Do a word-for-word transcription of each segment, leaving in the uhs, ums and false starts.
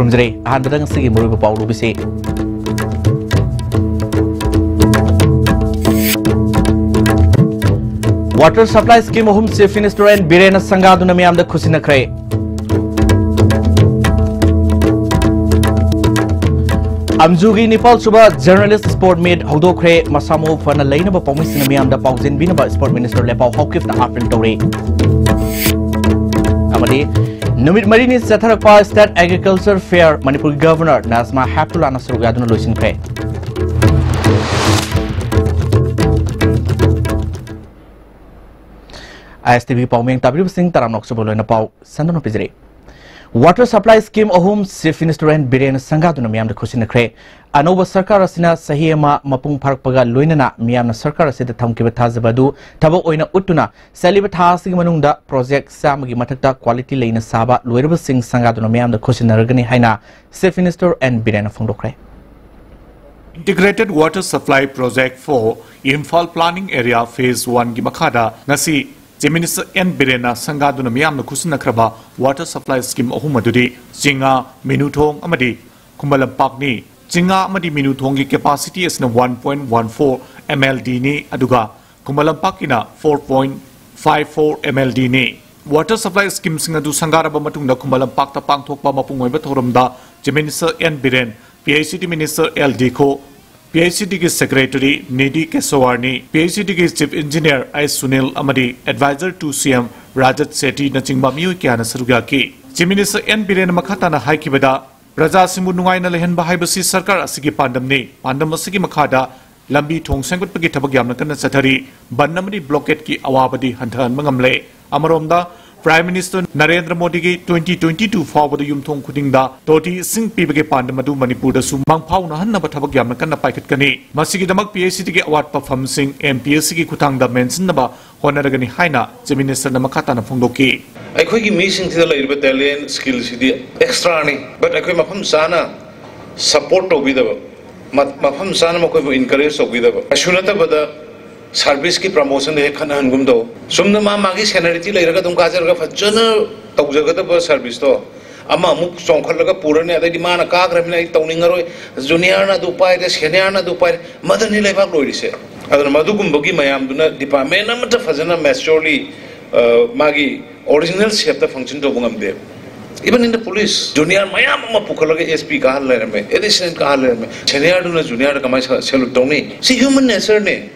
ꯊꯝꯖꯔꯦ꯫ ꯑꯍꯥꯟꯕꯗ ꯉꯁꯤꯒꯤ ꯃꯔꯨꯑꯣꯏꯕ ꯄꯥꯎ ꯂꯧꯕꯤꯁꯤ꯫ Water Supply Scheme ꯑꯍꯨꯝ Chief Minister N ꯕꯤꯔꯦꯟꯅ ꯁꯪꯒꯥꯗꯨꯅ ꯃꯤꯌꯥꯝꯗ ꯈꯨꯠꯁꯤꯟꯅꯈ꯭ꯔꯦ꯫ ꯑꯝꯖꯨꯒꯤ ꯅꯤꯄꯥꯜ ꯁꯨꯕ Journalist Sport Meet ꯍꯧꯗꯣꯛꯈ꯭ꯔꯦ꯫ ꯃꯁꯥ ꯃꯎ ꯐꯅ ꯂꯩꯅꯕ ꯄꯥꯎꯃꯤꯁꯤꯡꯅ ꯃꯤꯌꯥꯝꯗ ꯄꯥꯎꯖꯦꯟꯕꯤꯅꯕ Sport Minister ꯂꯦꯄꯥꯎ ꯍꯥꯎꯀꯤꯞꯅ appeal ꯇꯧꯔꯤ꯫ ꯑꯃꯗꯤ ꯅꯨꯃꯤꯠ ꯃꯔꯤꯅꯤ ꯆꯠꯊꯔꯛꯄ State Agriculture Fair ꯃꯅꯤꯄꯨꯔꯒꯤ Governor ꯅꯖꯃꯥ ꯍꯦꯞꯇꯨꯂꯥꯅ ꯁꯔꯨꯛ ꯌꯥꯗꯨꯅ ꯂꯣꯏꯁꯤꯟꯈ꯭ꯔꯦ꯫ ISTV ꯄꯥꯎꯃꯤ ꯇꯥꯕꯤꯔꯤꯕꯁꯤꯡ ꯇꯔꯥꯝꯅ ꯑꯣꯛꯆꯕ ꯂꯣꯏꯅ ꯄꯥꯎ ꯁꯟꯗꯣꯛꯅ ꯄꯤꯖꯔꯤ꯫ Water Supply Scheme ꯑꯍꯨꯝ Chief Minister N ꯕꯤꯔꯦꯟꯅ ꯁꯪꯒꯥꯗꯨꯅ ꯃꯤꯌꯥꯝꯗ ꯈꯨꯠꯁꯤꯟꯅꯈ꯭ꯔꯦ꯫ ꯑꯅꯧꯕ ꯁꯔꯀꯥꯔ ꯑꯁꯤꯅ ꯆꯍꯤ ꯑꯃ ꯃꯄꯨꯡ ꯐꯥꯔꯛꯄꯒ ꯂꯣꯏꯅꯅ ꯃꯤꯌꯥꯝꯅ ꯁꯔꯀꯥꯔ ꯑꯁꯤꯗ ꯊꯝꯈꯤꯕ ꯊꯥꯖꯕ ꯑꯗꯨ ꯊꯕꯛ ꯑꯣꯏꯅ ꯎꯠꯇꯨꯅ ꯆꯠꯂꯤꯕ ꯊꯥ ꯑꯁꯤꯒꯤ ꯃꯅꯨꯡꯗ project ꯆꯥꯝꯃꯒꯤ ꯃꯊꯛꯇ quality ꯂꯩꯅ ꯁꯥꯕ ꯂꯣꯏꯔꯕꯁꯤꯡ ꯁꯪꯒꯥꯗꯨꯅ ꯃꯤꯌꯥꯝꯗ ꯈꯨꯠꯁꯤꯟꯅꯔꯒꯅꯤ ꯍꯥꯏꯅ Chief Minister N ꯕꯤꯔꯦꯟꯅ ꯐꯣꯡꯗꯣꯛꯈ꯭ꯔꯦ꯫ Integrated Water Supply Project for Imphal Planning Area Phase One ꯒꯤ ꯃꯈꯥꯗ ꯉꯁꯤ Chief Minister N ꯕꯤꯔꯦꯟꯅ ꯁꯪꯒꯥꯗꯨꯅ ꯃꯤꯌꯥꯝꯅ ꯈꯨꯠꯁꯤꯟꯅꯈ꯭ꯔꯕ Water Supply Scheme ꯑꯍꯨꯝ ꯑꯗꯨꯗꯤ ꯆꯤꯡꯉꯥ, ꯃꯤꯅꯨꯊꯣꯡ ꯑꯃꯗꯤ ꯈꯨꯃꯟ ꯂꯝꯄꯥꯛꯅꯤ꯫ ꯆꯤꯡꯉꯥ ꯑꯃꯗꯤ ꯃꯤꯅꯨꯊꯣꯡꯒꯤ capacity ꯑꯁꯤꯅ one point one four MLD ꯅꯤ, ꯑꯗꯨꯒ ꯈꯨꯃꯟ ꯂꯝꯄꯥꯛꯀꯤꯅ four point five four MLD ꯅꯤ꯫ Water Supply Scheme ꯁꯤꯡ ꯑꯗꯨ ꯁꯪꯒꯥꯔꯕ ꯃꯇꯨꯡꯗ ꯈꯨꯃꯟ ꯂꯝꯄꯥꯛꯇ ꯄꯥꯡꯊꯣꯛꯄ ꯃꯄꯨꯡ ꯑꯣꯏꯕ ꯊꯧꯔꯝꯗ Chief Minister N Biren, PICT Minister L ꯗꯤꯈꯣ, PICT ꯒꯤ Secretary ꯅꯤꯙꯤ ꯀꯦꯁꯋꯥꯔꯅꯤ, PICT ꯒꯤ Chief Engineer ꯑꯩꯆ ꯁꯨꯅꯤꯜ ꯑꯃꯗꯤ Advisor to CM ꯔꯥꯖꯠ ꯁꯦꯇꯤꯅꯆꯤꯡꯕ ꯃꯤꯑꯣꯏ ꯀꯌꯥꯅ ꯁꯔꯨꯛ ꯌꯥꯈꯤ꯫ Chief Minister N ꯕꯤꯔꯦꯟꯅ ꯃꯈꯥ ꯇꯥꯅ ꯍꯥꯏꯈꯤꯕꯗ, ꯄ꯭ꯔꯖꯥꯁꯤꯡꯕꯨ ꯅꯨꯡꯉꯥꯏꯅ ꯂꯩꯍꯟꯕ ꯍꯥꯏꯕꯁꯤ ꯁꯔꯀꯥꯔ ꯑꯁꯤꯒꯤ ꯄꯥꯟꯗꯝꯅꯤ꯫ ꯄꯥꯟꯗꯝ ꯑꯁꯤꯒꯤ ꯃꯈꯥꯗ ꯂꯝꯕꯤ ꯊꯣꯡ ꯁꯦꯝꯒꯠꯄꯒꯤ ꯊꯕꯛ ꯌꯥꯝꯅ ꯀꯟꯅ ꯆꯠꯊꯔꯤ꯫ ꯕꯟ ꯑꯃꯗꯤ blockade ꯀꯤ ꯑꯋꯥꯕꯗꯤ ꯍꯟꯊꯍꯟꯕ ꯉꯝꯂꯦ꯫ ꯑꯃꯔꯣꯝꯗ, Prime Minister ꯅꯔꯦꯟꯗ꯭ꯔ ꯃꯣꯗꯤꯒꯤ twenty twenty-two ꯐꯥꯎꯕꯗ ꯌꯨꯝꯊꯣꯡ ꯈꯨꯗꯤꯡꯗ ꯇꯣꯇꯤ ꯏꯁꯤꯡ ꯄꯤꯕꯒꯤ ꯄꯥꯟꯗꯝ ꯑꯗꯨ ꯃꯅꯤꯄꯨꯔꯗꯁꯨ ꯃꯪꯐꯥꯎꯅꯍꯟꯅꯕ ꯊꯕꯛ ꯌꯥꯝꯅ ꯀꯟꯅ ꯄꯥꯏꯈꯠꯀꯅꯤ꯫ ꯃꯁꯤꯒꯤꯗꯃꯛ PICT ꯒꯤ ꯑꯋꯥꯠꯄ ꯐꯝꯁꯤꯡ MPSC ꯒꯤ ꯈꯨꯠꯊꯥꯡꯗ ꯃꯦꯟꯁꯤꯟꯅꯕ ꯍꯣꯠꯅꯔꯒꯅꯤ ꯍꯥꯏꯅ Chief Minister ꯅ ꯃꯈꯥ ꯇꯥꯅ ꯐꯣꯡꯗꯣꯛꯈꯤ꯫ ꯑꯩꯈꯣꯏꯒꯤ ꯃꯤꯁꯤꯡꯁꯤꯗ ꯂꯩꯔꯤꯕ talent, skill ꯁꯤꯗꯤ extra ꯅꯤ, but ꯑꯩꯈꯣꯏ ꯃꯐꯝ ꯆꯥꯅ support ꯇꯧꯕꯤꯗꯕ, ꯃ-, ꯃꯐꯝ ꯆꯥꯅ ꯃꯈꯣꯏꯕꯨ encourage ꯇꯧꯕꯤꯗꯕ꯫ ꯀꯩꯁꯨ ꯅꯠꯇꯕꯗ service ꯀꯤ promotion ꯗ ꯍꯦꯛ ꯈꯠꯅꯍꯟꯒꯨꯝ ꯇꯧ꯫ ꯆꯨꯝꯅ ꯃꯥ ꯃꯥꯒꯤ seniority ꯂꯩꯔꯒ ꯑꯗꯨꯝ ꯀꯥꯖꯔꯒ ꯐꯖꯅ ꯇꯧꯖꯒꯗꯕ service ꯇꯣ ꯑꯃ ꯑꯃꯨꯛ ꯆꯣꯡꯈꯠꯂꯒ ꯄꯨꯔꯅꯤ, ꯑꯗꯩꯗꯤ ꯃꯥꯅ ꯀꯥꯈ꯭ꯔꯕꯅꯤꯅ ꯑꯩ ꯇꯧꯅꯤꯡꯉꯔꯣꯏ, ꯖꯨꯅꯤꯌꯔꯅ ꯑꯗꯨ ꯄꯥꯏꯔꯦ, ꯁꯦꯅꯤꯌꯔꯅ ꯑꯗꯨ ꯄꯥꯏꯔꯦ, ꯃꯗꯨꯅꯤ ꯂꯩꯕꯥꯛ ꯂꯣꯏꯔꯤꯁꯦ꯫ ꯑꯗꯨꯅ ꯃꯗꯨꯒꯨꯝꯕꯒꯤ ꯃꯌꯥꯝꯗꯨꯅ ꯗꯤꯄꯥꯔꯠꯃꯦꯟ ꯑꯃꯠꯇ ꯐꯖꯅ ꯃꯦꯆꯣꯔꯂꯤ ꯃꯥꯒꯤ ꯑꯣꯔꯤꯖꯤꯅꯦꯜ ꯁꯦꯞꯇ ꯐꯪꯁꯟ ꯇꯧꯕ ꯉꯝꯗꯦ꯫ Even in the police, junior ꯃꯌꯥꯝ ꯑꯃ ꯄꯨꯈꯠꯂꯒ ꯑꯦꯁ ꯄꯤ ꯀꯥꯍꯜ ꯂꯩꯔꯝꯃꯦ, ꯑꯦꯗꯤꯁꯅꯦꯟ ꯀꯥꯍꯜ ꯂꯩꯔꯝꯃꯦ, ꯁꯦꯅꯤꯌꯔꯗꯨꯅ ꯖꯨꯅꯤꯌꯔꯗ ꯀꯃꯥꯏꯅ ꯁꯦꯂꯨꯠ ꯇꯧꯅꯤ? ꯁꯤ ꯍ꯭ꯌꯨꯃꯟ ꯅꯦꯆꯔꯅꯤ꯫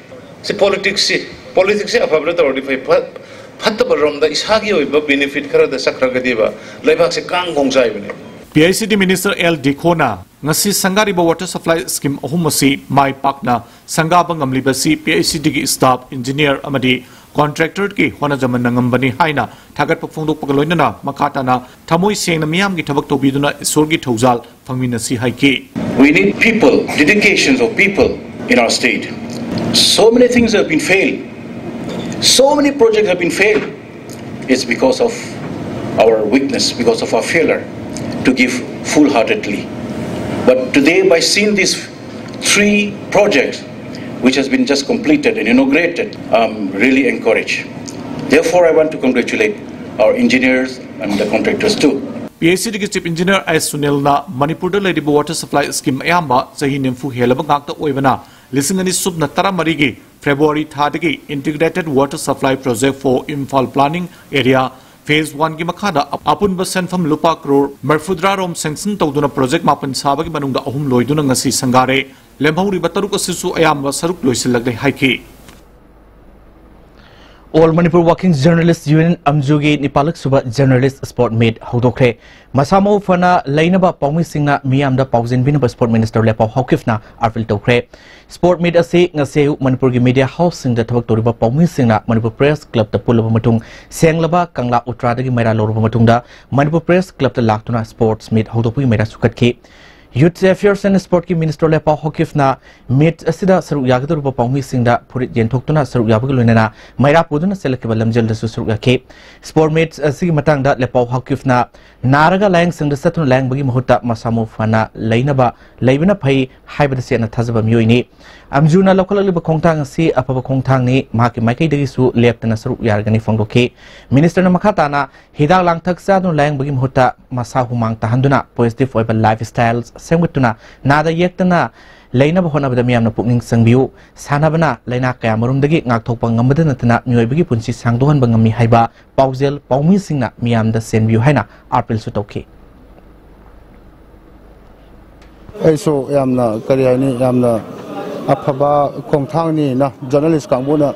ꯁꯤ ꯄꯣꯂꯤꯇꯤꯛꯁꯁꯤ, ꯄꯣꯂꯤꯇꯤꯛꯁꯁꯤ ꯑꯐꯕꯗ ꯇꯧꯔꯗꯤ ꯐꯩ, ꯐꯠ- ꯐꯠꯇꯕ ꯔꯣꯝꯗ ꯏꯁꯥꯒꯤ ꯑꯣꯏꯕ ꯕꯦꯅꯤꯐꯤꯠ ꯈꯔꯗ ꯆꯠꯈ꯭ꯔꯒꯗꯤꯕ ꯂꯩꯕꯥꯛꯁꯦ ꯀꯥꯡ ꯈꯣꯡ ꯆꯥꯏꯕꯅꯦ꯫ ꯄꯤ ꯑꯩꯆ ꯏ ꯗꯤ ꯃꯤꯅꯤꯁꯇꯔ ꯑꯦꯜ ꯗꯤꯈꯣꯅ ꯉꯁꯤ ꯁꯪꯒꯥꯔꯤꯕ ꯋꯥꯇꯔ ꯁꯄ꯭ꯂꯥꯏ ꯁ꯭ꯀꯤꯝ ꯑꯍꯨꯝ ꯑꯁꯤ ꯃꯥꯏ ꯄꯥꯛꯅ ꯁꯪꯒꯥꯕ ꯉꯝꯂꯤꯕꯁꯤ ꯄꯤ ꯑꯩꯆ ꯏ ꯗꯤꯒꯤ ꯁ꯭ꯇꯥꯐ, ꯏꯟꯖꯤꯅꯤꯌꯔ ꯑꯃꯗꯤ ꯀꯣꯟꯇ꯭ꯔꯦꯛꯇꯔꯒꯤ ꯍꯣꯠꯅꯖꯃꯟꯅ ꯉꯝꯕꯅꯤ ꯍꯥꯏꯅ ꯊꯥꯒꯠꯄ ꯐꯣꯡꯗꯣꯛꯄꯒ ꯂꯣꯏꯅꯅ ꯃꯈꯥ ꯇꯥꯅ ꯊꯃꯣꯏ ꯁꯦꯡꯅ ꯃꯤꯌꯥꯝꯒꯤ ꯊꯕꯛ ꯇꯧꯕꯤꯗꯨꯅ ꯏꯁꯣꯔꯒꯤ ꯊꯧꯖꯥꯜ ꯐꯪꯃꯤꯟꯅꯁꯤ ꯍꯥꯏꯈꯤ꯫ We need people, dedications of people in our state. So many things have been failed. So many projects have been failed. It's because of our weakness, because of our failure to give full-heartedly. But today, by seeing these three projects which has been just completed and inaugurated, I'm really encouraged. Therefore, I want to congratulate our engineers and the contractors too. P H E ꯗꯤꯒꯤ chief engineer I ꯁꯨꯅꯤꯜꯅ ꯃꯅꯤꯄꯨꯔꯗ ꯂꯩꯔꯤꯕ water supply scheme ꯑꯌꯥꯝꯕ ꯆꯍꯤ ꯅꯤꯐꯨ ꯍꯦꯜꯂꯕ ꯉꯥꯛꯇ ꯑꯣꯏꯕꯅ ꯂꯤꯁꯤꯡ ꯑꯅꯤ ꯁꯨꯞꯅ ꯇꯔꯥꯃꯔꯤꯒꯤ February ꯊꯥꯗꯒꯤ Integrated Water Supply Project for Imphal Planning Area Phase One ꯒꯤ ꯃꯈꯥꯗ ꯑꯄꯨꯟꯕ ꯁꯦꯟꯐꯝ ꯂꯨꯄꯥ ꯀ꯭ꯔꯣꯔ ꯃꯔꯤꯐꯨꯇꯔꯥ ꯔꯣꯝ ꯁꯦꯡꯁꯟ ꯇꯧꯗꯨꯅ ꯄ꯭ꯔꯣꯖꯦꯛ ꯃꯥꯄꯟ ꯁꯥꯕꯒꯤ ꯃꯅꯨꯡꯗ ꯑꯍꯨꯝ ꯂꯣꯏꯗꯨꯅ ꯉꯁꯤ ꯁꯪꯒꯥꯔꯦ꯫ ꯂꯦꯝꯍꯧꯔꯤꯕ ꯇꯔꯨꯛ ꯑꯁꯤꯁꯨ ꯑꯌꯥꯝꯕ ꯁꯔꯨꯛ ꯂꯣꯏꯁꯤꯜꯂꯛꯂꯦ ꯍꯥꯏꯈꯤ꯫ All Manipur Working Journalist Union ꯑꯝꯖꯨꯒꯤ ꯅꯤꯄꯥꯜꯂꯛ ꯁꯨꯕ ꯖꯔꯅꯦꯂꯤꯁ ꯁ꯭ꯄꯣꯔꯠ ꯃꯤꯠ ꯍꯧꯗꯣꯛꯈ꯭ꯔꯦ꯫ ꯃꯁꯥ ꯃꯎ ꯐꯅ ꯂꯩꯅꯕ ꯄꯥꯎꯃꯤꯁꯤꯡꯅ ꯃꯤꯌꯥꯝꯗ ꯄꯥꯎꯖꯦꯟꯕꯤꯅꯕ ꯁ꯭ꯄꯣꯔꯠ ꯃꯤꯅꯤꯁꯇꯔ ꯂꯦꯄꯥꯎ ꯍꯥꯎꯀꯤꯞꯅ ꯑꯥꯄꯤꯜ ꯇꯧꯈ꯭ꯔꯦ꯫ ꯁ꯭ꯄꯣꯔꯠ ꯃꯤꯠ ꯑꯁꯤ ꯉꯁꯤ ꯑꯌꯨꯛ ꯃꯅꯤꯄꯨꯔꯒꯤ ꯃꯤꯗꯤꯌꯥ ꯍꯥꯎꯁꯁꯤꯡꯗ ꯊꯕꯛ ꯇꯧꯔꯤꯕ ꯄꯥꯎꯃꯤꯁꯤꯡꯅ ꯃꯅꯤꯄꯨꯔ ꯄ꯭ꯔꯦꯁ ꯀ꯭ꯂꯕꯇ ꯄꯨꯜꯂꯕ ꯃꯇꯨꯡ ꯁꯦꯡꯂꯕ ꯀꯪꯂꯥ ꯎꯇ꯭ꯔꯥꯗꯒꯤ ꯃꯩꯔꯥ ꯂꯧꯔꯕ ꯃꯇꯨꯡꯗ ꯃꯅꯤꯄꯨꯔ ꯄ꯭ꯔꯦꯁ ꯀ꯭ꯂꯕꯇ ꯂꯥꯛꯇꯨꯅ ꯁ꯭ꯄꯣꯔꯠꯁ ꯃꯤꯠ ꯍꯧꯗꯣꯛꯄꯒꯤ ꯃꯩꯔꯥ ꯁꯨꯈꯠꯈꯤ꯫ Youth Affairs and Sportꯀꯤ Minister ꯂꯦꯄꯥꯎ ꯍꯥꯎꯀꯤꯞꯅ meet ꯑꯁꯤꯗ ꯁꯔꯨꯛ ꯌꯥꯒꯗꯧꯔꯤꯕ ꯄꯥꯎꯃꯤꯁꯤꯡꯗ ꯐꯨꯔꯤꯠ ꯌꯦꯟꯊꯣꯛꯇꯨꯅ ꯁꯔꯨꯛ ꯌꯥꯕꯒ ꯂꯣꯏꯅꯅ ꯃꯩꯔꯥ ꯄꯨꯗꯨꯅ ꯆꯦꯜꯂꯛꯈꯤꯕ ꯂꯝꯖꯦꯜꯗꯁꯨ ꯁꯔꯨꯛ ꯌꯥꯈꯤ꯫ Sport meet ꯑꯁꯤꯒꯤ ꯃꯇꯥꯡꯗ ꯂꯦꯄꯥꯎ ꯍꯥꯎꯀꯤꯞꯅ ꯅꯥꯔꯒ ꯂꯥꯌꯦꯡ ꯁꯪꯗ ꯆꯠꯇꯨꯅ ꯂꯥꯌꯦꯡꯕꯒꯤ ꯃꯍꯨꯠꯇ ꯃꯁꯥ ꯃꯎ ꯐꯅ ꯂꯩꯅꯕ ꯂꯩꯕꯅ ꯐꯩ ꯍꯥꯏꯕꯗ ꯆꯦꯠꯅ ꯊꯥꯖꯕ ꯃꯤꯑꯣꯏꯅꯤ꯫ ꯑꯝꯖꯨꯅ ꯂꯧꯈꯠꯂꯛꯂꯤꯕ ꯈꯣꯡꯊꯥꯡ ꯑꯁꯤ ꯑꯐꯕ ꯈꯣꯡꯊꯥꯡꯅꯤ, ꯃꯍꯥꯛꯀꯤ ꯃꯥꯏꯀꯩꯗꯒꯤꯁꯨ ꯂꯦꯞꯇꯅ ꯁꯔꯨꯛ ꯌꯥꯔꯒꯅꯤ ꯐꯣꯡꯗꯣꯛꯈꯤ꯫ Ministerꯅ ꯃꯈꯥ ꯇꯥꯅ ꯍꯤꯗꯥꯛ ꯂꯥꯡꯊꯛ ꯆꯥꯗꯨꯅ ꯂꯥꯌꯦꯡꯕꯒꯤ ꯃꯍꯨꯠꯇ ꯃꯁꯥ ꯍꯨꯃꯥꯡ ꯇꯥꯍꯟꯗꯨꯅ positive ꯑꯣꯏꯕ lifestyle ꯁꯦꯝꯒꯠꯇꯨꯅ ꯅꯥꯗ ꯌꯦꯛꯇꯅ ꯂꯩꯅꯕ ꯍꯣꯠꯅꯕꯗ ꯃꯤꯌꯥꯝꯅ ꯄꯨꯛꯅꯤꯡ ꯆꯪꯕꯤꯌꯨ꯫ ꯁꯥꯟꯅꯕꯅ ꯂꯥꯏꯅꯥ ꯀꯌꯥ ꯃꯔꯨꯝꯗꯒꯤ ꯉꯥꯛꯊꯣꯛꯄ ꯉꯝꯕꯗ ꯅꯠꯇꯅ ꯃꯤꯑꯣꯏꯕꯒꯤ ꯄꯨꯟꯁꯤ ꯁꯥꯡꯗꯣꯛꯍꯟꯕ ꯉꯝꯃꯤ ꯍꯥꯏꯕ ꯄꯥꯎꯖꯦꯜ ꯄꯥꯎꯃꯤꯁꯤꯡꯅ ꯃꯤꯌꯥꯝꯗ ꯆꯦꯟꯕꯤꯌꯨ ꯍꯥꯏꯅ appealꯁꯨ ꯇꯧꯈꯤ꯫ ꯑꯩꯁꯨ ꯌꯥꯝꯅ, ꯀꯔꯤ ꯍꯥꯏꯅꯤ, ꯌꯥꯝꯅ ꯑꯐꯕ ꯈꯣꯡꯊꯥꯡꯅꯤꯅ journalist ꯀꯥꯡꯕꯨꯅ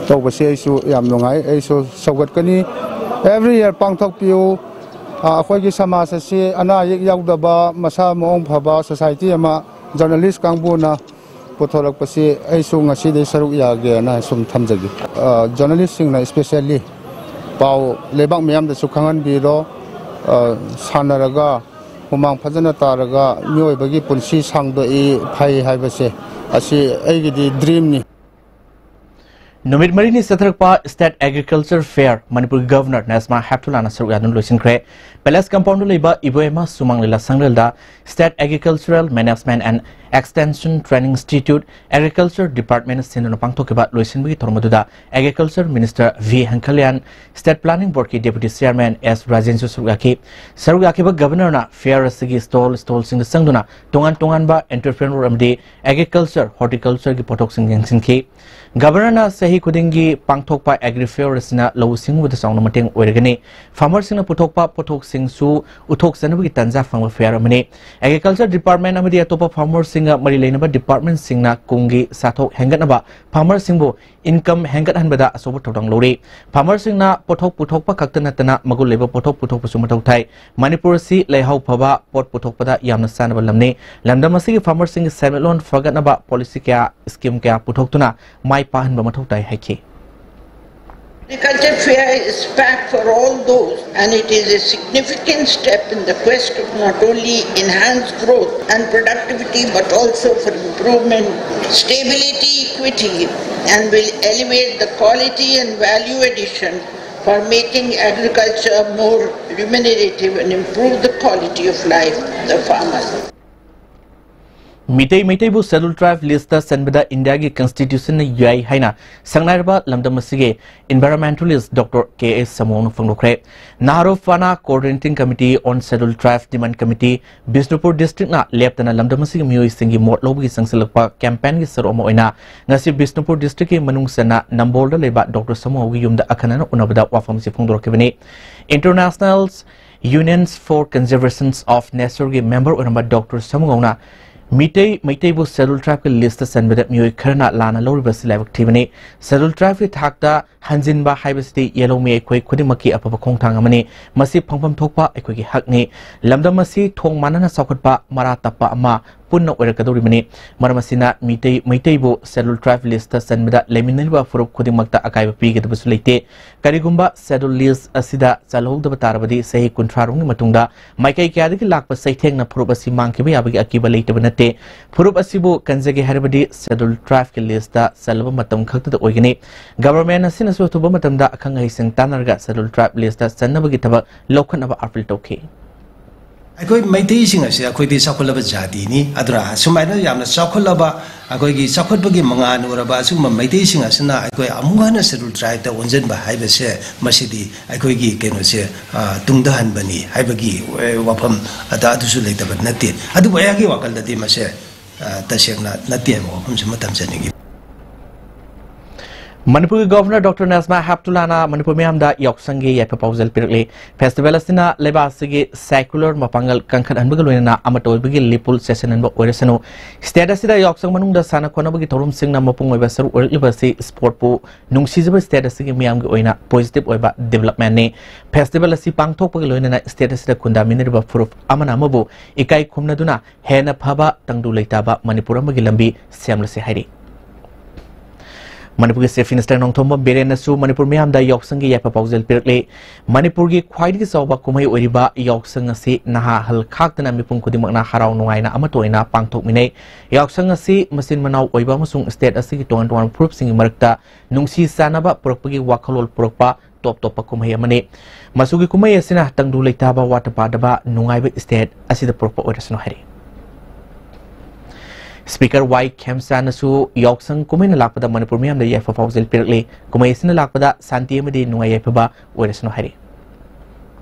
ꯇꯧꯕꯁꯦ ꯑꯩꯁꯨ ꯌꯥꯝ ꯅꯨꯡꯉꯥꯏ꯫ ꯑꯩꯁꯨ ꯁꯧꯒꯠꯀꯅꯤ꯫ Every year ꯄꯥꯡꯊꯣꯛꯄꯤꯌꯨ꯫ ꯑ, ꯑꯩꯈꯣꯏꯒꯤ ꯁꯃꯥꯖ ꯑꯁꯤ ꯑꯅꯥ ꯑꯌꯦꯛ ꯌꯥꯎꯗꯕ, ꯃꯁꯥ ꯃꯎ ꯐꯕ society ꯑꯃ journalist ꯀꯥꯡꯕꯨꯅ ꯄꯨꯊꯣꯔꯛꯄꯁꯤ ꯑꯩꯁꯨ ꯉꯁꯤꯗꯩ ꯁꯔꯨꯛ ꯌꯥꯒꯦꯅ ꯁꯨꯝ ꯊꯝꯖꯒꯦ꯫ ꯑ, journalistꯁꯤꯡꯅ especially ꯄꯥꯎ ꯂꯩꯕꯥꯛ ꯃꯤꯌꯥꯝꯗꯁꯨ ꯈꯪꯍꯟꯕꯤꯔꯣ꯫ ꯑ, ꯁꯥꯟꯅꯔꯒ ꯍꯨꯃꯥꯡ ꯐꯖꯅ ꯇꯥꯔꯒ ꯃꯤꯑꯣꯏꯕꯒꯤ ꯄꯨꯟꯁꯤ ꯁꯥꯡꯗꯣꯛꯏ, ꯐꯩ ꯍꯥꯏꯕꯁꯦ ꯑꯁꯤ ꯑꯩꯒꯤꯗꯤ dreamꯅꯤ꯫ ꯅꯨꯃꯤꯠ ꯃꯔꯤꯅꯤ ꯆꯠꯊꯔꯛꯄ State Agriculture Fair ꯃꯅꯤꯄꯨꯔꯒꯤ Governor ꯅꯦꯁꯃꯥ ꯍꯦꯞꯇꯨꯂꯥꯅ ꯁꯔꯨꯛ ꯌꯥꯗꯨꯅ ꯂꯣꯏꯁꯤꯟꯈ꯭ꯔꯦ꯫ Palace compoundꯗ ꯂꯩꯕ ꯏꯕꯣꯌꯥꯏꯃ ꯁꯨꯃꯥꯡ ꯂꯤꯂꯥ ꯁꯪꯂꯦꯜꯗ State Agricultural Management and Extension Training Institute, Agriculture Department ꯁꯤꯟꯗꯨꯅ ꯄꯥꯡꯊꯣꯛꯈꯤꯕ ꯂꯣꯏꯁꯤꯟꯕꯒꯤ ꯊꯧꯔꯝ ꯑꯗꯨꯗ Agriculture Minister V ꯍꯦꯡꯈꯂꯤꯌꯥꯟ, State Planning Boardꯀꯤ Deputy Chairman S ꯔꯥꯖꯦꯟꯁꯨ ꯁꯔꯨꯛ ꯌꯥꯈꯤ꯫ ꯁꯔꯨꯛ ꯌꯥꯈꯤꯕ Governorꯅ fair ꯑꯁꯤꯒꯤ stall, stallꯁꯤꯡꯗ ꯆꯪꯗꯨꯅ ꯇꯣꯉꯥꯟ ꯇꯣꯉꯥꯟꯕ entrepreneur ꯑꯃꯗꯤ agriculture, horticultureꯒꯤ ꯄꯣꯠꯊꯣꯛꯁꯤꯡ ꯌꯦꯡꯁꯤꯟꯈꯤ꯫ Governorꯅ ꯆꯍꯤ ꯈꯨꯗꯤꯡꯒꯤ ꯄꯥꯡꯊꯣꯛꯄ Agri Fair ꯑꯁꯤꯅ ꯂꯧꯎ ꯁꯤꯡꯎꯕꯗ ꯆꯥꯎꯅ ꯃꯇꯦꯡ ꯑꯣꯏꯔꯒꯅꯤ꯫ Farmerꯁꯤꯡꯅ ꯄꯨꯊꯣꯛꯄ ꯄꯣꯠꯊꯣꯛꯁꯤꯡꯁꯨ ꯎꯠꯊꯣꯛꯆꯅꯕꯒꯤ ꯇꯥꯟꯖꯥ ꯐꯪꯕ fair ꯑꯃꯅꯤ꯫ Agriculture Department ꯑꯃꯗꯤ ꯑꯇꯣꯞꯄ farmerꯁꯤꯡꯒ ꯃꯔꯤ ꯂꯩꯅꯕ departmentꯁꯤꯡꯅ ꯀꯨꯝꯒꯤ ꯆꯥꯊꯣꯛ ꯍꯦꯟꯒꯠꯅꯕ farmerꯁꯤꯡꯕꯨ income ꯍꯦꯟꯒꯠꯍꯟꯕꯗ ꯑꯆꯧꯕ ꯊꯧꯗꯥꯡ ꯂꯧꯔꯤ꯫ Farmerꯁꯤꯡꯅ ꯄꯣꯠꯊꯣꯛ ꯄꯨꯊꯣꯛꯄ ꯈꯛꯇ ꯅꯠꯇꯅ ꯃꯒꯨꯟ ꯂꯩꯕ ꯄꯣꯠꯊꯣꯛ ꯄꯨꯊꯣꯛꯄꯁꯨ ꯃꯊꯧ ꯇꯥꯏ꯫ ꯃꯅꯤꯄꯨꯔ ꯑꯁꯤ ꯂꯩꯍꯥꯎ ꯐꯕ ꯄꯣꯠ ꯄꯨꯊꯣꯛꯄꯗ ꯌꯥꯝꯅ ꯆꯥꯟꯅꯕ ꯂꯝꯅꯤ꯫ ꯂꯝꯗꯝ ꯑꯁꯤꯒꯤ farmerꯁꯤꯡꯒꯤ ꯁꯦꯟꯃꯤꯠꯂꯣꯟ ꯐꯒꯠꯅꯕ policy ꯀꯌꯥ, scheme ꯀꯌꯥ ꯄꯨꯊꯣꯛꯇꯨꯅ ꯃꯥꯏ ꯄꯥꯛꯍꯟꯕ ꯃꯊꯧ ꯇꯥꯏ ꯍꯥꯏꯈꯤ꯫ Agriculture fair is packed for all those, and it is a significant step in the quest of not only enhanced growth and productivity but also for improvement, stability, equity, and will elevate the quality and value addition for making agriculture more remunerative and improve the quality of life of the farmers. Meitei ꯃꯩꯇꯩꯕꯨ Scheduled Tribe list ꯆꯟꯕꯗ ꯏꯟꯗꯤꯌꯥꯒꯤ ꯀꯟꯁꯇꯤꯇ꯭ꯌꯨꯁꯟꯅ ꯌꯥꯏ ꯍꯥꯏꯅ ꯁꯛꯅꯥꯏꯔꯕ ꯂꯝꯗꯝ ꯑꯁꯤꯒꯤ ꯏꯟꯚꯥꯏꯔꯣꯟꯃꯦꯟꯇꯦꯂꯤꯁ doctor ꯀꯦ ꯑꯦꯁ ꯁꯃꯨꯅ ꯐꯣꯡꯗꯣꯛꯈ꯭ꯔꯦ꯫ ꯅꯥꯍꯥꯔꯣ ꯐꯥꯅꯥ Coordinating Committee on Scheduled Tribe Demand Committee, Bishnupur ꯗꯤꯁꯇ꯭ꯔꯤꯛꯅ ꯂꯦꯞꯇꯅ ꯂꯝꯗꯝ ꯑꯁꯤꯒꯤ ꯃꯤꯑꯣꯏꯁꯤꯡꯒꯤ ꯃꯣꯠ ꯂꯧꯕꯒꯤ ꯆꯪꯁꯤꯜꯂꯛꯄ ꯀꯦꯝꯄꯦꯟꯒꯤ ꯁꯔꯨꯛ ꯑꯃ ꯑꯣꯏꯅ ꯉꯁꯤ ꯕꯤꯁꯅꯨꯄꯨꯔ ꯗꯤꯁꯇ꯭ꯔꯤꯛꯀꯤ ꯃꯅꯨꯡ ꯆꯟꯅ ꯅꯝꯕꯣꯜꯗ ꯂꯩꯕ ꯗꯣꯛꯇꯔ ꯁꯃꯨꯒꯤ ꯌꯨꯝꯗ ꯑꯈꯟꯅꯅ ꯎꯅꯕꯗ ꯋꯥꯐꯝ ꯑꯁꯤ ꯐꯣꯡꯗꯣꯔꯛꯈꯤꯕꯅꯤ꯫ International Unions for Conservation of Natureꯒꯤ ꯃꯦꯝꯕꯔ ꯑꯣꯏꯔꯝꯕ ꯗꯣꯛꯇꯔ ꯁꯃꯨꯒꯧꯅ ꯃꯤꯇꯩ ꯃꯩꯇꯩꯕꯨ Scheduled Tribeꯀꯤ listꯇ ꯆꯟꯕꯗ ꯃꯤꯑꯣꯏ ꯈꯔꯅ ꯂꯥꯟꯅ ꯂꯧꯔꯤꯕꯁꯤ ꯂꯥꯏꯕꯛ ꯊꯤꯕꯅꯤ꯫ Scheduled Tribeꯀꯤ ꯊꯥꯛꯇ ꯍꯟꯖꯤꯟꯕ ꯍꯥꯏꯕꯁꯤꯗꯤ ꯌꯦꯜꯍꯧꯃꯤ ꯑꯩꯈꯣꯏ ꯈꯨꯗꯤꯡꯃꯛꯀꯤ ꯑꯐꯕ ꯈꯣꯡꯊꯥꯡ ꯑꯃꯅꯤ꯫ ꯃꯁꯤ ꯐꯪꯐꯝ ꯊꯣꯛꯄ ꯑꯩꯈꯣꯏꯒꯤ ꯍꯛꯅꯤ꯫ ꯂꯝꯗꯝ ꯑꯁꯤ ꯊꯣꯡ ꯃꯥꯟꯅꯅ ꯆꯥꯎꯈꯠꯄ, ꯃꯔꯥ ꯇꯞꯄ ꯑꯃ ꯄꯨꯟꯅ ꯑꯣꯏꯔꯛꯀꯗꯧꯔꯤꯕꯅꯤ꯫ ꯃꯔꯝ ꯑꯁꯤꯅ ꯃꯤꯇꯩ ꯃꯩꯇꯩꯕꯨ Scheduled Tribe listꯇ ꯆꯟꯕꯗ ꯂꯩꯃꯤꯟꯅꯔꯤꯕ ꯐꯨꯔꯨꯞ ꯈꯨꯗꯤꯡꯃꯛꯇ ꯑꯀꯥꯏꯕ ꯄꯤꯒꯗꯕꯁꯨ ꯂꯩꯇꯦ꯫ ꯀꯔꯤꯒꯨꯝꯕ Scheduled list ꯑꯁꯤꯗ ꯆꯜꯍꯧꯗꯕ ꯇꯥꯔꯕꯗꯤ ꯆꯍꯤ ꯀꯨꯟꯊ꯭ꯔꯥ ꯔꯣꯝꯒꯤ ꯃꯇꯨꯡꯗ ꯃꯥꯏꯀꯩ ꯀꯌꯥꯗꯒꯤ ꯂꯥꯛꯄ ꯆꯩꯊꯦꯡꯅ ꯐꯨꯔꯨꯞ ꯑꯁꯤ ꯃꯥꯡꯈꯤꯕ ꯌꯥꯕꯒꯤ ꯑꯀꯤꯕ ꯂꯩꯇꯕ ꯅꯠꯇꯦ꯫ ꯐꯨꯔꯨꯞ ꯑꯁꯤꯕꯨ ꯀꯟꯖꯒꯦ ꯍꯥꯏꯔꯕꯗꯤ Scheduled Tribeꯀꯤ listꯇ ꯆꯜꯂꯕ ꯃꯇꯝ ꯈꯛꯇꯗ ꯑꯣꯏꯒꯅꯤ꯫ Government ꯑꯁꯤꯅꯁꯨ ꯑꯊꯨꯕ ꯃꯇꯝꯗ ꯑꯈꯪ ꯑꯍꯩꯁꯤꯡ ꯇꯥꯟꯅꯔꯒ Scheduled Tribe listꯇ ꯆꯟꯅꯕꯒꯤ ꯊꯕꯛ ꯂꯧꯈꯠꯅꯕ appeal ꯇꯧꯈꯤ꯫ ꯑꯩꯈꯣꯏ ꯃꯩꯇꯩꯁꯤꯡ ꯑꯁꯤ ꯑꯩꯈꯣꯏꯗꯤ ꯆꯥꯎꯈꯠꯂꯕ ꯖꯥꯇꯤꯅꯤ꯫ ꯑꯗꯨꯅ ꯁꯨꯃꯥꯏꯅ ꯌꯥꯝꯅ ꯆꯥꯎꯈꯠꯂꯕ, ꯑꯩꯈꯣꯏꯒꯤ ꯆꯥꯎꯈꯠꯄꯒꯤ ꯃꯉꯥꯜ ꯎꯔꯕ ꯑꯁꯤꯒꯨꯝꯕ ꯃꯩꯇꯩꯁꯤꯡ ꯑꯁꯤꯅ ꯑꯩꯈꯣꯏ ꯑꯃꯨꯛ ꯍꯟꯅ Scheduled Tribeꯇ ꯑꯣꯟꯁꯤꯟꯕ ꯍꯥꯏꯕꯁꯦ, ꯃꯁꯤꯗꯤ ꯑꯩꯈꯣꯏꯒꯤ ꯀꯩꯅꯣꯁꯦ, ꯑ, ꯇꯨꯡꯗ ꯍꯟꯕꯅꯤ ꯍꯥꯏꯕꯒꯤ, ꯑ, ꯋꯥꯐꯝ ꯑꯗ ꯑꯗꯨꯁꯨ ꯂꯩꯇꯕ ꯅꯠꯇꯦ꯫ ꯑꯗꯨꯕꯨ ꯑꯩꯍꯥꯛꯀꯤ ꯋꯥꯈꯜꯗꯗꯤ ꯃꯁꯦ, ꯑ, ꯇꯁꯦꯡꯅ ꯅꯠꯇꯦ ꯍꯥꯏꯕ ꯋꯥꯐꯝꯁꯤꯃ ꯊꯝꯖꯅꯤꯡꯏ꯫ ꯃꯅꯤꯄꯨꯔꯒꯤ Governor ꯗꯣꯛꯇꯔ ꯅꯖꯃꯥ ꯍꯦꯞꯇꯨꯂꯥꯅ ꯃꯅꯤꯄꯨꯔ ꯃꯤꯌꯥꯝꯗ ꯌꯥꯎꯁꯪꯒꯤ ꯌꯥꯏꯐ ꯄꯥꯎꯖꯦꯜ ꯄꯤꯔꯛꯂꯤ꯫ Festival ꯑꯁꯤꯅ ꯂꯩꯕꯥꯛ ꯑꯁꯤꯒꯤ secular ꯃꯄꯥꯡꯒꯜ ꯀꯟꯈꯠꯍꯟꯕꯒ ꯂꯣꯏꯅꯅ ꯑꯃꯠꯇ ꯑꯣꯏꯕꯒꯤ ꯂꯤꯄꯨꯜ ꯆꯦꯠꯁꯤꯟꯍꯟꯕ ꯑꯣꯏꯔꯁꯅꯨ꯫ State ꯑꯁꯤꯗ ꯌꯥꯎꯁꯪ ꯃꯅꯨꯡꯗ ꯁꯥꯟꯅ ꯈꯣꯠꯅꯕꯒꯤ ꯊꯧꯔꯝꯁꯤꯡꯅ ꯃꯄꯨꯡ ꯑꯣꯏꯕ ꯁꯔꯨꯛ ꯑꯣꯏꯔꯛꯂꯤꯕ ꯑꯁꯤ sportꯄꯨ ꯅꯨꯡꯁꯤꯖꯕ state ꯑꯁꯤꯒꯤ ꯃꯤꯌꯥꯝꯒꯤ ꯑꯣꯏꯅ positive ꯑꯣꯏꯕ developmentꯅꯤ꯫ Festival ꯑꯁꯤ ꯄꯥꯡꯊꯣꯛꯄꯒ ꯂꯣꯏꯅꯅ state ꯑꯁꯤꯗ ꯈꯨꯟꯗꯥꯃꯤꯟꯅꯔꯤꯕ ꯐꯨꯔꯨꯞ ꯑꯃꯅ ꯑꯃꯕꯨ ꯏꯀꯥꯏ ꯈꯨꯝꯅꯗꯨꯅ ꯍꯦꯟꯅ ꯐꯕ ꯇꯪꯗꯨ ꯂꯩꯇꯥꯕ ꯃꯅꯤꯄꯨꯔ ꯑꯃꯒꯤ ꯂꯝꯕꯤ ꯁꯦꯝꯂꯁꯤ ꯍꯥꯏꯔꯤ꯫ ꯃꯅꯤꯄꯨꯔꯒꯤ Chief Minister ꯅꯣꯡꯊꯣꯝꯕꯝ ꯕꯤꯔꯦꯟꯅꯁꯨ ꯃꯅꯤꯄꯨꯔ ꯃꯤꯌꯥꯝꯗ ꯌꯥꯎꯁꯪꯒꯤ ꯌꯥꯏꯐ ꯄꯥꯎꯖꯦꯜ ꯄꯤꯔꯛꯂꯤ꯫ ꯃꯅꯤꯄꯨꯔꯒꯤ ꯈ꯭ꯋꯥꯏꯗꯒꯤ ꯆꯥꯎꯕ ꯀꯨꯝꯍꯩ ꯑꯣꯏꯔꯤꯕ ꯌꯥꯎꯁꯪ ꯑꯁꯤ ꯅꯍꯥ ꯑꯍꯜ ꯈꯥꯛꯇꯅ ꯃꯤꯄꯨꯝ ꯈꯨꯗꯤꯡꯃꯛꯅ ꯍꯔꯥꯎ ꯅꯨꯡꯉꯥꯏꯅ ꯑꯃꯠꯇ ꯑꯣꯏꯅ ꯄꯥꯡꯊꯣꯛꯃꯤꯟꯅꯩ꯫ ꯌꯥꯎꯁꯪ ꯑꯁꯤ ꯃꯆꯤꯟ ꯃꯅꯥꯎ ꯑꯣꯏꯕ ꯑꯃꯁꯨꯡ state ꯑꯁꯤꯒꯤ ꯇꯣꯉꯥꯟ ꯇꯣꯉꯥꯟꯕ ꯐꯨꯔꯨꯞꯁꯤꯡꯒꯤ ꯃꯔꯛꯇ ꯅꯨꯡꯁꯤ ꯆꯥꯟꯅꯕ ꯄꯨꯔꯛꯄꯒꯤ ꯋꯥꯈꯜꯂꯣꯟ ꯄꯨꯔꯛꯄ ꯇꯣꯞ ꯇꯣꯞꯄ ꯀꯨꯝꯍꯩ ꯑꯃꯅꯤ꯫ ꯃꯆꯨꯒꯤ ꯀꯨꯝꯍꯩ ꯑꯁꯤꯅ ꯇꯪꯗꯨ ꯂꯩꯇꯥꯕ, ꯋꯥꯠꯇ ꯄꯥꯗꯕ, ꯅꯨꯡꯉꯥꯏꯕ state ꯑꯁꯤꯗ ꯄꯨꯔꯛꯄ ꯑꯣꯏꯔꯁꯅꯨ ꯍꯥꯏꯔꯤ꯫ Speaker ꯋꯥꯏ ꯈꯦꯝꯆꯥꯅꯁꯨ ꯌꯥꯎꯁꯪ ꯀꯨꯝꯍꯩꯅ ꯂꯥꯛꯄꯗ ꯃꯅꯤꯄꯨꯔ ꯃꯤꯌꯥꯝꯗ ꯌꯥꯏꯐ ꯄꯥꯎꯖꯦꯜ ꯄꯤꯔꯛꯂꯤ꯫ ꯀꯨꯝꯍꯩ ꯑꯁꯤꯅ ꯂꯥꯛꯄꯗ ꯁꯥꯟꯇꯤ ꯑꯃꯗꯤ ꯅꯨꯡꯉꯥꯏ ꯌꯥꯏꯐꯕ ꯑꯣꯏꯔꯁꯅꯨ ꯍꯥꯏꯔꯤ꯫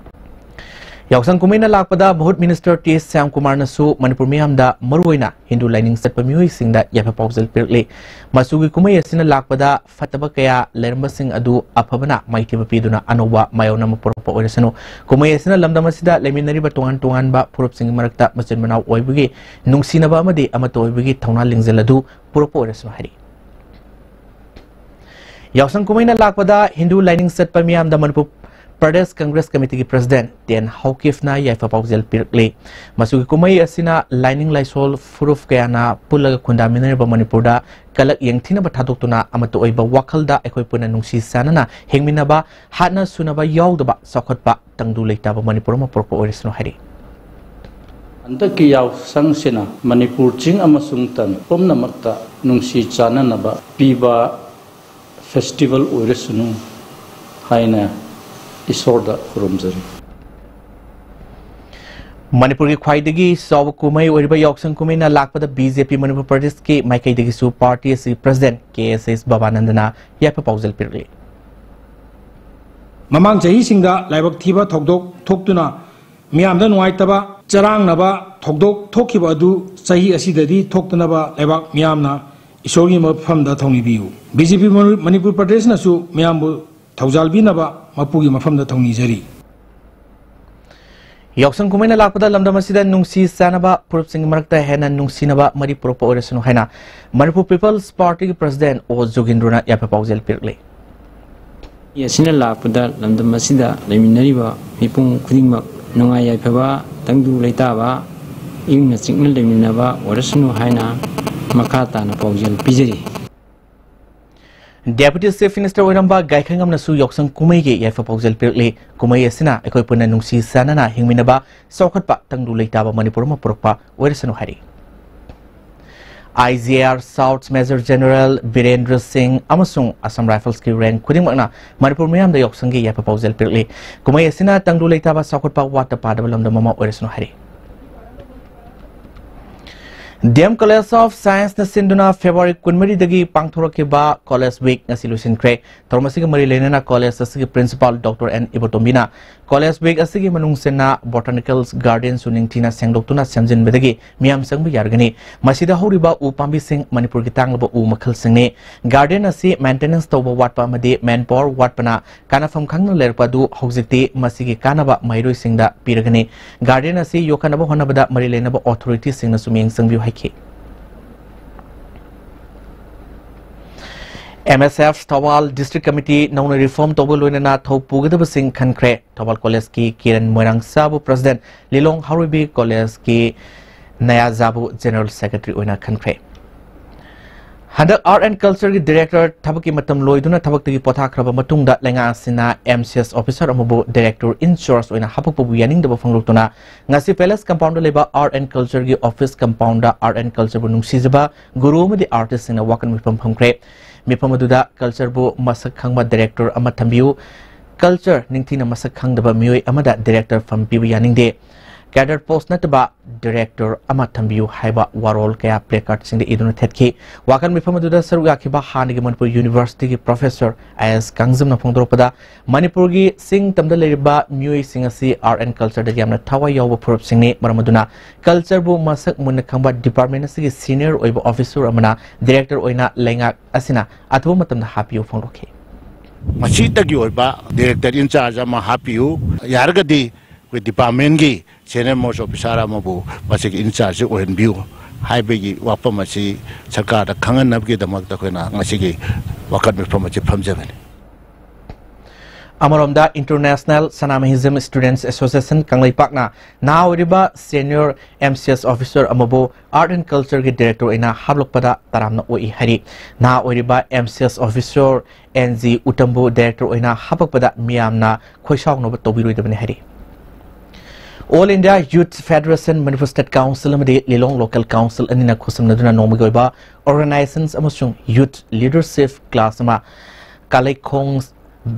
ꯌꯥꯎꯁꯪ ꯀꯨꯝꯍꯩꯅ ꯂꯥꯛꯄꯗ ꯃꯍꯨꯠ Minister ꯇꯤ ꯁ꯭ꯌꯥꯝꯀꯨꯃꯥꯔꯅꯁꯨ ꯃꯅꯤꯄꯨꯔ ꯃꯤꯌꯥꯝꯗ, ꯃꯔꯨꯑꯣꯏꯅ ꯍꯤꯟꯗꯨ ꯂꯥꯏꯅꯤꯡ ꯆꯠꯄ ꯃꯤꯑꯣꯏꯁꯤꯡꯗ ꯌꯥꯏꯐ ꯄꯥꯎꯖꯦꯜ ꯄꯤꯔꯛꯂꯤ꯫ ꯃꯆꯨꯒꯤ ꯀꯨꯝꯍꯩ ꯑꯁꯤꯅ ꯂꯥꯛꯄꯗ ꯐꯠꯇꯕ ꯀꯌꯥ ꯂꯩꯔꯝꯕꯁꯤꯡ ꯑꯗꯨ ꯑꯐꯕꯅ ꯃꯥꯏꯊꯤꯕ ꯄꯤꯗꯨꯅ ꯑꯅꯧꯕ ꯃꯥꯌꯣꯟ ꯑꯃ ꯄꯨꯔꯛꯄ ꯑꯣꯏꯔꯁꯅꯨ꯫ ꯀꯨꯝꯍꯩ ꯑꯁꯤꯅ ꯂꯝꯗꯝ ꯑꯁꯤꯗ ꯂꯩꯃꯤꯟꯅꯔꯤꯕ ꯇꯣꯉꯥꯟ ꯇꯣꯉꯥꯟꯕ ꯐꯨꯔꯨꯞꯁꯤꯡꯒꯤ ꯃꯔꯛꯇ ꯃꯆꯤꯟ ꯃꯅꯥꯎ ꯑꯣꯏꯕꯒꯤ ꯅꯨꯡꯁꯤꯅꯕ ꯑꯃꯗꯤ ꯑꯃꯠꯇ ꯑꯣꯏꯕꯒꯤ ꯊꯧꯅꯥ ꯂꯤꯡꯖꯦꯜ ꯑꯗꯨ ꯄꯨꯔꯛꯄ ꯑꯣꯏꯔꯁꯅꯨ ꯍꯥꯏꯔꯤ꯫ ꯌꯥꯎꯁꯪ ꯀꯨꯝꯍꯩꯅ ꯂꯥꯛꯄꯗ ꯍꯤꯟꯗꯨ ꯂꯥꯏꯅꯤꯡ ꯆꯠꯄ ꯃꯤꯌꯥꯝꯗ ꯃꯅꯤꯄꯨꯔ ꯄ꯭ꯔꯗꯦꯁ ꯀꯪꯒ꯭ꯔꯦꯁ ꯀꯃꯤꯇꯤꯒꯤ President ꯇꯦꯟ ꯍꯧꯀꯤꯐꯅ ꯌꯥꯏꯐ ꯄꯥꯎꯖꯦꯜ ꯄꯤꯔꯛꯂꯤ꯫ ꯃꯆꯨꯒꯤ ꯀꯨꯝꯍꯩ ꯑꯁꯤꯅ ꯂꯥꯏꯅꯤꯡ ꯂꯥꯏꯁꯣꯜ ꯐꯨꯔꯨꯞ ꯀꯌꯥꯅ ꯄꯨꯜꯂꯒ ꯈꯨꯟꯗꯥꯃꯤꯟꯅꯔꯤꯕ ꯃꯅꯤꯄꯨꯔꯗ ꯀꯂꯛ ꯌꯦꯡꯊꯤꯅꯕ ꯊꯥꯗꯣꯛꯇꯨꯅ ꯑꯃꯠꯇ ꯑꯣꯏꯕ ꯋꯥꯈꯜꯗ ꯑꯩꯈꯣꯏ ꯄꯨꯟꯅ ꯅꯨꯡꯁꯤ ꯆꯥꯟꯅꯅ ꯍꯤꯡꯃꯤꯟꯅꯕ, ꯍꯥꯠꯅ ꯁꯨꯅꯕ ꯌꯥꯎꯗꯕ ꯆꯥꯎꯈꯠꯄ, ꯇꯪꯗꯨ ꯂꯩꯇꯥꯕ ꯃꯅꯤꯄꯨꯔ ꯑꯃ ꯄꯨꯔꯛꯄ ꯑꯣꯏꯔꯁꯅꯨ ꯍꯥꯏꯔꯤ꯫ ꯍꯟꯗꯛꯀꯤ ꯌꯥꯎꯁꯪꯁꯤꯅ ꯃꯅꯤꯄꯨꯔ ꯆꯤꯡ ꯑꯃꯁꯨꯡ ꯇꯝ ꯄꯨꯝꯅꯃꯛꯇ ꯅꯨꯡꯁꯤ ꯆꯥꯟꯅꯅꯕ ꯄꯤꯕ festival ꯑꯣꯏꯔꯁꯅꯨ ꯍꯥꯏꯅ ꯏꯁꯣꯔꯗ ꯈꯨꯔꯨꯝꯖꯔꯤ꯫ ꯃꯅꯤꯄꯨꯔꯒꯤ ꯈ꯭ꯋꯥꯏꯗꯒꯤ ꯆꯥꯎꯕ ꯀꯨꯝꯍꯩ ꯑꯣꯏꯔꯤꯕ ꯌꯥꯎꯁꯪ ꯀꯨꯝꯍꯩꯅ ꯂꯥꯛꯄꯗ ꯕꯤ ꯖꯦ ꯄꯤ ꯃꯅꯤꯄꯨꯔ ꯄ꯭ꯔꯗꯦꯁꯀꯤ ꯃꯥꯏꯀꯩꯗꯒꯤꯁꯨ party ꯑꯁꯤꯒꯤ President ꯀꯦ ꯑꯦꯁ ꯑꯦꯁ ꯕꯕꯥꯅꯟꯗꯅ ꯌꯥꯏꯐ ꯄꯥꯎꯖꯦꯜ ꯄꯤꯔꯛꯂꯤ꯫ ꯃꯃꯥꯡ ꯆꯍꯤꯁꯤꯡꯗ ꯂꯥꯏꯕꯛ ꯊꯤꯕ ꯊꯧꯗꯣꯛ ꯊꯣꯛꯇꯨꯅ ꯃꯤꯌꯥꯝꯗ ꯅꯨꯡꯉꯥꯏꯇꯕ, ꯆꯔꯥꯡꯅꯕ ꯊꯧꯗꯣꯛ ꯊꯣꯛꯈꯤꯕ ꯑꯗꯨ ꯆꯍꯤ ꯑꯁꯤꯗꯗꯤ ꯊꯣꯛꯇꯅꯕ ꯂꯩꯕꯥꯛ ꯃꯤꯌꯥꯝꯅ ꯏꯁꯣꯔꯒꯤ ꯃꯐꯝꯗ ꯊꯧꯅꯤꯕꯤꯌꯨ꯫ ꯕꯤ ꯖꯦ ꯄꯤ ꯃꯅꯤꯄꯨꯔ ꯄ꯭ꯔꯗꯦꯁꯅꯁꯨ ꯃꯤꯌꯥꯝꯕꯨ ꯊꯧꯖꯥꯜꯕꯤꯅꯕ ꯃꯄꯨꯒꯤ ꯃꯐꯝꯗ ꯊꯧꯅꯤꯖꯔꯤ꯫ ꯌꯥꯎꯁꯪ ꯀꯨꯝꯍꯩꯅ ꯂꯥꯛꯄꯗ ꯂꯝꯗꯝ ꯑꯁꯤꯗ ꯅꯨꯡꯁꯤ ꯆꯥꯟꯅꯕ ꯐꯨꯔꯨꯞꯁꯤꯡꯒꯤ ꯃꯔꯛꯇ ꯍꯦꯟꯅ ꯅꯨꯡꯁꯤꯅꯕ ꯃꯔꯤ ꯄꯨꯔꯛꯄ ꯑꯣꯏꯔꯁꯅꯨ ꯍꯥꯏꯅ ꯃꯅꯤꯄꯨꯔ ꯄꯤꯄꯜꯁ ꯄꯥꯔꯇꯤꯒꯤ President ꯑꯣ ꯖꯣꯒꯤꯟꯗ꯭ꯔꯣꯅ ꯌꯥꯏꯐ ꯄꯥꯎꯖꯦꯜ ꯄꯤꯔꯛꯂꯤ꯫ ꯑꯁꯤꯅ ꯂꯥꯛꯄꯗ ꯂꯝꯗꯝ ꯑꯁꯤꯗ ꯂꯩꯃꯤꯟꯅꯔꯤꯕ ꯃꯤꯄꯨꯝ ꯈꯨꯗꯤꯡꯃꯛ ꯅꯨꯡꯉꯥꯏ ꯌꯥꯏꯐꯕ, ꯇꯪꯗꯨ ꯂꯩꯇꯥꯕ, ꯏꯪꯅ ꯆꯤꯛꯅ ꯂꯩꯃꯤꯟꯅꯕ ꯑꯣꯏꯔꯁꯅꯨ ꯍꯥꯏꯅ ꯃꯈꯥ ꯇꯥꯅ ꯄꯥꯎꯖꯦꯜ ꯄꯤꯖꯔꯤ꯫ Deputy Chief Minister ꯑꯣꯏꯔꯝꯕ ꯒꯥꯏꯈꯪꯉꯝꯅꯁꯨ ꯌꯥꯎꯁꯪ ꯀꯨꯝꯍꯩꯒꯤ ꯌꯥꯏꯐ ꯄꯥꯎꯖꯦꯜ ꯄꯤꯔꯛꯂꯤ꯫ ꯀꯨꯝꯍꯩ ꯑꯁꯤꯅ ꯑꯩꯈꯣꯏ ꯄꯨꯟꯅ ꯅꯨꯡꯁꯤ ꯆꯥꯟꯅꯅ ꯍꯤꯡꯃꯤꯟꯅꯕ, ꯆꯥꯎꯈꯠꯄ, ꯇꯪꯗꯨ ꯂꯩꯇꯥꯕ ꯃꯅꯤꯄꯨꯔ ꯑꯃ ꯄꯨꯔꯛꯄ ꯑꯣꯏꯔꯁꯅꯨ ꯍꯥꯏꯔꯤ꯫ IGR South Major General Birendra ꯁꯤꯡ ꯑꯃꯁꯨꯡ Assam Riflesꯀꯤ rank ꯈꯨꯗꯤꯡꯃꯛꯅ ꯃꯅꯤꯄꯨꯔ ꯃꯤꯌꯥꯝꯗ ꯌꯥꯎꯁꯪꯒꯤ ꯌꯥꯏꯐ ꯄꯥꯎꯖꯦꯜ ꯄꯤꯔꯛꯂꯤ꯫ ꯀꯨꯝꯍꯩ ꯑꯁꯤꯅ ꯇꯪꯗꯨ ꯂꯩꯇꯥꯕ, ꯆꯥꯎꯈꯠꯄ, ꯋꯥꯠꯇ ꯄꯥꯗꯕ ꯂꯝꯗꯝ ꯑꯃ ꯑꯣꯏꯔꯁꯅꯨ ꯍꯥꯏꯔꯤ꯫ D M College of Scienceꯅ ꯁꯤꯟꯗꯨꯅ February ꯀꯨꯟꯃꯔꯤꯗꯒꯤ ꯄꯥꯡꯊꯣꯔꯛꯈꯤꯕ College Week ꯉꯁꯤ ꯂꯣꯏꯁꯤꯟꯈ꯭ꯔꯦ꯫ ꯊꯧꯔꯝ ꯑꯁꯤꯒ ꯃꯔꯤ ꯂꯩꯅꯅ college ꯑꯁꯤꯒꯤ principal Doctor N ꯏꯕꯣꯇꯣꯝꯕꯤꯅ college week ꯑꯁꯤꯒꯤ ꯃꯅꯨꯡ ꯆꯟꯅ botanical gardenꯁꯨ ꯅꯤꯡꯊꯤꯅ ꯁꯦꯡꯗꯣꯛꯇꯨꯅ ꯁꯦꯝꯖꯤꯟꯕꯗꯒꯤ ꯃꯤꯌꯥꯝ ꯆꯪꯕ ꯌꯥꯔꯒꯅꯤ꯫ ꯃꯁꯤꯗ ꯍꯧꯔꯤꯕ ꯎ ꯄꯥꯝꯕꯤꯁꯤꯡ ꯃꯅꯤꯄꯨꯔꯒꯤ ꯇꯥꯡꯂꯕ ꯎ ꯃꯈꯜꯁꯤꯡꯅꯤ꯫ Garden ꯑꯁꯤ maintenance ꯇꯧꯕ ꯋꯥꯠꯄ ꯑꯃꯗꯤ manpower ꯋꯥꯠꯄꯅ ꯀꯥꯟꯅꯐꯝ ꯈꯪꯗꯅ ꯂꯩꯔꯛꯄ ꯑꯗꯨ ꯍꯧꯖꯤꯛꯇꯤ ꯃꯁꯤꯒꯤ ꯀꯥꯟꯅꯕ ꯃꯍꯩꯔꯣꯏꯁꯤꯡꯗ ꯄꯤꯔꯒꯅꯤ꯫ Garden ꯑꯁꯤ ꯌꯣꯛꯈꯠꯅꯕ ꯍꯣꯠꯅꯕꯗ ꯃꯔꯤ ꯂꯩꯅꯕ authorityꯁꯤꯡꯅꯁꯨ ꯃꯤꯠꯌꯦꯡ ꯆꯪꯕꯤꯌꯨ ꯍꯥꯏꯈꯤ꯫ M S F Thoubal District Committee ꯅꯧꯅ reform ꯇꯧꯕ ꯂꯣꯏꯅꯅ ꯊꯧ ꯄꯨꯒꯗꯕꯁꯤꯡ ꯈꯟꯈ꯭ꯔꯦ꯫ ꯊꯧꯕꯥꯜ Collegeꯀꯤ ꯀꯤꯔꯟ ꯃꯣꯏꯔꯥꯡꯆꯥꯕꯨ President, ꯂꯤꯂꯣꯡ ꯍꯥꯎꯔꯩꯕꯤ Collegeꯀꯤ ꯅꯌꯥꯖꯥꯕꯨ General Secretary ꯑꯣꯏꯅ ꯈꯟꯈ꯭ꯔꯦ꯫ ꯍꯟꯗꯛ Art and Cultureꯒꯤ Director ꯊꯕꯛꯀꯤ ꯃꯇꯝ ꯂꯣꯏꯗꯨꯅ ꯊꯕꯛꯇꯒꯤ ꯄꯣꯊꯥꯈ꯭ꯔꯕ ꯃꯇꯨꯡꯗ ꯂꯩꯉꯥꯛ ꯑꯁꯤꯅ M C S officer ꯑꯃꯕꯨ Director in charge ꯑꯣꯏꯅ ꯍꯥꯄꯛꯄꯕꯨ ꯌꯥꯅꯤꯡꯗꯕ ꯐꯣꯡꯗꯣꯛꯇꯨꯅ ꯉꯁꯤ Palace Compoundꯗ ꯂꯩꯕ Art and Cultureꯒꯤ office compoundꯗ Art and Cultureꯕꯨ ꯅꯨꯡꯁꯤꯖꯕ ꯒꯨꯔꯨ ꯑꯃꯗꯤ artistꯁꯤꯡꯅ ꯋꯥꯀꯠ ꯃꯤꯐꯝ ꯐꯝꯈ꯭ꯔꯦ꯫ ꯃꯤꯐꯝ ꯑꯗꯨꯗ cultureꯕꯨ ꯃꯁꯛ ꯈꯪꯕ director ꯑꯃ ꯊꯝꯕꯤꯌꯨ, culture ꯅꯤꯡꯊꯤꯅ ꯃꯁꯛ ꯈꯪꯗꯕ ꯃꯤꯑꯣꯏ ꯑꯃꯗ director ꯐꯝ ꯄꯤꯕ ꯌꯥꯅꯤꯡꯗꯦ, cadre post ꯅꯠꯇꯕ director ꯑꯃ ꯊꯝꯕꯤꯌꯨ ꯍꯥꯏꯕ ꯋꯥꯔꯣꯜ ꯀꯌꯥ placardꯁꯤꯡꯗ ꯏꯗꯨꯅ ꯊꯦꯠꯈꯤ꯫ ꯋꯥꯀꯠ ꯃꯤꯐꯝ ꯑꯗꯨꯗ ꯁꯔꯨꯛ ꯌꯥꯈꯤꯕ ꯍꯥꯟꯅꯒꯤ ꯃꯅꯤꯄꯨꯔ Universityꯒꯤ professor ꯑꯥꯏ ꯑꯦꯁ ꯀꯥꯡꯖꯝꯅ ꯐꯣꯡꯗꯣꯔꯛꯄꯗ, ꯃꯅꯤꯄꯨꯔꯒꯤ ꯆꯤꯡ ꯇꯝꯗ ꯂꯩꯔꯤꯕ ꯃꯤꯑꯣꯏꯁꯤꯡ ꯑꯁꯤ Art and Cultureꯗ ꯌꯥꯝꯅ ꯊꯋꯥꯏ ꯌꯥꯎꯕ ꯐꯨꯔꯨꯞꯁꯤꯡꯅꯤ꯫ ꯃꯔꯝ ꯑꯗꯨꯅ cultureꯕꯨ ꯃꯁꯛ ꯃꯨꯟꯅ ꯈꯪꯕ department ꯑꯁꯤꯒꯤ senior ꯑꯣꯏꯕ officer ꯑꯃꯅ director ꯑꯣꯏꯅ ꯂꯩꯉꯥꯛ ꯑꯁꯤꯅ ꯑꯊꯨꯕ ꯃꯇꯝꯗ ꯍꯥꯞꯄꯤꯌꯨ ꯐꯣꯡꯗꯣꯛꯈꯤ꯫ ꯃꯁꯤꯇꯒꯤ ꯑꯣꯏꯕ director in charge ꯑꯃ ꯍꯥꯞꯄꯤꯌꯨ꯫ ꯌꯥꯔꯒꯗꯤ ꯑꯩꯈꯣꯏ departmentꯀꯤ senior most officer ꯑꯃꯕꯨ ꯃꯁꯤꯒꯤ in charge ꯑꯣꯏꯍꯟꯕꯤꯌꯨ ꯍꯥꯏꯕꯒꯤ ꯋꯥꯐꯝ ꯑꯁꯤ ꯁꯔꯀꯥꯔꯗ ꯈꯪꯍꯟꯅꯕꯒꯤꯗꯃꯛꯇ ꯑꯩꯈꯣꯏꯅ ꯉꯁꯤꯒꯤ ꯋꯥꯀꯠ ꯃꯤꯐꯝ ꯑꯁꯤ ꯐꯝꯖꯕꯅꯤ꯫ ꯑꯃꯔꯣꯝꯗ, International Sanamahism Students Association ꯀꯪꯂꯩꯄꯥꯛꯅ ꯅꯍꯥ ꯑꯣꯏꯔꯤꯕ senior M C S officer ꯑꯃꯕꯨ Art and Culture ꯒꯤ director ꯑꯣꯏꯅ ꯍꯥꯞꯂꯛꯄꯗ ꯇꯔꯥꯝꯅ ꯑꯣꯛꯏ ꯍꯥꯏꯔꯤ꯫ ꯅꯍꯥ ꯑꯣꯏꯔꯤꯕ M C S officer N G ꯎꯇꯝꯕꯨ director ꯑꯣꯏꯅ ꯍꯥꯞꯄꯛꯄꯗ ꯃꯤꯌꯥꯝꯅ ꯈꯣꯏꯁꯥꯎꯅꯕ ꯇꯧꯕꯤꯔꯣꯏꯗꯕꯅꯤ ꯍꯥꯏꯔꯤ꯫ All India Youth Federation, Manipur State Council ꯑꯃꯗꯤ ꯂꯤꯂꯣꯡ Local Council ꯑꯅꯤꯅ ꯈꯨꯠꯁꯝꯅꯗꯨꯅ ꯅꯣꯡꯃꯒꯤ ꯑꯣꯏꯕ organizations ꯑꯃꯁꯨꯡ youth leadership class ꯑꯃ ꯀꯥꯂꯩꯈꯣꯡ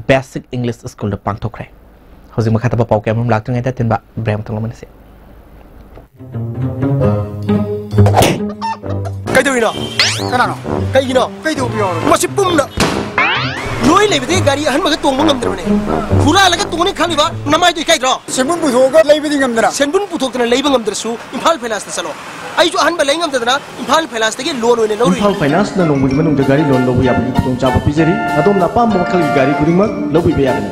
Basic English School ꯗ ꯄꯥꯡꯊꯣꯛꯈ꯭ꯔꯦ꯫ ꯍꯧꯖꯤꯛ ꯃꯈꯥ ꯇꯥꯕ ꯄꯥꯎ ꯀꯌꯥ ꯑꯃꯔꯣꯝ ꯂꯥꯛꯇ꯭ꯔꯤꯉꯩꯗ ꯑꯇꯦꯟꯕ break ꯑꯃꯇꯪ ꯂꯧꯃꯤꯟꯅꯁꯤ꯫ ꯀꯩꯗꯧꯔꯤꯅꯣ? ꯀꯅꯥꯅꯣ? ꯀꯩꯒꯤꯅꯣ? ꯀꯩꯗꯧꯕ ꯌꯥꯎꯔꯒꯦ? ꯃꯁꯤ ꯄꯨꯝꯅ ꯂꯣꯏ ꯂꯩꯕꯗꯤ ꯒꯥꯔꯤ ꯑꯍꯟꯕꯒ ꯇꯣꯡꯕ ꯉꯝꯗ꯭ꯔꯕꯅꯦ꯫ ꯍꯨꯔꯥꯜꯂꯒ ꯇꯣꯡꯅꯤ ꯈꯜꯂꯤꯕ ꯅꯃꯥꯏꯗꯣ ꯏꯀꯥꯏꯗ꯭ꯔꯣ? ꯁꯦꯟꯕꯨꯟ ꯄꯨꯊꯣꯛꯑꯒ ꯂꯩꯕꯗꯤ ꯉꯝꯗꯅ꯫ ꯁꯦꯟꯕꯨꯟ ꯄꯨꯊꯣꯛꯇꯅ ꯂꯩꯕ ꯉꯝꯗ꯭ꯔꯁꯨ ꯏꯝꯐꯥꯜ ꯐꯥꯏꯅꯥꯟꯁꯇ ꯆꯠꯂꯣ꯫ ꯑꯩꯁꯨ ꯑꯍꯟꯕ ꯂꯩ ꯉꯝꯗꯗꯅ ꯏꯝꯐꯥꯜ ꯐꯥꯏꯅꯥꯟꯁꯇꯒꯤ loan ꯑꯣꯏꯅ ꯂꯧꯔꯨꯏ꯫ ꯏꯝꯐꯥꯜ ꯐꯥꯏꯅꯥꯟꯁꯅ ꯅꯣꯡꯃꯒꯤ ꯃꯅꯨꯡꯗ ꯒꯥꯔꯤ loan ꯂꯧꯕ ꯌꯥꯕꯒꯤ ꯈꯨꯗꯣꯡꯆꯥꯕ ꯄꯤꯖꯔꯤ꯫ ꯑꯗꯣꯝꯅ ꯑꯄꯥꯝꯕ ꯃꯈꯜꯒꯤ ꯒꯥꯔꯤ ꯈꯨꯗꯤꯡꯃꯛ ꯂꯧꯕꯤꯕ ꯌꯥꯒꯅꯤ꯫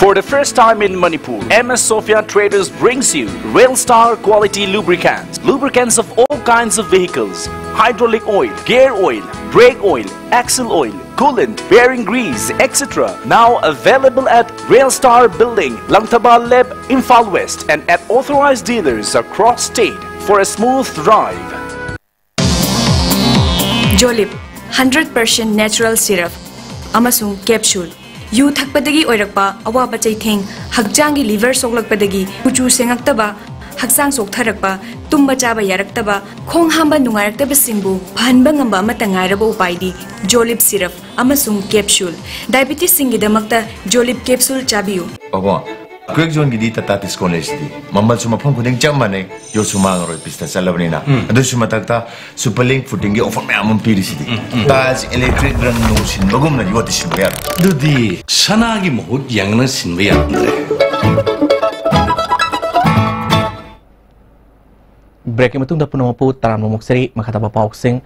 For the first time in Manipur, M S Sophia Traders brings you Rail Star quality lubricants. Lubricants of all kinds of vehicles, hydraulic oil, gear oil, brake oil, axle oil, coolant, bearing grease, et cetera. Now available at Rail Star Building, Langthaba Lab, Imphal West, and at authorized dealers across state for a smooth drive. Jolib, hundred percent natural syrup ꯑꯃꯁꯨꯡ capsule꯫ U ꯊꯛꯄꯗꯒꯤ ꯑꯣꯏꯔꯛꯄ ꯑꯋꯥꯕ ꯆꯩꯊꯦꯡ, ꯍꯛꯆꯥꯡꯒꯤ liver ꯁꯣꯛꯂꯛꯄꯗꯒꯤ ꯀꯨꯆꯨ ꯁꯦꯡꯉꯛꯇꯕ, ꯍꯛꯆꯥꯡ ꯆꯣꯛꯊꯔꯛꯄ, ꯇꯨꯝꯕ ꯆꯥꯕ ꯌꯥꯔꯛꯇꯕ, ꯈꯣꯡ ꯍꯥꯝꯕ ꯅꯨꯡꯉꯥꯏꯔꯛꯇꯕꯁꯤꯡꯕꯨ ꯐꯍꯟꯕ ꯉꯝꯕ ꯑꯃꯠꯇ ꯉꯥꯏꯔꯕ ꯎꯄꯥꯏꯗꯤ Jolib syrup ꯑꯃꯁꯨꯡ capsule꯫ Diabetesꯁꯤꯡꯒꯤꯗꯃꯛꯇ Jolib capsule ꯆꯥꯕꯤꯌꯨ꯫ ꯄꯥꯕꯨꯡ, Craig Zoneꯒꯤꯗꯤ Tata Tiscon ꯂꯩꯁꯤꯗꯤ꯫ ꯃꯃꯜꯁꯨ ꯃꯐꯝ ꯈꯨꯗꯤꯡ ꯆꯞ ꯃꯥꯟꯅꯩ, ꯌꯣꯠꯁꯨ ꯃꯥꯡꯉꯔꯣꯏ, ꯄꯤꯁꯇ ꯆꯠꯂꯕꯅꯤꯅ꯫ ꯎꯝ꯫ ꯑꯗꯨꯁꯨ ꯃꯊꯛꯇ Superlink Footingꯒꯤ offer ꯃꯌꯥꯝ ꯑꯃ ꯄꯤꯔꯤꯁꯤꯗꯤ꯫ ꯎꯝ, ꯎꯝ꯫ Tiles, electric ꯔꯪ ꯅꯨꯡ ꯁꯤꯟꯕꯒꯨꯝꯅ ꯌꯣꯠꯇꯤ ꯁꯤꯟꯕ ꯌꯥꯔꯣꯏ꯫ ꯑꯗꯨꯗꯤ ꯁꯅꯥꯒꯤ ꯃꯍꯨꯠ ꯌꯦꯡꯅ ꯁꯤꯟꯕ ꯌꯥꯔꯝꯗ꯭ꯔꯦ꯫ Break ꯀꯤ ꯃꯇꯨꯡꯗ ꯄꯨꯝꯅꯃꯛꯄꯨ ꯇꯔꯥꯝꯅ ꯑꯣꯛꯆꯔꯤ꯫ ꯃꯈꯥ ꯇꯥꯕ ꯄꯥꯎꯁꯤꯡ꯫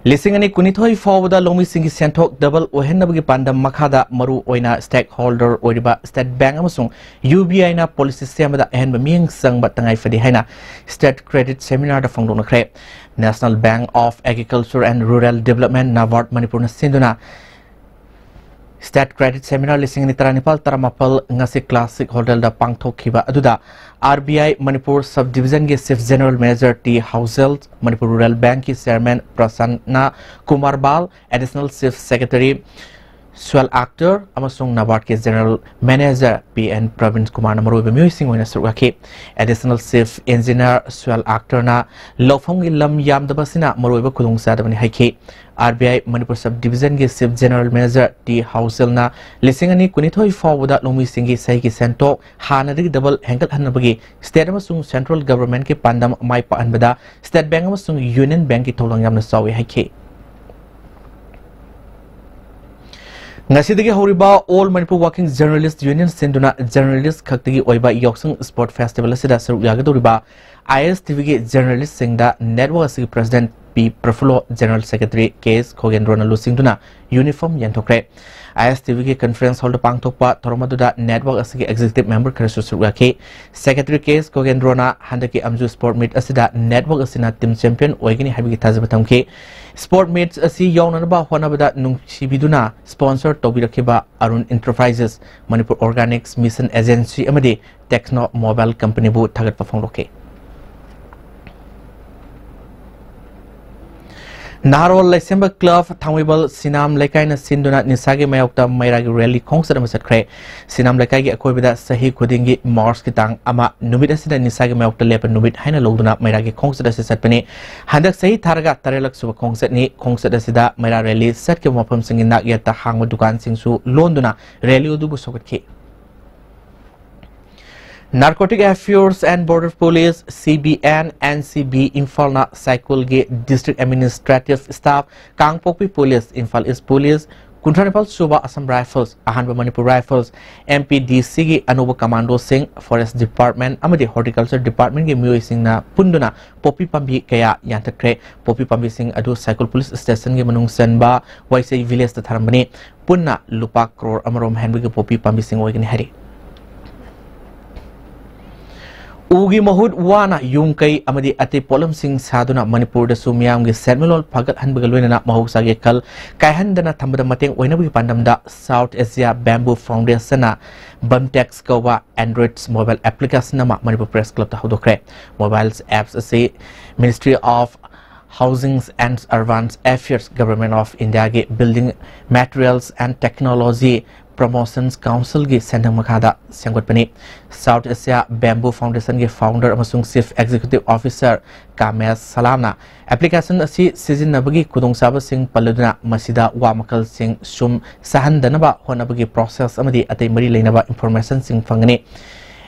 ꯂꯤꯁꯤꯡ ꯑꯅꯤ ꯀꯨꯟꯅꯤꯊꯣꯏ ꯐꯥꯎꯕꯗ ꯂꯧꯃꯤꯁꯤꯡꯒꯤ ꯁꯦꯟꯊꯣꯛ double ꯑꯣꯏꯍꯟꯅꯕꯒꯤ ꯄꯥꯟꯗꯝ ꯃꯈꯥꯗ ꯃꯔꯨ ꯑꯣꯏꯅ stakeholder ꯑꯣꯏꯔꯤꯕ State Bank ꯑꯃꯁꯨꯡ U B I ꯅ policy ꯁꯦꯝꯕꯗ ꯑꯍꯦꯟꯕ ꯃꯤꯠꯌꯦꯡ ꯆꯪꯕ ꯇꯉꯥꯏ ꯐꯗꯦ ꯍꯥꯏꯅ State Credit Seminar the ꯐꯣꯡꯗꯣꯛꯅꯈ꯭ꯔꯦ꯫ National Bank of Agriculture and Rural Development, NABARD ꯃꯅꯤꯄꯨꯔꯅ ꯁꯤꯟꯗꯨꯅ State Credit Seminar ꯂꯤꯁꯤꯡ ꯑꯅꯤ ꯇꯔꯥꯅꯤꯄꯥꯜ ꯇꯔꯥꯃꯥꯄꯜ ꯉꯁꯤ Classic Hotel ꯗ ꯄꯥꯡꯊꯣꯛꯈꯤꯕ ꯑꯗꯨꯗ R B I Manipur Sub Division ꯒꯤ Chief General Manager T ꯍꯥꯎꯖꯦꯜ, Manipur Rural Bank ꯀꯤ Chairman ꯄ꯭ꯔꯁꯟꯅ ꯀꯨꯃꯥꯔ ꯕꯥꯜ, Additional Chief Secretary ꯁ꯭ꯋꯦꯜ ꯑꯥꯛꯇꯔ ꯑꯃꯁꯨꯡ NABARD ꯀꯤ General Manager P N Praveen ꯀꯨꯃꯥꯔꯅ ꯃꯔꯨꯑꯣꯏꯕ ꯃꯤꯑꯣꯏꯁꯤꯡ ꯑꯣꯏꯅ ꯁꯔꯨꯛ ꯌꯥꯈꯤ꯫ Additional Chief Engineer ꯁ꯭ꯋꯦꯜ ꯑꯥꯛꯇꯔꯅ ꯂꯧꯐꯝꯒꯤ ꯂꯝ ꯌꯥꯝꯗꯕ ꯑꯁꯤꯅ ꯃꯔꯨꯑꯣꯏꯕ ꯈꯨꯗꯣꯡꯆꯥꯗꯕꯅꯤ ꯍꯥꯏꯈꯤ꯫ R B I Manipur Sub Division ꯒꯤ Chief General Manager T ꯍꯥꯎꯖꯦꯜꯅ ꯂꯤꯁꯤꯡ ꯑꯅꯤ ꯀꯨꯟꯅꯤꯊꯣꯏ ꯐꯥꯎꯕꯗ ꯂꯧꯃꯤꯁꯤꯡꯒꯤ ꯆꯍꯤꯒꯤ ꯁꯦꯟꯊꯣꯛ ꯍꯥꯟꯅꯗꯒꯤ double ꯍꯦꯟꯒꯠꯍꯟꯅꯕꯒꯤ State ꯑꯃꯁꯨꯡ Central Government ꯀꯤ ꯄꯥꯟꯗꯝ ꯃꯥꯏ ꯄꯥꯛꯍꯟꯕꯗ State Bank ꯑꯃꯁꯨꯡ Union Bank ꯀꯤ ꯊꯧꯗꯥꯡ ꯌꯥꯝꯅ ꯆꯥꯎꯏ ꯍꯥꯏꯈꯤ꯫ ꯉꯁꯤꯗꯒꯤ ꯍꯧꯔꯤꯕ All Manipur Working Journalist Union ꯁꯤꯟꯗꯨꯅ journalist ꯈꯛꯇꯒꯤ ꯑꯣꯏꯕ ꯌꯥꯎꯁꯪ Sport Festival ꯑꯁꯤꯗ ꯁꯔꯨꯛ ꯌꯥꯒꯗꯧꯔꯤꯕ I S T V ꯒꯤ journalist ꯁꯤꯡꯗ network ꯑꯁꯤꯒꯤ President P ꯄ꯭ꯔꯐꯨꯜꯂꯣ, General Secretary K S ꯈꯣꯒꯦꯟꯗ꯭ꯔꯣꯅ ꯂꯨꯆꯤꯡꯗꯨꯅ uniform ꯌꯦꯟꯊꯣꯛꯈ꯭ꯔꯦ꯫ I S T V ꯒꯤ conference hall ꯗ ꯄꯥꯡꯊꯣꯛꯄ ꯊꯧꯔꯝ ꯑꯗꯨꯗ network ꯑꯁꯤꯒꯤ executive member ꯈꯔꯁꯨ ꯁꯔꯨꯛ ꯌꯥꯈꯤ꯫ Secretary K S ꯈꯣꯒꯦꯟꯗ꯭ꯔꯣꯅ ꯍꯟꯗꯛꯀꯤ ꯑꯝꯖꯨ Sport Meet ꯑꯁꯤꯗ network ꯑꯁꯤꯅ team champion ꯑꯣꯏꯒꯅꯤ ꯍꯥꯏꯕꯒꯤ ꯊꯥꯖꯕ ꯊꯝꯈꯤ꯫ Sport Meet ꯑꯁꯤ ꯌꯥꯎꯅꯅꯕ ꯍꯣꯠꯅꯕꯗ ꯅꯨꯡꯁꯤꯕꯤꯗꯨꯅ sponsor ꯇꯧꯕꯤꯔꯛꯈꯤꯕ Arun Enterprises, Manipur Organics Mission Agency ꯑꯃꯗꯤ Techno Mobile Company ꯕꯨ ꯊꯥꯒꯠꯄ ꯐꯣꯡꯗꯣꯛꯈꯤ꯫ ꯅꯍꯥꯔꯣꯜ ꯂꯩꯁꯦꯝꯕ club ꯊꯥꯡꯃꯩꯕꯟ ꯁꯤꯅꯥꯝ ꯂꯩꯀꯥꯏꯅ ꯁꯤꯟꯗꯨꯅ ꯅꯤꯁꯥꯒꯤ ꯃꯥꯌꯣꯛꯇ ꯃꯩꯔꯥꯒꯤ rally ꯈꯣꯡꯆꯠ ꯑꯃ ꯆꯠꯈ꯭ꯔꯦ꯫ ꯁꯤꯅꯥꯝ ꯂꯩꯀꯥꯏꯒꯤ ꯑꯀꯣꯏꯕꯗ ꯆꯍꯤ ꯈꯨꯗꯤꯡꯒꯤ March ꯀꯤ ꯇꯥꯡ ꯑꯃ ꯅꯨꯃꯤꯠ ꯑꯁꯤꯗ ꯅꯤꯁꯥꯒꯤ ꯃꯥꯌꯣꯛꯇ ꯂꯦꯞꯄ ꯅꯨꯃꯤꯠ ꯍꯥꯏꯅ ꯂꯧꯗꯨꯅ ꯃꯩꯔꯥꯒꯤ ꯈꯣꯡꯆꯠ ꯑꯁꯤ ꯆꯠꯄꯅꯤ꯫ ꯍꯟꯗꯛ ꯆꯍꯤ ꯊꯥꯔꯒ ꯇꯔꯦꯠꯂꯛ ꯁꯨꯕ ꯈꯣꯡꯆꯠꯅꯤ꯫ ꯈꯣꯡꯆꯠ ꯑꯁꯤꯗ ꯃꯩꯔꯥ rally ꯆꯠꯈꯤꯕ ꯃꯐꯝꯁꯤꯡꯒꯤ ꯅꯥꯛ ꯌꯦꯠꯇ ꯍꯥꯡꯕ ꯗꯨꯀꯥꯟꯁꯤꯡꯁꯨ ꯂꯣꯟꯗꯨꯅ rally ꯑꯗꯨꯕꯨ ꯁꯧꯒꯠꯈꯤ꯫ Narcotic Affairs and Border Police, C B N, N C B ꯏꯝꯐꯥꯜꯅ ꯁꯥꯏꯀꯨꯜꯒꯤ District Administrative Staff, Kangpokpi Police, Imphal East Police, ꯀꯨꯟꯊ꯭ꯔꯥ ꯅꯤꯄꯥꯜ ꯁꯨꯕ Assam Rifles, ꯑꯍꯥꯟꯕ Manipur Rifles, M P D Cꯒꯤ ꯑꯅꯧꯕ commandoꯁꯤꯡ, Forest Department ꯑꯃꯗꯤ Horticulture Departmentꯀꯤ ꯃꯤꯑꯣꯏꯁꯤꯡꯅ ꯄꯨꯟꯗꯨꯅ ꯄꯣꯄꯤ ꯄꯥꯝꯕꯤ ꯀꯌꯥ ꯌꯥꯟꯊꯠꯈ꯭ꯔꯦ꯫ ꯄꯣꯄꯤ ꯄꯥꯝꯕꯤꯁꯤꯡ ꯑꯗꯨ ꯁꯥꯏꯀꯨꯜ Police Stationꯒꯤ ꯃꯅꯨꯡ ꯆꯟꯕ ꯋꯥꯏꯁꯩ Villageꯇ ꯊꯥꯔꯝꯕꯅꯤ꯫ ꯄꯨꯟꯅ ꯂꯨꯄꯥ ꯀ꯭ꯔꯣꯔ ꯑꯃꯔꯣꯝ ꯍꯦꯟꯕꯒꯤ ꯄꯣꯄꯤ ꯄꯥꯝꯕꯤꯁꯤꯡ ꯑꯣꯏꯒꯅꯤ ꯍꯥꯏꯔꯤ꯫ ꯎꯒꯤ ꯃꯍꯨꯠ ꯋꯥꯅ ꯌꯨꯝ ꯀꯩ ꯑꯃꯗꯤ ꯑꯇꯩ ꯄꯣꯠꯂꯝꯁꯤꯡ ꯁꯥꯗꯨꯅ ꯃꯅꯤꯄꯨꯔꯗꯁꯨ ꯃꯤꯌꯥꯝꯒꯤ ꯁꯦꯟꯃꯤꯠꯂꯣꯟ ꯐꯒꯠꯍꯟꯕꯒ ꯂꯣꯏꯅꯅ ꯃꯍꯧꯁꯥꯒꯤ ꯈꯜ ꯀꯥꯏꯍꯟꯗꯅ ꯊꯝꯕꯗ ꯃꯇꯦꯡ ꯑꯣꯏꯅꯕꯒꯤ ꯄꯥꯟꯗꯝꯗ South Asia Bamboo Foundationꯅ BAMTex ꯀꯧꯕ Android mobile application ꯑꯃ Manipur Press Clubꯇ ꯍꯧꯗꯣꯛꯈ꯭ꯔꯦ꯫ Mobile apps ꯑꯁꯤ Ministry of Housing and Urban Affairs, Government of Indiaꯒꯤ Building Materials and Technology Promotions Councilꯒꯤ ꯁꯦꯟꯊꯪ ꯃꯈꯥꯗ ꯁꯦꯝꯒꯠꯄꯅꯤ꯫ South Asia Bamboo Foundationꯒꯤ founder ꯑꯃꯁꯨꯡ Chief Executive Officer ꯀꯥꯃꯦꯁ ꯁꯂꯥꯝꯅ application ꯑꯁꯤ ꯁꯤꯖꯤꯟꯅꯕꯒꯤ ꯈꯨꯗꯣꯡꯆꯥꯕꯁꯤꯡ ꯄꯜꯂꯗꯨꯅ, ꯃꯁꯤꯗ ꯋꯥ ꯃꯈꯜꯁꯤꯡ ꯁꯨꯝ ꯁꯥꯍꯟꯗꯅꯕ ꯍꯣꯠꯅꯕꯒꯤ process ꯑꯃꯗꯤ ꯑꯇꯩ ꯃꯔꯤ ꯂꯩꯅꯕ informationꯁꯤꯡ ꯐꯪꯒꯅꯤ꯫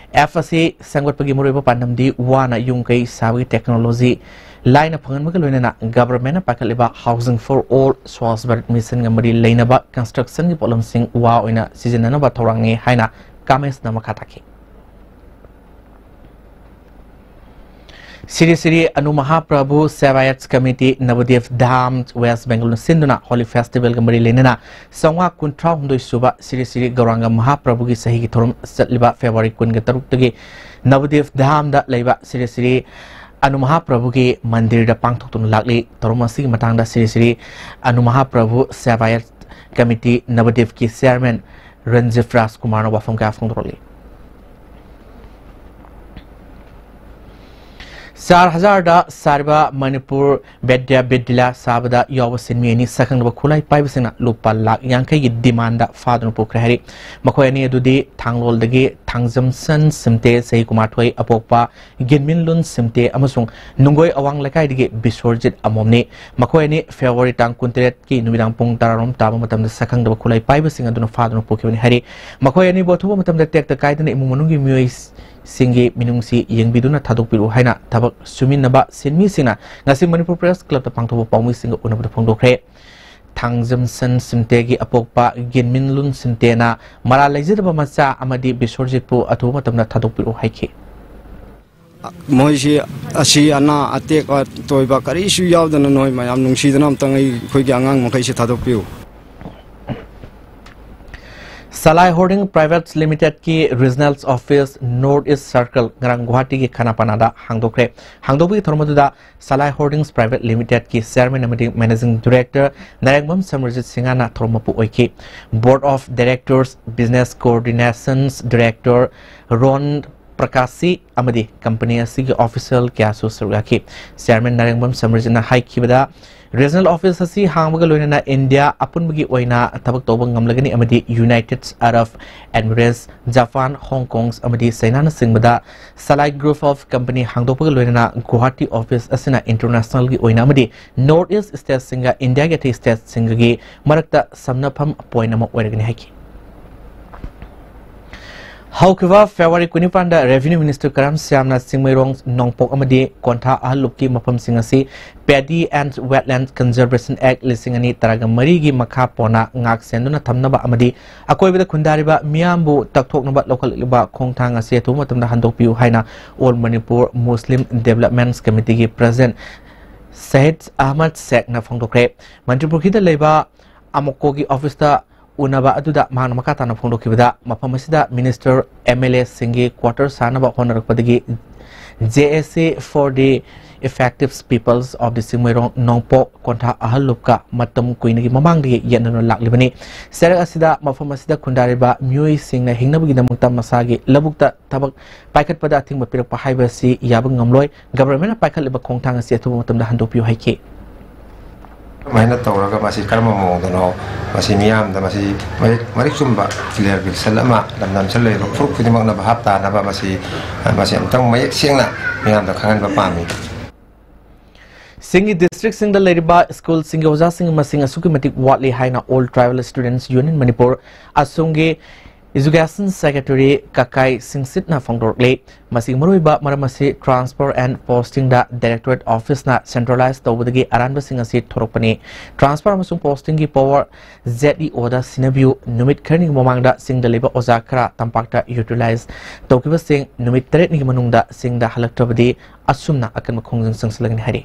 App ꯑꯁꯤ ꯁꯦꯝꯒꯠꯄꯒꯤ ꯃꯔꯨꯑꯣꯏꯕ ꯄꯥꯟꯗꯝꯗꯤ ꯋꯥꯅ ꯌꯨꯝ ꯀꯩ ꯁꯥꯕꯒꯤ technology ꯂꯥꯏꯅ ꯐꯪꯍꯟꯕꯒ ꯂꯣꯏꯅꯅ governmentꯅ ꯄꯥꯏꯈꯠꯂꯤꯕ Housing for All, Swachh Bharat Missionꯒ ꯃꯔꯤ ꯂꯩꯅꯕ constructionꯒꯤ ꯄꯣꯠꯂꯝꯁꯤꯡ ꯋꯥ ꯑꯣꯏꯅ ꯁꯤꯖꯤꯟꯅꯅꯕ ꯊꯧꯔꯥꯡꯅꯤ ꯍꯥꯏꯅ ꯀꯥꯃꯦꯁꯅ ꯃꯈꯥ ꯇꯥꯈꯤ꯫ ꯁ꯭ꯔꯤ ꯁ꯭ꯔꯤ ꯑꯅꯨ ꯃꯍꯥꯄ꯭ꯔꯚꯨ ꯁꯦꯕꯥꯌꯠ ꯀꯃꯤꯇꯤ ꯅꯕꯗꯤꯞ ꯙꯥꯝ ꯋꯦꯁ ꯕꯦꯡꯒꯜꯅ ꯁꯤꯟꯗꯨꯅ Holi Festivalꯒ ꯃꯔꯤ ꯂꯩꯅꯅ ꯆꯥꯝꯃꯉꯥ ꯀꯨꯟꯊ꯭ꯔꯥ ꯍꯨꯝꯗꯣꯏ ꯁꯨꯕ ꯁ꯭ꯔꯤ ꯁ꯭ꯔꯤ ꯒꯧꯔꯥꯡꯒ ꯃꯍꯥꯄ꯭ꯔꯚꯨꯒꯤ ꯆꯍꯤꯒꯤ ꯊꯧꯔꯝ ꯆꯠꯂꯤꯕ February ꯀꯨꯟꯒ ꯇꯔꯨꯛꯇꯒꯤ ꯅꯕꯗꯤꯞ ꯙꯥꯝꯗ ꯂꯩꯕ ꯁ꯭ꯔꯤ ꯁ꯭ꯔꯤ ꯑꯅꯨ ꯃꯍꯥꯄ꯭ꯔꯚꯨꯒꯤ ꯃꯟꯗꯤꯔꯗ ꯄꯥꯡꯊꯣꯛꯇꯨꯅ ꯂꯥꯛꯂꯤ꯫ ꯊꯧꯔꯝ ꯑꯁꯤꯒꯤ ꯃꯇꯥꯡꯗ ꯁ꯭ꯔꯤ ꯁ꯭ꯔꯤ ꯑꯅꯨ ꯃꯍꯥꯄ꯭ꯔꯚꯨ ꯁꯦꯕꯥꯌꯠ ꯀꯃꯤꯇꯤ ꯅꯕꯗꯤꯞꯀꯤ chairman ꯔꯟꯖꯤꯕ ꯔꯥꯖꯀꯨꯃꯥꯔꯅ ꯋꯥꯐꯝ ꯀꯌꯥ ꯐꯣꯡꯗꯣꯔꯛꯂꯤ꯫ ꯆꯥꯔ ꯍꯖꯥꯔꯗ ꯁꯥꯔꯤꯕ ꯃꯅꯤꯄꯨꯔ ꯕꯤꯗ꯭ꯌꯥ ꯕꯤꯗ꯭ꯌꯥꯂꯌ ꯁꯥꯕꯗ ꯌꯥꯎꯕ ꯁꯤꯟꯃꯤ ꯑꯅꯤ ꯁꯛꯈꯪꯂꯕ ꯈꯨꯠꯂꯥꯏ ꯄꯥꯏꯕꯁꯤꯡꯅ ꯂꯨꯄꯥ ꯂꯥꯈ ꯌꯥꯡꯈꯩꯒꯤ demand ꯐꯥꯗꯨꯅ ꯄꯨꯈ꯭ꯔꯦ ꯍꯥꯏꯔꯤ꯫ ꯃꯈꯣꯏ ꯑꯅꯤ ꯑꯗꯨꯗꯤ ꯊꯥꯡꯂꯣꯜꯗꯒꯤ ꯊꯥꯡꯖꯝꯁꯟ ꯁꯤꯝꯇꯦ, ꯆꯍꯤ ꯀꯨꯟꯃꯥꯊꯣꯏ, ꯑꯄꯣꯛꯄ ꯒꯤꯟꯃꯤꯟꯂꯨꯟ ꯁꯤꯝꯇꯦ ꯑꯃꯁꯨꯡ ꯅꯨꯡꯒꯣꯏ ꯑꯋꯥꯡ ꯂꯩꯀꯥꯏꯗꯒꯤ ꯕꯤꯁ꯭ꯋꯔꯖꯤꯠ ꯑꯃꯣꯝꯅꯤ꯫ ꯃꯈꯣꯏ ꯑꯅꯤ February ꯇꯥꯡ ꯀꯨꯟꯇꯔꯦꯠꯀꯤ ꯅꯨꯃꯤꯗꯥꯡ ꯄꯨꯡ ꯇꯔꯥꯔꯣꯝ ꯇꯥꯕ ꯃꯇꯝꯗ ꯁꯛꯈꯪꯗꯕ ꯈꯨꯠꯂꯥꯏ ꯄꯥꯏꯕꯁꯤꯡ ꯑꯗꯨꯅ ꯐꯥꯗꯨꯅ ꯄꯨꯈꯤꯕꯅꯤ ꯍꯥꯏꯔꯤ꯫ ꯃꯈꯣꯏ ꯑꯅꯤꯕꯨ ꯑꯊꯨꯕ ꯃꯇꯝꯗ ꯇꯦꯛꯇ ꯀꯥꯏꯗꯅ ꯏꯃꯨꯡ ꯃꯅꯨꯡꯒꯤ ꯃꯤꯑꯣꯏꯁꯤꯡꯒꯤ ꯃꯤꯅꯨꯡꯁꯤ ꯌꯦꯡꯕꯤꯗꯨꯅ ꯊꯥꯗꯣꯛꯄꯤꯔꯛꯎ ꯍꯥꯏꯅ ꯊꯕꯛ ꯁꯨꯃꯤꯟꯅꯕ ꯁꯤꯟꯃꯤꯁꯤꯡꯅ ꯉꯁꯤ ꯃꯅꯤꯄꯨꯔ Press Clubꯇ ꯄꯥꯡꯊꯣꯛꯄ ꯄꯥꯎꯃꯤꯁꯤꯡꯒ ꯎꯅꯕꯗ ꯐꯣꯡꯗꯣꯛꯈ꯭ꯔꯦ꯫ ꯊꯥꯡꯖꯝꯁꯟ ꯁꯤꯝꯇꯦꯒꯤ ꯑꯄꯣꯛꯄ ꯒꯤꯟꯃꯤꯟꯂꯨꯟ ꯁꯤꯝꯇꯦꯅ ꯃꯔꯥꯜ ꯂꯩꯖꯗꯕ ꯃꯆꯥ ꯑꯃꯗꯤ ꯕꯤꯁꯣꯔꯖꯤꯠꯄꯨ ꯑꯊꯨꯕ ꯃꯇꯝꯗ ꯊꯥꯗꯣꯛꯄꯤꯔꯛꯎ ꯍꯥꯏꯈꯤ꯫ ꯃꯣꯏꯁꯤ ꯑꯁꯤ ꯑꯅꯥ ꯑꯇꯦꯛ ꯑꯇꯣꯏꯕ ꯀꯔꯤꯁꯨ ꯌꯥꯎꯗꯅ ꯅꯣꯏ ꯃꯌꯥꯝ ꯅꯨꯡꯁꯤꯗꯅ ꯑꯝꯇꯪ ꯑꯩ, ꯑꯩꯈꯣꯏꯒꯤ ꯑꯉꯥꯡ ꯃꯈꯩꯁꯤ ꯊꯥꯗꯣꯛꯄꯤꯌꯨ꯫ ꯁꯂꯥꯏ ꯍꯣꯔꯗꯤꯡ ꯄ꯭ꯔꯥꯏꯚꯦꯠ ꯂꯤꯃꯤꯇꯦꯗꯀꯤ regional office north east circle ꯉꯔꯥꯡ ꯒꯨꯋꯥꯍꯥꯇꯤꯒꯤ ꯈꯅꯥꯄꯅꯥꯗ ꯍꯥꯡꯗꯣꯛꯈ꯭ꯔꯦ꯫ ꯍꯥꯡꯗꯣꯛꯄꯒꯤ ꯊꯧꯔꯝ ꯑꯗꯨꯗ ꯁꯂꯥꯏ ꯍꯣꯔꯗꯤꯡꯁ ꯄ꯭ꯔꯥꯏꯚꯦꯠ ꯂꯤꯃꯤꯇꯦꯗꯀꯤ ꯆꯤꯌꯔꯃꯦꯟ ꯑꯃꯗꯤ ꯃꯦꯅꯦꯖꯤꯡ ꯗꯤꯔꯦꯛꯇꯔ ꯅꯥꯔꯦꯡꯕꯝ ꯁꯃꯔꯖꯤꯠ ꯁꯤꯡꯍꯅ ꯊꯧꯔꯝ ꯃꯄꯨ ꯑꯣꯏꯈꯤ꯫ Board of directors, business coordinations director ꯔꯣꯟ ꯄ꯭ꯔꯀꯥꯁꯤ ꯑꯃꯗꯤ ꯀꯝꯄꯅꯤ ꯑꯁꯤꯒꯤ ꯑꯣꯐꯤꯁꯤꯌꯦꯜ ꯀꯌꯥꯁꯨ ꯁꯔꯨꯛ ꯌꯥꯈꯤ꯫ ꯆꯤꯌꯔꯃꯦꯟ ꯅꯥꯔꯦꯡꯕꯝ ꯁꯃꯔꯖꯤꯠꯅ ꯍꯥꯏꯈꯤꯕꯗ, ꯔꯤꯖꯅꯦꯜ ꯑꯣꯐꯤꯁ ꯑꯁꯤ ꯍꯥꯡꯕꯒ ꯂꯣꯏꯅꯅ ꯏꯟꯗꯤꯌꯥ ꯑꯄꯨꯟꯕꯒꯤ ꯑꯣꯏꯅ ꯊꯕꯛ ꯇꯧꯕ ꯉꯝꯂꯒꯅꯤ ꯑꯃꯗꯤ ꯌꯨꯅꯥꯏꯇꯦꯗ ꯑꯔꯕ ꯑꯦꯃꯤꯔꯦꯠꯁ, ꯖꯄꯥꯟ, ꯍꯣꯡ ꯀꯣꯡ ꯑꯃꯗꯤ ꯆꯩꯅꯥꯅꯆꯤꯡꯕꯗ ꯁꯂꯥꯏ ꯒ꯭ꯔꯨꯞ ꯑꯣꯐ ꯀꯝꯄꯅꯤ ꯍꯥꯡꯗꯣꯛꯄꯒ ꯂꯣꯏꯅꯅ ꯒꯨꯋꯥꯍꯥꯇꯤ ꯑꯣꯐꯤꯁ ꯑꯁꯤꯅ ꯏꯟꯇꯔꯅꯦꯁꯅꯦꯜꯒꯤ ꯑꯣꯏꯅ ꯑꯃꯗꯤ ꯅꯣꯔꯠ ꯏꯁ ꯁ꯭ꯇꯦꯠꯁꯤꯡꯒ ꯏꯟꯗꯤꯌꯥꯒꯤ ꯑꯇꯩ ꯁ꯭ꯇꯦꯠꯁꯤꯡꯒꯒꯤ ꯃꯔꯛꯇ ꯁꯝꯅꯐꯝ ꯄꯣꯏꯟꯠ ꯑꯃ ꯑꯣꯏꯔꯒꯅꯤ ꯍꯥꯏꯈꯤ꯫ ꯍꯧꯈꯤꯕ ꯐꯦꯕ꯭ꯔꯨꯋꯥꯔꯤ ꯀꯨꯟꯅꯤꯄꯥꯟꯗ ꯔꯦꯚꯤꯅ꯭ꯌꯨ ꯃꯤꯅꯤꯁꯇꯔ ꯀꯔꯝ ꯁ꯭ꯌꯥꯝꯅ ꯆꯤꯡꯃꯩꯔꯣꯡ, ꯅꯣꯡꯄꯣꯛ ꯑꯃꯗꯤ ꯀꯣꯟꯊꯥ ꯑꯍꯜꯂꯨꯞꯀꯤ ꯃꯐꯝꯁꯤꯡ ꯑꯁꯤ Paddy and Wetland Conservation Act ꯂꯤꯁꯤꯡ ꯑꯅꯤ ꯇꯔꯥꯒ ꯃꯔꯤꯒꯤ ꯃꯈꯥ ꯄꯣꯟꯅ ꯉꯥꯛ ꯁꯦꯟꯗꯨꯅ ꯊꯝꯅꯕ ꯑꯃꯗꯤ ꯑꯀꯣꯏꯕꯗ ꯈꯨꯟꯗꯥꯔꯤꯕ ꯃꯤꯌꯥꯝꯕꯨ ꯇꯛꯊꯣꯛꯅꯕ ꯂꯧꯈꯠꯂꯛꯂꯤꯕ ꯈꯣꯡꯊꯥꯡ ꯑꯁꯤ ꯑꯊꯨꯕ ꯃꯇꯝꯗ ꯍꯟꯗꯣꯛꯄꯤꯌꯨ ꯍꯥꯏꯅ All Manipur Muslim Development Committeeꯒꯤ ꯄ꯭ꯔꯁꯤꯗꯦꯟꯠ ꯁꯍꯤꯗ ꯑꯍꯃꯗ ꯁꯦꯈꯅ ꯐꯣꯡꯗꯣꯛꯈ꯭ꯔꯦ꯫ ꯃꯅꯤꯄꯨꯔꯒꯤꯗ ꯂꯩꯕ ꯑꯃꯣꯀꯣꯒꯤ ꯑꯣꯐꯤꯁꯇ ꯎꯅꯕ ꯑꯗꯨꯗ ꯃꯍꯥꯛꯅ ꯃꯈꯥ ꯇꯥꯅ ꯐꯣꯡꯗꯣꯛꯈꯤꯕꯗ, ꯃꯐꯝ ꯑꯁꯤꯗ ꯃꯤꯅꯤꯁꯇꯔ, ꯑꯦꯝ ꯑꯦꯜ ꯑꯦꯁꯤꯡꯒꯤ ꯀ꯭ꯋꯥꯇꯔ ꯁꯥꯅꯕ ꯍꯣꯠꯅꯔꯛꯄꯗꯒꯤ J A C for the Effective Peoples of the Chingmeirong ꯅꯣꯡꯄꯣꯛ ꯀꯣꯟꯊꯥ ꯑꯍꯜ ꯂꯨꯞꯀ ꯃꯇꯝ ꯀꯨꯏꯅꯒꯤ ꯃꯃꯥꯡꯗꯒꯤ ꯌꯦꯠꯅꯗꯨꯅ ꯂꯥꯛꯂꯤꯕꯅꯤ꯫ ꯆꯩꯔꯛ ꯑꯁꯤꯗ ꯃꯐꯝ ꯑꯁꯤꯗ ꯈꯨꯟꯗꯥꯔꯤꯕ ꯃꯤꯑꯣꯏꯁꯤꯡꯅ ꯍꯤꯡꯅꯕꯒꯤꯗꯃꯛꯇ ꯃꯁꯥꯒꯤ ꯂꯧꯕꯨꯛꯇ ꯊꯕꯛ ꯄꯥꯏꯈꯠꯄꯗ ꯑꯊꯤꯡꯕ ꯄꯤꯔꯛꯄ ꯍꯥꯏꯕꯁꯤ ꯌꯥꯕ ꯉꯝꯂꯣꯏ꯫ ꯒꯚꯔꯟꯃꯦꯟꯠꯅ ꯄꯥꯏꯈꯠꯂꯤꯕ ꯈꯣꯡꯊꯥꯡ ꯑꯁꯤ ꯑꯊꯨꯕ ꯃꯇꯝꯗ ꯍꯟꯗꯣꯛꯄꯤꯌꯨ ꯍꯥꯏꯈꯤ꯫ ꯑꯗꯨꯃꯥꯏꯅ ꯇꯧꯔꯒ ꯃꯁꯤ ꯀꯔꯝꯕ ꯃꯑꯣꯡꯗꯅꯣ, ꯃꯁꯤ ꯃꯤꯌꯥꯝꯗ ꯃꯁꯤ ꯃꯔꯤꯛ, ꯃꯔꯤꯛ ꯆꯨꯝꯕ clear picture ꯑꯃ ꯂꯝꯗꯝꯁꯤꯗ ꯂꯩꯔꯤꯕ ꯐꯨꯔꯨꯞ ꯈꯨꯗꯤꯡꯃꯛꯅ ꯚꯥꯞ ꯇꯥꯅꯕ ꯃꯁꯤ, ꯃꯁꯤ ꯑꯃꯨꯛꯇꯪ ꯃꯌꯦꯛ ꯁꯦꯡꯅ ꯃꯤꯌꯥꯝꯗ ꯈꯪꯍꯟꯕ ꯄꯥꯝꯃꯤ꯫ ꯆꯤꯡꯒꯤ ꯗꯤꯁꯇ꯭ꯔꯤꯛꯁꯤꯡꯗ ꯂꯩꯔꯤꯕ ꯁ꯭ꯀꯨꯜꯁꯤꯡꯒꯤ ꯑꯣꯖꯥꯁꯤꯡꯒꯤ ꯃꯁꯤꯡ ꯑꯁꯨꯛꯀꯤ ꯃꯇꯤꯛ ꯋꯥꯠꯂꯤ ꯍꯥꯏꯅ All Tribal Students Union Manipur, ꯑꯁꯣꯝꯒꯤ Education Secretary ꯀꯀꯥꯏ ꯁꯤꯡꯁꯤꯠꯅ ꯐꯣꯡꯗꯣꯔꯛꯂꯤ꯫ ꯃꯁꯤꯒꯤ ꯃꯔꯨꯑꯣꯏꯕ ꯃꯔꯝ ꯑꯁꯤ Transfer and Posting the Directorate Office ꯅ centralize ꯇꯧꯕꯗꯒꯤ ꯑꯔꯥꯟꯕꯁꯤꯡ ꯑꯁꯤ ꯊꯣꯔꯛꯄꯅꯤ꯫ Transfer ꯑꯃꯁꯨꯡ Posting ꯒꯤ power Z E O ꯗ ꯁꯤꯟꯅꯕꯤꯌꯨ꯫ ꯅꯨꯃꯤꯠ ꯈꯔꯅꯤꯒꯤ ꯃꯃꯥꯡꯗ ꯆꯤꯡꯗ ꯂꯩꯕ ꯑꯣꯖꯥ ꯈꯔ ꯇꯝꯄꯥꯛꯇ utilize ꯇꯧꯈꯤꯕꯁꯤꯡ ꯅꯨꯃꯤꯠ ꯇꯔꯦꯠꯅꯤꯒꯤ ꯃꯅꯨꯡꯗ ꯆꯤꯡꯗ ꯍꯜꯂꯛꯇ꯭ꯔꯕꯗꯤ ꯑꯁꯨꯝꯅ ꯑꯀꯟꯕ ꯈꯣꯡꯖꯪ ꯆꯪꯁꯤꯜꯂꯒꯅꯤ ꯍꯥꯏꯔꯤ꯫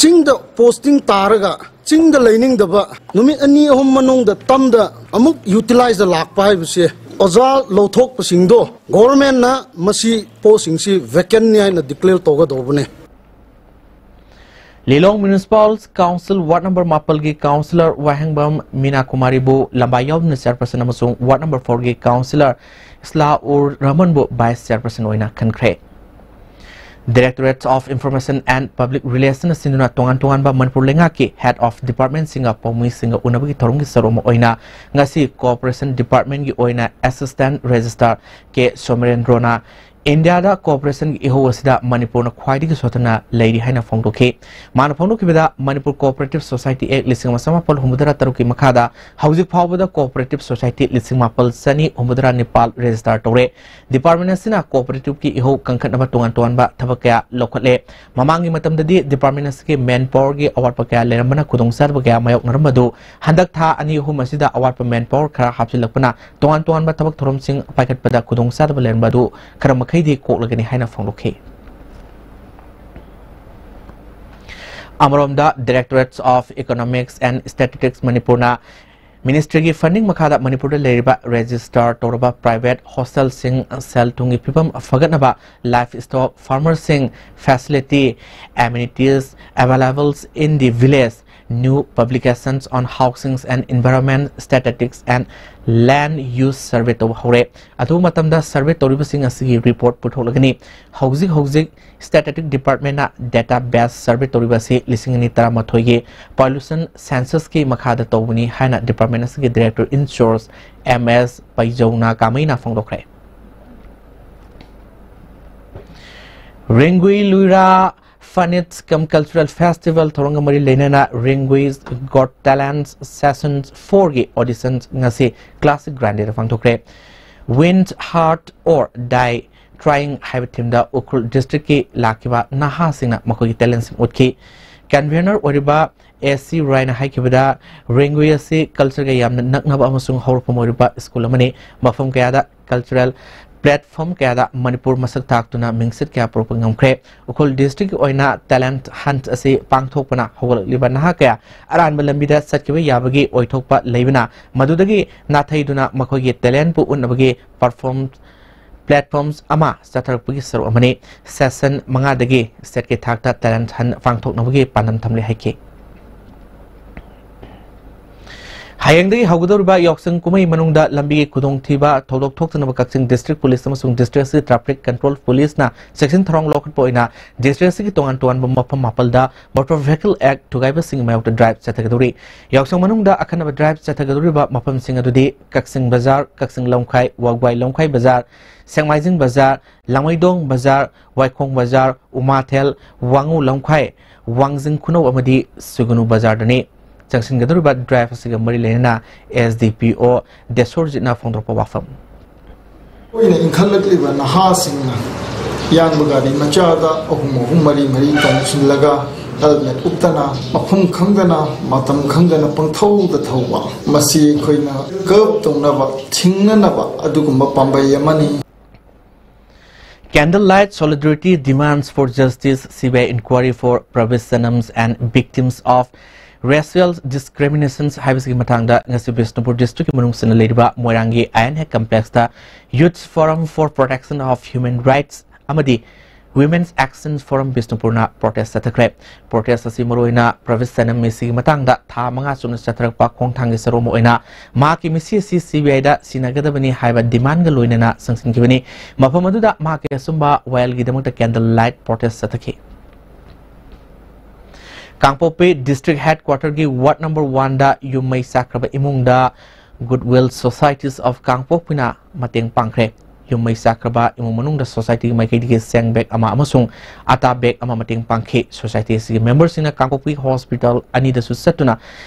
ꯆꯤꯡꯗ posting ꯇꯥꯔꯒ ꯆꯤꯡꯗ ꯂꯩꯅꯤꯡꯗꯕ ꯅꯨꯃꯤꯠ ꯑꯅꯤ ꯑꯍꯨꯝ ꯃꯅꯨꯡꯗ ꯇꯝꯗ ꯑꯃꯨꯛ utilize ꯗ ꯂꯥꯛꯄ ꯍꯥꯏꯕꯁꯦ ꯑꯣꯖꯥ ꯂꯧꯊꯣꯛꯄꯁꯤꯡꯗꯣ government ꯅ ꯃꯁꯤ post ꯁꯤꯡꯁꯤ vacant ꯅꯤ ꯍꯥꯏꯅ declare ꯇꯧꯒꯗꯧꯕꯅꯦ꯫ ꯂꯤꯂꯣꯡ Municipal Council Ward number ꯃꯥꯄꯜꯒꯤ Councillor ꯋꯥꯍꯦꯡꯕꯝ ꯃꯤꯅꯥ ꯀꯨꯃꯥꯔꯤꯕꯨ ꯂꯝꯕꯥ ꯌꯥꯎꯗꯨꯅ Chairperson ꯑꯃꯁꯨꯡ Ward number four ꯒꯤ Councillor ꯏꯁꯂꯥꯎꯔ ꯔꯍꯃꯟꯕꯨ Vice Chairperson ꯑꯣꯏꯅ ꯈꯟꯈ꯭ꯔꯦ꯫ Directorate of Information and Public Relation ꯁꯤꯟꯗꯨꯅ ꯇꯣꯉꯥꯟ ꯇꯣꯉꯥꯟꯕ ꯃꯅꯤꯄꯨꯔ ꯂꯩꯉꯥꯛꯀꯤ Head of Department ꯁꯤꯡꯒ ꯄꯥꯎꯃꯤꯁꯤꯡꯒ ꯎꯅꯕꯒꯤ ꯊꯧꯔꯝꯒꯤ ꯁꯔꯨꯛ ꯑꯃ ꯑꯣꯏꯅ ꯉꯁꯤ Cooperation Department ꯀꯤ ꯑꯣꯏꯅ Assistant Registrar ꯀꯦ ꯁꯣꯃꯔꯦꯟꯗ꯭ꯔꯣꯅ ꯏꯟꯗꯤꯌꯥꯗ cooperation ꯒꯤ ꯏꯍꯧ ꯑꯁꯤꯗ ꯃꯅꯤꯄꯨꯔꯅ ꯈ꯭ꯋꯥꯏꯗꯒꯤ ꯁꯣꯠꯊꯅ ꯂꯩꯔꯤ ꯍꯥꯏꯅ ꯐꯣꯡꯗꯣꯛꯈꯤ꯫ ꯃꯥꯅ ꯐꯣꯡꯗꯣꯛꯈꯤꯕꯗ, ꯃꯅꯤꯄꯨꯔ Cooperative Society Act ꯂꯤꯁꯤꯡ ꯑꯃ ꯆꯃꯥꯄꯜ ꯍꯨꯝꯐꯨꯇꯔꯥ ꯇꯔꯨꯛꯀꯤ ꯃꯈꯥꯗ ꯍꯧꯖꯤꯛ ꯐꯥꯎꯕꯗ cooperative society ꯂꯤꯁꯤꯡ ꯃꯥꯄꯜ ꯆꯅꯤ ꯍꯨꯝꯐꯨꯇꯔꯥ ꯅꯤꯄꯥꯜ register ꯇꯧꯔꯦ꯫ Department ꯑꯁꯤꯅ cooperative ꯀꯤ ꯏꯍꯧ ꯀꯟꯈꯠꯅꯕ ꯇꯣꯉꯥꯟ ꯇꯣꯉꯥꯟꯕ ꯊꯕꯛ ꯀꯌꯥ ꯂꯧꯈꯠꯂꯦ꯫ ꯃꯃꯥꯡꯒꯤ ꯃꯇꯝꯗꯗꯤ department ꯑꯁꯤꯒꯤ man power ꯒꯤ ꯑꯋꯥꯠꯄ ꯀꯌꯥ ꯂꯩꯔꯝꯕꯅ ꯈꯨꯗꯣꯡꯆꯥꯗꯕ ꯀꯌꯥ ꯃꯥꯌꯣꯛꯅꯔꯝꯕꯗꯨ ꯍꯟꯗꯛ ꯊꯥ ꯑꯅꯤ ꯑꯍꯨꯝ ꯑꯁꯤꯗ ꯑꯋꯥꯠꯄ man power ꯈꯔ ꯍꯥꯞꯆꯤꯜꯂꯛꯄꯅ ꯇꯣꯉꯥꯟ ꯇꯣꯉꯥꯟꯕ ꯊꯕꯛ ꯊꯧꯔꯝꯁꯤꯡ ꯄꯥꯏꯈꯠꯄꯗ ꯈꯨꯗꯣꯡꯆꯥꯗꯕ ꯂꯩꯔꯝꯕ ꯑꯗꯨ ꯈꯔ ꯃꯈꯩꯗꯤ ꯀꯣꯛꯂꯒꯅꯤ ꯍꯥꯏꯅ ꯐꯣꯡꯗꯣꯛꯈꯤ꯫ ꯑꯃꯔꯣꯝꯗ, Directorate of Economics and Statistics ꯃꯅꯤꯄꯨꯔꯅ Ministry ꯒꯤ funding ꯃꯈꯥꯗ ꯃꯅꯤꯄꯨꯔꯗ ꯂꯩꯔꯤꯕ register ꯇꯧꯔꯕ private hostel ꯁꯤꯡ ꯁꯦꯜ ꯊꯨꯝꯒꯤ ꯐꯤꯕꯝ ꯐꯒꯠꯅꯕ, livestock farmer ꯁꯤꯡ facility, amenities available in the village, new publications on housing and environment, statistics and land use survey ꯇꯧꯕ ꯍꯧꯔꯦ꯫ ꯑꯊꯨꯕ ꯃꯇꯝꯗ survey ꯇꯧꯔꯤꯕꯁꯤꯡ ꯑꯁꯤꯒꯤ report ꯄꯨꯊꯣꯛꯂꯒꯅꯤ꯫ ꯍꯧꯖꯤꯛ ꯍꯧꯖꯤꯛ Statistics Department ꯅ data base survey ꯇꯧꯔꯤꯕ ꯑꯁꯤ ꯂꯤꯁꯤꯡ ꯑꯅꯤ ꯇꯔꯥꯃꯥꯊꯣꯏꯒꯤ Population Census ꯀꯤ ꯃꯈꯥꯗ ꯇꯧꯕꯅꯤ ꯍꯥꯏꯅ department ꯑꯁꯤꯒꯤ Director in Charge M S ꯄꯩꯖꯧꯅ ꯀꯥꯃꯩꯅ ꯐꯣꯡꯗꯣꯛꯈ꯭ꯔꯦ꯫ ꯔꯦꯡꯒꯨꯏ ꯂꯨꯏꯔꯥ Funit cum Cultural Festival ꯊꯧꯔꯝꯒ ꯃꯔꯤ ꯂꯩꯅꯅ Ringwi's Got Talent Season four ꯒꯤ audition ꯉꯁꯤ Classic Grande the ꯄꯥꯡꯊꯣꯛꯈ꯭ꯔꯦ꯫ Win Heart or Die Trying ꯍꯥꯏꯕ theme ꯗ ꯎꯈ꯭ꯔꯨꯜ district ꯀꯤ ꯂꯥꯛꯈꯤꯕ ꯅꯍꯥꯁꯤꯡꯅ ꯃꯈꯣꯏꯒꯤ talent ꯁꯤꯡ ꯎꯠꯈꯤ꯫ Convener ꯑꯣꯏꯔꯤꯕ ꯑꯦ ꯁꯤ ꯔꯥꯏꯅ ꯍꯥꯏꯈꯤꯕꯗ, Ringwi ꯑꯁꯤ culture ꯒ ꯌꯥꯝꯅ ꯅꯛꯅꯕ ꯑꯃꯁꯨꯡ ꯍꯧꯔꯛꯐꯝ ꯑꯣꯏꯔꯤꯕ school ꯑꯃꯅꯤ꯫ ꯃꯐꯝ ꯀꯌꯥꯗ cultural platform ꯀꯌꯥꯗ ꯃꯅꯤꯄꯨꯔ ꯃꯁꯛ ꯇꯥꯛꯇꯨꯅ ꯃꯤꯡꯆꯠ ꯀꯌꯥ ꯄꯨꯔꯛꯄ ꯉꯝꯈ꯭ꯔꯦ꯫ ꯎꯈ꯭ꯔꯨꯜ district ꯀꯤ ꯑꯣꯏꯅ talent hunt ꯑꯁꯤ ꯄꯥꯡꯊꯣꯛꯄꯅ ꯍꯧꯒꯠꯂꯛꯂꯤꯕ ꯅꯍꯥ ꯀꯌꯥ ꯑꯔꯥꯟꯕ ꯂꯝꯕꯤꯗ ꯆꯠꯈꯤꯕ ꯌꯥꯕꯒꯤ ꯑꯣꯏꯊꯣꯛꯄ ꯂꯩꯕꯅ, ꯃꯗꯨꯗꯒꯤ ꯅꯥꯊꯩꯗꯨꯅ ꯃꯈꯣꯏꯒꯤ talent ꯄꯨ ꯎꯠꯅꯕꯒꯤ perform platforms ꯑꯃ ꯆꯠꯊꯔꯛꯄꯒꯤ ꯁꯔꯨꯛ ꯑꯃꯅꯤ꯫ Season ꯃꯉꯥꯗꯒꯤ state ꯀꯤ ꯊꯥꯛꯇ talent hunt ꯄꯥꯡꯊꯣꯛꯅꯕꯒꯤ ꯄꯥꯟꯗꯝ ꯊꯝꯂꯤ ꯍꯥꯏꯈꯤ꯫ ꯍꯌꯦꯡꯗꯒꯤ ꯍꯧꯒꯗꯧꯔꯤꯕ ꯌꯥꯎꯁꯪ ꯀꯨꯝꯍꯩ ꯃꯅꯨꯡꯗ ꯂꯝꯕꯤꯒꯤ ꯈꯨꯗꯣꯡꯊꯤꯕ ꯊꯧꯗꯣꯛ ꯊꯣꯛꯇꯅꯕ ꯀꯛꯆꯤꯡ district police ꯑꯃꯁꯨꯡ district ꯑꯁꯤꯒꯤ traffic control police ꯅ ꯆꯦꯛꯁꯤꯟ ꯊꯧꯔꯥꯡ ꯂꯧꯈꯠꯄ ꯑꯣꯏꯅ district ꯑꯁꯤꯒꯤ ꯇꯣꯉꯥꯟ ꯇꯣꯉꯥꯟꯕ ꯃꯐꯝ ꯃꯥꯄꯜꯗ Motor Vehicle Act ꯊꯨꯒꯥꯏꯕꯁꯤꯡꯒꯤ ꯃꯥꯌꯣꯛꯇ drive ꯆꯠꯊꯒꯗꯧꯔꯤ꯫ ꯌꯥꯎꯁꯪ ꯃꯅꯨꯡꯗ ꯑꯈꯟꯅꯕ drive ꯆꯠꯊꯒꯗꯧꯔꯤꯕ ꯃꯐꯝꯁꯤꯡ ꯑꯗꯨꯗꯤ ꯀꯛꯆꯤꯡ ꯕꯖꯥꯔ, ꯀꯛꯆꯤꯡ ꯂꯝꯈꯥꯏ, ꯋꯥꯒ꯭ꯋꯥꯏ ꯂꯝꯈꯥꯏ ꯕꯖꯥꯔ, ꯁꯦꯛꯃꯥꯏꯖꯤꯡ ꯕꯖꯥꯔ, ꯂꯥꯡꯃꯩꯗꯣꯡ ꯕꯖꯥꯔ, ꯋꯥꯏꯈꯣꯡ ꯕꯖꯥꯔ, ꯎꯃꯥꯊꯦꯜ, ꯋꯥꯉꯨ ꯂꯝꯈꯥꯏ, ꯋꯥꯡꯖꯤꯡ ꯈꯨꯅꯧ ꯑꯃꯗꯤ ꯁꯨꯒꯨꯅꯨ ꯕꯖꯥꯔꯗꯅꯤ꯫ ꯆꯪꯁꯤꯟꯒꯗꯧꯔꯤꯕ drive ꯑꯁꯤꯒ ꯃꯔꯤ ꯂꯩꯅꯅ S D P O ꯗꯦꯁꯣꯔꯖꯤꯠꯅ ꯐꯣꯡꯗꯣꯔꯛꯄ ꯋꯥꯐꯝ꯫ ꯑꯩꯈꯣꯏꯅ ꯏꯟꯈꯠꯂꯛꯂꯤꯕ ꯅꯍꯥꯁꯤꯡꯅ ꯌꯥꯡꯕ ꯒꯥꯔꯤ ꯃꯆꯥꯗ ꯑꯍꯨꯝ ꯑꯍꯨꯝ ꯃꯔꯤ ꯃꯔꯤ ꯇꯣꯡꯁꯤꯜꯂꯒ helmet ꯎꯞꯇꯅ, ꯃꯐꯝ ꯈꯪꯗꯅ, ꯃꯇꯝ ꯈꯪꯗꯅ ꯄꯪꯊꯧꯗ ꯊꯧꯕ, ꯃꯁꯤ ꯑꯩꯈꯣꯏꯅ curb ꯇꯧꯅꯕ, ꯊꯤꯡꯅꯅꯕ ꯑꯗꯨꯒꯨꯝꯕ ꯄꯥꯝꯕꯩ ꯑꯃꯅꯤ꯫ Candlelight Solidarity Demands for Justice, C B I Inquiry for Pravis Sanams and Victims of Racial Discriminations ꯍꯥꯏꯕꯁꯤꯒꯤ ꯃꯇꯥꯡꯗ ꯉꯁꯤ ꯕꯤꯁꯅꯨꯄꯨꯔ district ꯀꯤ ꯃꯅꯨꯡ ꯆꯟꯅ ꯂꯩꯔꯤꯕ ꯃꯣꯏꯔꯥꯡꯒꯤ I N Hack complex ꯇ Youth Forum for Protection of Human Rights ꯑꯃꯗꯤ Women's Action Forum ꯕꯤꯁꯅꯨꯄꯨꯔꯅ protest ꯆꯠꯊꯈ꯭ꯔꯦ꯫ Protest ꯑꯁꯤ ꯃꯔꯨꯑꯣꯏꯅ ꯄ꯭ꯔꯕꯤꯁ ꯁꯅꯝ ꯃꯤꯁꯤꯒꯤ ꯃꯇꯥꯡꯗ ꯊꯥ ꯃꯉꯥ ꯆꯨꯞꯅ ꯆꯠꯊꯔꯛꯄ ꯈꯣꯡꯊꯥꯡꯒꯤ ꯁꯔꯨꯛ ꯑꯃ ꯑꯣꯏꯅ ꯃꯍꯥꯛꯀꯤ ꯃꯤꯁꯤ ꯑꯁꯤ C B I ꯗ ꯁꯤꯟꯅꯒꯗꯕꯅꯤ ꯍꯥꯏꯕ demand ꯒ ꯂꯣꯏꯅꯅ ꯆꯪꯁꯤꯟꯈꯤꯕꯅꯤ꯫ ꯃꯐꯝ ꯑꯗꯨꯗ ꯃꯍꯥꯛꯀꯤ ꯑꯆꯨꯝꯕ ꯋꯥꯌꯦꯜꯒꯤꯗꯃꯛꯇ candle light protest ꯆꯠꯊꯈꯤ꯫ ꯀꯥꯡꯄꯣꯛꯄꯤ district headquarter ꯒꯤ ward number one ꯗ ꯌꯨꯝ ꯃꯩ ꯆꯥꯛꯈ꯭ꯔꯕ ꯏꯃꯨꯡꯗ Goodwill Societies of ꯀꯥꯡꯄꯣꯛꯄꯤꯅ ꯃꯇꯦꯡ ꯄꯥꯡꯈ꯭ꯔꯦ꯫ ꯌꯨꯝ ꯃꯩ ꯆꯥꯛꯈ꯭ꯔꯕ ꯏꯃꯨꯡ ꯃꯅꯨꯡꯗ society ꯒꯤ ꯃꯥꯏꯀꯩꯗꯒꯤ ꯆꯦꯡ bag ꯑꯃ ꯑꯃꯁꯨꯡ ꯑꯇꯥ bag ꯑꯃ ꯃꯇꯦꯡ ꯄꯥꯡꯈꯤ꯫ Society ꯑꯁꯤꯒꯤ member ꯁꯤꯡꯅ ꯀꯥꯡꯄꯣꯛꯄꯤ hospital ꯑꯅꯤꯗꯁꯨ ꯆꯠꯇꯨꯅ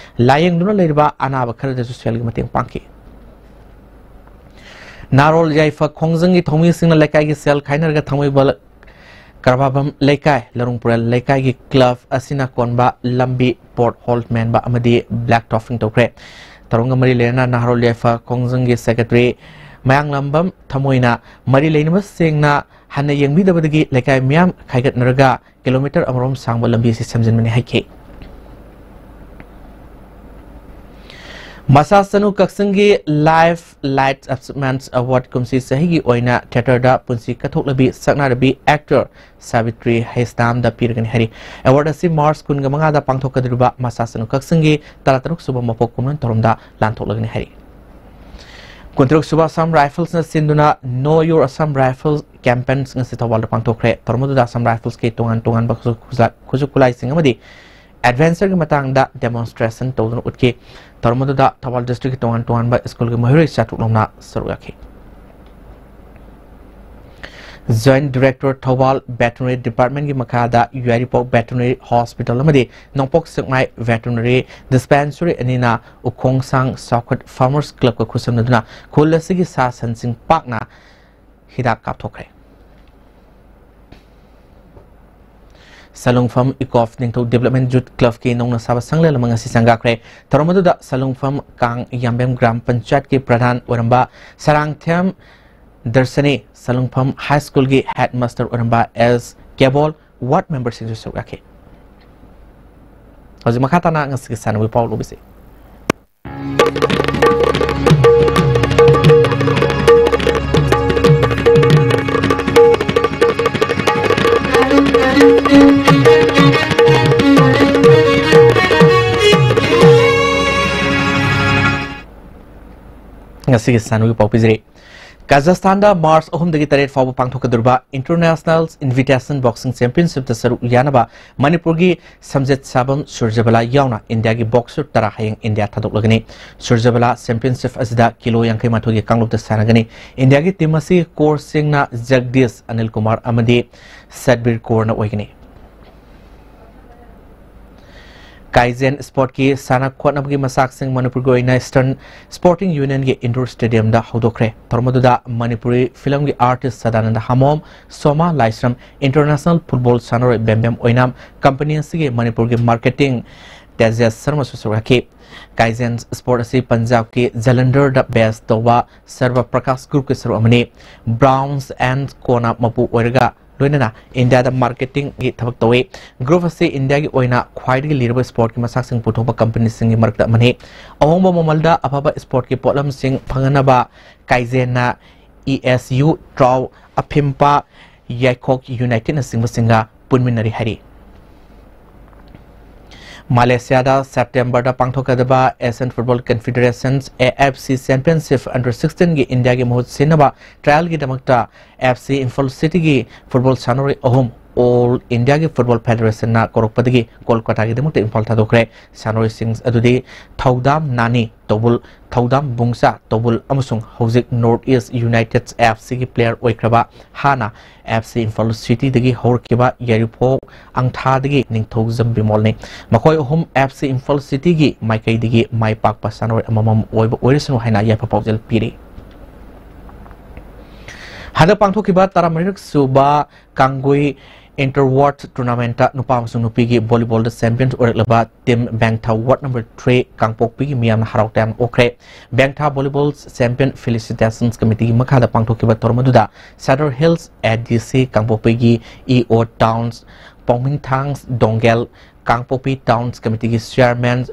ꯂꯥꯌꯦꯡꯗꯨꯅ ꯂꯩꯔꯤꯕ ꯑꯅꯥꯕ ꯈꯔꯗꯁꯨ ꯁꯦꯜꯒꯤ ꯃꯇꯦꯡ ꯄꯥꯡꯈꯤ꯫ ꯅꯥꯔꯣꯜ ꯌꯥꯏꯐ ꯈꯣꯡꯖꯪꯒꯤ ꯊꯧꯃꯤꯁꯤꯡꯅ ꯂꯩꯀꯥꯏꯒꯤ ꯁꯦꯜ ꯈꯥꯏꯅꯔꯒ ꯊꯥꯡꯃꯩꯕꯟ ꯀꯔꯕꯥꯕꯝ ꯂꯩꯀꯥꯏ, ꯂꯔꯨꯡꯄꯨꯔꯦꯜ ꯂꯩꯀꯥꯏꯒꯤ club ꯑꯁꯤꯅ ꯀꯣꯟꯕ ꯂꯝꯕꯤ pothole ꯃꯦꯟꯕ ꯑꯃꯗꯤ black topping ꯇꯧꯈ꯭ꯔꯦ꯫ ꯊꯧꯔꯝꯒ ꯃꯔꯤ ꯂꯩꯅꯅ ꯅꯥꯔꯣꯜ ꯌꯥꯏꯐ ꯈꯣꯡꯖꯪꯒꯤ secretary ꯃꯌꯥꯡꯂꯝꯕꯝ ꯊꯃꯣꯏꯅ ꯃꯔꯤ ꯂꯩꯅꯕꯁꯤꯡꯅ ꯍꯟꯅ ꯌꯦꯡꯕꯤꯗꯕꯗꯒꯤ ꯂꯩꯀꯥꯏ ꯃꯤꯌꯥꯝ ꯈꯥꯏꯒꯠꯅꯔꯒ kilometre ꯑꯃꯔꯣꯝ ꯁꯥꯡꯕ ꯂꯝꯕꯤ ꯑꯁꯤ ꯁꯦꯝꯖꯤꯟꯕꯅꯤ ꯍꯥꯏꯈꯤ꯫ ꯃꯁꯥꯁꯅꯨ ꯀꯛꯆꯤꯡꯒꯤ Life Light Achievements Award ꯀꯨꯝꯁꯤ ꯆꯍꯤꯒꯤ ꯑꯣꯏꯅ theatre ꯗ ꯄꯨꯟꯁꯤ ꯀꯠꯊꯣꯛꯂꯕꯤ ꯁꯛꯅꯥꯏꯔꯕꯤ actor ꯁꯥꯕꯤꯇ꯭ꯔꯤ ꯍꯩꯁꯅꯥꯝꯗ ꯄꯤꯔꯒꯅꯤ ꯍꯥꯏꯔꯤ꯫ Award ꯑꯁꯤ March ꯀꯨꯟꯃꯉꯥꯗ ꯄꯥꯡꯊꯣꯛꯀꯗꯧꯔꯤꯕ ꯃꯁꯥꯁꯅꯨ ꯀꯛꯆꯤꯡꯒꯤ ꯇꯔꯥꯇꯔꯨꯛ ꯁꯨꯕ ꯃꯄꯣꯛ ꯀꯨꯝꯑꯣꯟ ꯊꯧꯔꯝꯗ ꯂꯥꯟꯊꯣꯛꯂꯒꯅꯤ ꯍꯥꯏꯔꯤ꯫ ꯀꯨꯟꯇꯔꯨꯛ ꯁꯨꯕ Assam Rifles ꯅ ꯁꯤꯟꯗꯨꯅ Know Your Assam Rifles campaign ꯉꯁꯤ ꯊꯧꯕꯥꯜꯗ ꯄꯥꯡꯊꯣꯛꯈ꯭ꯔꯦ꯫ ꯊꯧꯔꯝ ꯑꯗꯨꯗ Assam Rifles ꯀꯤ ꯇꯣꯉꯥꯟ ꯇꯣꯉꯥꯟꯕ ꯈꯨꯠꯁꯨ ꯈꯨꯠꯁꯥ-, ꯈꯨꯠꯁꯨ ꯈꯨꯠꯂꯥꯏꯁꯤꯡ ꯑꯃꯗꯤ adventure ꯒꯤ ꯃꯇꯥꯡꯗ demonstration ꯇꯧꯗꯨꯅ ꯎꯠꯈꯤ꯫ ꯊꯧꯔꯝ ꯑꯗꯨꯗ ꯊꯧꯕꯥꯜ district ꯀꯤ ꯇꯣꯉꯥꯟ ꯇꯣꯉꯥꯟꯕ school ꯒꯤ ꯃꯍꯩꯔꯣꯏ ꯆꯥꯇ꯭ꯔꯨꯛ ꯔꯣꯝꯅ ꯁꯔꯨꯛ ꯌꯥꯈꯤ꯫ Joint Director Thoubal Veterinary Department ꯀꯤ ꯃꯈꯥꯗ ꯌꯥꯏꯔꯤꯄꯣꯛ Veterinary Hospital ꯑꯃꯗꯤ ꯅꯣꯡꯄꯣꯛ ꯁꯦꯛꯃꯥꯏ Veterinary Dispensary ꯑꯅꯤꯅ ꯎꯈꯣꯡꯁꯥꯡ ꯆꯥꯎꯈꯠ Farmers Club ꯀ ꯈꯨꯠꯁꯝꯅꯗꯨꯅ ꯈꯨꯜ ꯑꯁꯤꯒꯤ ꯁꯥ ꯁꯟꯁꯤꯡ ꯄꯥꯛꯅ ꯍꯤꯗꯥꯛ ꯀꯥꯞꯊꯣꯛꯈ꯭ꯔꯦ꯫ ꯁꯂꯨꯡꯐꯝ ꯏꯀꯣꯐ ꯅꯤꯡꯊꯧ Development Youth Club ꯀꯤ ꯅꯧꯅ ꯁꯥꯕ ꯁꯪꯂꯦꯟ ꯑꯃ ꯉꯁꯤ ꯆꯪꯒꯥꯈ꯭ꯔꯦ꯫ ꯊꯧꯔꯝ ꯑꯗꯨꯗ ꯁꯂꯨꯡꯐꯝ ꯀꯥꯡ ꯌꯥꯝꯕꯦꯝ ꯒ꯭ꯔꯥꯝ ꯄꯟꯆꯥꯌꯠꯀꯤ ꯄ꯭ꯔꯙꯥꯟ ꯑꯣꯏꯔꯝꯕ ꯁꯔꯥꯡꯊꯦꯝ ꯗꯔꯁꯅꯤ, ꯁꯂꯨꯡꯐꯝ High School ꯒꯤ headmaster ꯑꯣꯏꯔꯝꯕ ꯑꯦꯁ ꯀꯦꯕꯣꯜ, ward member ꯁꯤꯡꯁꯨ ꯁꯔꯨꯛ ꯌꯥꯈꯤ꯫ ꯍꯧꯖꯤꯛ ꯃꯈꯥ ꯇꯥꯅ ꯉꯁꯤꯒꯤ ꯁꯥꯟꯅꯕꯒꯤ ꯄꯥꯎ ꯂꯧꯕꯤꯁꯤ꯫ ꯉꯁꯤꯒꯤ ꯁꯥꯟꯅꯕꯒꯤ ꯄꯥꯎ ꯄꯤꯖꯔꯤ꯫ ꯀꯥꯖꯥꯈꯁꯇꯥꯟꯗ ꯃꯥꯔꯆ ꯑꯍꯨꯝꯗꯒꯤ ꯇꯔꯦꯠ ꯐꯥꯎꯕ ꯄꯥꯡꯊꯣꯛꯀꯗꯧꯔꯤꯕ International Invitation Boxing Championship ꯇ ꯁꯔꯨꯛ ꯌꯥꯅꯕ ꯃꯅꯤꯄꯨꯔꯒꯤ ꯁꯝꯖꯦꯠ ꯁꯥꯕꯝ ꯁꯨꯔꯖꯕꯂꯥ ꯌꯥꯎꯅ ꯏꯟꯗꯤꯌꯥꯒꯤ ꯕꯣꯛꯁꯔ ꯇꯔꯥ ꯍꯌꯦꯡ ꯏꯟꯗꯤꯌꯥ ꯊꯥꯗꯣꯛꯂꯒꯅꯤ꯫ ꯁꯨꯔꯖꯕꯂꯥ ꯆꯦꯝꯄꯤꯌꯟꯁꯤꯞ ꯑꯁꯤꯗ ꯀꯤꯂꯣ ꯌꯥꯡꯈꯩ ꯃꯥꯊꯣꯏꯒꯤ ꯀꯥꯡꯂꯨꯞꯇ ꯁꯥꯟꯅꯒꯅꯤ꯫ ꯏꯟꯗꯤꯌꯥꯒꯤ ꯇꯤꯝ ꯑꯁꯤ ꯀꯣꯔꯁꯁꯤꯡꯅ ꯖꯒꯗꯤꯁ, ꯑꯅꯤꯜ ꯀꯨꯃꯥꯔ ꯑꯃꯗꯤ ꯁꯠꯕꯤꯔ ꯀꯣꯔꯅ ꯑꯣꯏꯒꯅꯤ꯫ ꯀꯥꯏꯖꯦꯟ ꯁ꯭ꯄꯣꯔꯠꯀꯤ ꯁꯥꯟꯅ ꯈꯣꯠꯅꯕꯒꯤ ꯃꯆꯥꯛꯁꯤꯡ ꯃꯅꯤꯄꯨꯔꯒꯤ ꯑꯣꯏꯅ ꯏꯁꯇꯔꯟ ꯁ꯭ꯄꯣꯔꯇꯤꯡ ꯌꯨꯅꯤꯌꯟꯒꯤ ꯏꯟꯗꯣꯔ ꯁ꯭ꯇꯦꯗꯤꯌꯝꯗ ꯍꯧꯗꯣꯛꯈ꯭ꯔꯦ꯫ ꯊꯧꯔꯝ ꯑꯗꯨꯗ ꯃꯅꯤꯄꯨꯔꯤ ꯐꯤꯂꯝꯒꯤ ꯑꯥꯔꯇꯤꯁ ꯁꯗꯥꯅꯟꯗ ꯍꯥꯃꯣꯝ, ꯁꯣꯃꯥ ꯂꯥꯏꯁ꯭ꯔꯝ, ꯏꯟꯇꯔꯅꯦꯁꯅꯦꯜ ꯐꯨꯠꯕꯣꯜ ꯁꯥꯟꯅꯔꯣꯏ ꯕꯦꯝꯕꯦꯝ ꯑꯣꯏꯅꯥꯝ, ꯀꯝꯄꯅꯤ ꯑꯁꯤꯒꯤ ꯃꯅꯤꯄꯨꯔꯒꯤ ꯃꯥꯔꯀꯦꯇꯤꯡ ꯇꯦꯖꯦꯁ ꯁꯔꯃꯁꯨ ꯁꯔꯨꯛ ꯌꯥꯈꯤ꯫ ꯀꯥꯏꯖꯦꯟ ꯁ꯭ꯄꯣꯔꯠ ꯑꯁꯤ ꯄꯟꯖꯥꯕꯀꯤ ꯖꯂꯟꯙꯔꯗ ꯕꯦꯁ ꯇꯧꯕ ꯁꯔꯕ ꯄ꯭ꯔꯀꯥꯁ ꯒ꯭ꯔꯨꯞꯀꯤ ꯁꯔꯨꯛ ꯑꯃꯅꯤ꯫ ꯕ꯭ꯔꯥꯎꯟꯁ ꯑꯦꯟ ꯀꯣꯅ ꯃꯄꯨ ꯑꯣꯏꯔꯒ ꯂꯣꯏꯅꯅ ꯏꯟꯗꯤꯌꯥꯗ ꯃꯥꯔꯀꯦꯇꯤꯡꯒꯤ ꯊꯕꯛ ꯇꯧꯏ꯫ ꯒ꯭ꯔꯨꯞ ꯑꯁꯤ ꯏꯟꯗꯤꯌꯥꯒꯤ ꯑꯣꯏꯅ ꯈ꯭ꯋꯥꯏꯗꯒꯤ ꯂꯤꯔꯕ ꯁ꯭ꯄꯣꯔꯠꯀꯤ ꯃꯆꯥꯛꯁꯤꯡ ꯄꯨꯊꯣꯛꯄ ꯀꯝꯄꯅꯤꯁꯤꯡꯒꯤ ꯃꯔꯛꯇ ꯑꯃꯅꯤ꯫ ꯑꯍꯣꯡꯕ ꯃꯃꯜꯗ ꯑꯐꯕ ꯁ꯭ꯄꯣꯔꯠꯀꯤ ꯄꯣꯠꯂꯝꯁꯤꯡ ꯐꯪꯍꯟꯅꯕ ꯀꯥꯏꯖꯦꯟꯅ ꯏ ꯑꯦꯁ ꯌꯨ, ꯇ꯭ꯔꯥꯎ, ꯑꯐꯤꯝꯄꯥ, ꯌꯥꯏꯈꯣꯛ ꯌꯨꯅꯥꯏꯇꯦꯗꯅꯆꯤꯡꯕꯁꯤꯡꯒ ꯄꯨꯟꯃꯤꯟꯅꯔꯤ ꯍꯥꯏꯔꯤ꯫ ꯃꯥꯂꯦꯁꯤꯌꯥꯗ ꯁꯦꯞꯇꯦꯝꯕꯔꯗ ꯄꯥꯡꯊꯣꯛꯀꯗꯕ Asian football ꯀꯟꯐꯦꯗꯔꯦꯁꯟꯁ, A F C, championship under ꯁꯤꯛꯁꯇꯤꯟꯒꯤ ꯏꯟꯗꯤꯌꯥꯒꯤ ꯃꯍꯨꯠ ꯁꯤꯟꯅꯕ ꯇ꯭ꯔꯥꯌꯦꯜꯒꯤꯗꯃꯛꯇ ꯑꯦꯐ ꯁꯤ ꯏꯝꯐꯥꯜ ꯁꯤꯇꯤꯒꯤ ꯐꯨꯠꯕꯣꯜ ꯁꯥꯟꯅꯔꯣꯏ ꯑꯍꯨꯝ ꯑꯣꯜ ꯏꯟꯗꯤꯌꯥꯒꯤ ꯐꯨꯠꯕꯣꯜ ꯐꯦꯗꯔꯦꯁꯟꯅ ꯀꯧꯔꯛꯄꯗꯒꯤ ꯀꯣꯜꯀꯇꯥꯒꯤꯗꯃꯛꯇ ꯏꯝꯐꯥꯜ ꯊꯥꯗꯣꯛꯈ꯭ꯔꯦ꯫ ꯁꯥꯟꯅꯔꯣꯏꯁꯤꯡ ꯑꯗꯨꯗꯤ ꯊꯧꯗꯥꯝ ꯅꯥꯅꯤ, ꯇꯧꯕꯨꯜ, ꯊꯧꯗꯥꯝ ꯕꯨꯡꯆꯥ, ꯇꯧꯕꯨꯜ ꯑꯃꯁꯨꯡ ꯍꯧꯖꯤꯛ ꯅꯣꯔꯠ ꯏꯁ ꯌꯨꯅꯥꯏꯇꯦꯗ ꯑꯦꯐ ꯁꯤꯒꯤ ꯄ꯭ꯂꯦꯌꯔ ꯑꯣꯏꯈ꯭ꯔꯕ, ꯍꯥꯟꯅ ꯑꯦꯐ ꯁꯤ ꯏꯝꯐꯥꯜ ꯁꯤꯇꯤꯗꯒꯤ ꯍꯧꯔꯛꯈꯤꯕ ꯌꯥꯏꯔꯤꯄꯣꯛ ꯑꯪꯊꯥꯗꯒꯤ ꯅꯤꯡꯊꯧꯖꯝ ꯕꯤꯃꯣꯜꯅꯤ꯫ ꯃꯈꯣꯏ ꯑꯍꯨꯝ ꯑꯦꯐ ꯁꯤ ꯏꯝꯐꯥꯜ ꯁꯤꯇꯤꯒꯤ ꯃꯥꯏꯀꯩꯗꯒꯤ ꯃꯥꯏ ꯄꯥꯛꯄ ꯁꯥꯟꯅꯔꯣꯏ ꯑꯃꯃꯝ ꯑꯣꯏꯕ ꯑꯣꯏꯔꯁꯅꯨ ꯍꯥꯏꯅ ꯌꯥꯏꯐ ꯄꯥꯎꯖꯦꯜ ꯄꯤꯔꯤ꯫ ꯍꯟꯗꯛ ꯄꯥꯡꯊꯣꯛꯈꯤꯕ ꯇꯔꯥꯃꯔꯤꯔꯛ ꯁꯨꯕ ꯀꯥꯡꯒꯨꯏ ꯏꯟꯇꯔ ꯋꯥꯔꯗ ꯇꯣꯔꯅꯥꯃꯦꯟꯠꯇ ꯅꯨꯄꯥ ꯑꯃꯁꯨꯡ ꯅꯨꯄꯤꯒꯤ ꯚꯣꯂꯤꯕꯣꯜꯗ ꯆꯦꯝꯄꯤꯌꯟ ꯑꯣꯏꯔꯛꯂꯕ team Bengtha ward number three ꯀꯥꯡꯄꯣꯛꯄꯤꯒꯤ ꯃꯤꯌꯥꯝꯅ ꯍꯔꯥꯎ ꯇꯌꯥꯝꯅ ꯑꯣꯛꯈ꯭ꯔꯦ꯫ ꯕꯦꯡꯊꯥ ꯚꯣꯂꯤꯕꯣꯜ ꯆꯦꯝꯄꯤꯌꯟ ꯐꯦꯂꯤꯁꯤꯇꯦꯁꯟꯁ ꯀꯃꯤꯇꯤꯒꯤ ꯃꯈꯥꯗ ꯄꯥꯡꯊꯣꯛꯈꯤꯕ ꯊꯧꯔꯝ ꯑꯗꯨꯗ ꯁꯦꯗꯔ ꯍꯤꯜꯁ ꯑꯦ ꯗꯤ ꯁꯤ ꯀꯥꯡꯄꯣꯛꯄꯤꯒꯤ ꯏ ꯑꯣ ꯇꯥꯎꯟꯁ ꯄꯥꯎꯃꯤꯡꯊꯥꯡ ꯗꯣꯡꯒꯦꯜ, ꯀꯥꯡꯄꯣꯛꯄꯤ ꯇꯥꯎꯟꯁ ꯀꯃꯤꯇꯤꯒꯤ ꯆꯤꯌꯥꯔꯃꯦꯟ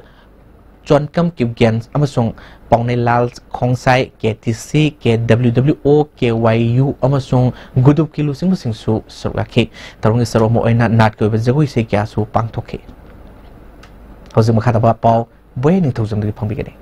ꯆꯣꯟꯀꯝ ꯀꯤꯞꯒꯦꯟ ꯑꯃꯁꯨꯡ ꯄꯥꯎꯅꯩꯂꯥꯜ ꯈꯣꯡꯁꯥꯏ, ꯀꯦ ꯇꯤ ꯁꯤ, ꯀꯦ ꯗꯕ꯭ꯂꯤꯎ ꯗꯕ꯭ꯂꯤꯎ ꯑꯣ, ꯀꯦ ꯋꯥꯏ ꯌꯨ ꯑꯃꯁꯨꯡ ꯒꯨꯗꯨꯞꯀꯤ ꯂꯨꯆꯤꯡꯕꯁꯤꯡꯁꯨ ꯁꯔꯨꯛ ꯌꯥꯈꯤ꯫ ꯊꯧꯔꯝꯒꯤ ꯁꯔꯨꯛ ꯑꯃ ꯑꯣꯏꯅ ꯅꯥꯠꯀꯤ ꯑꯣꯏꯕ ꯖꯒꯣꯏ ꯏꯁꯩ ꯀꯌꯥꯁꯨ ꯄꯥꯡꯊꯣꯛꯈꯤ꯫ ꯍꯧꯖꯤꯛ ꯃꯈꯥ ꯇꯥꯕ ꯄꯥꯎ ꯕꯣꯌꯦ ꯅꯤꯡꯊꯧꯖꯝꯗꯒꯤ ꯐꯪꯕꯤꯒꯅꯤ꯫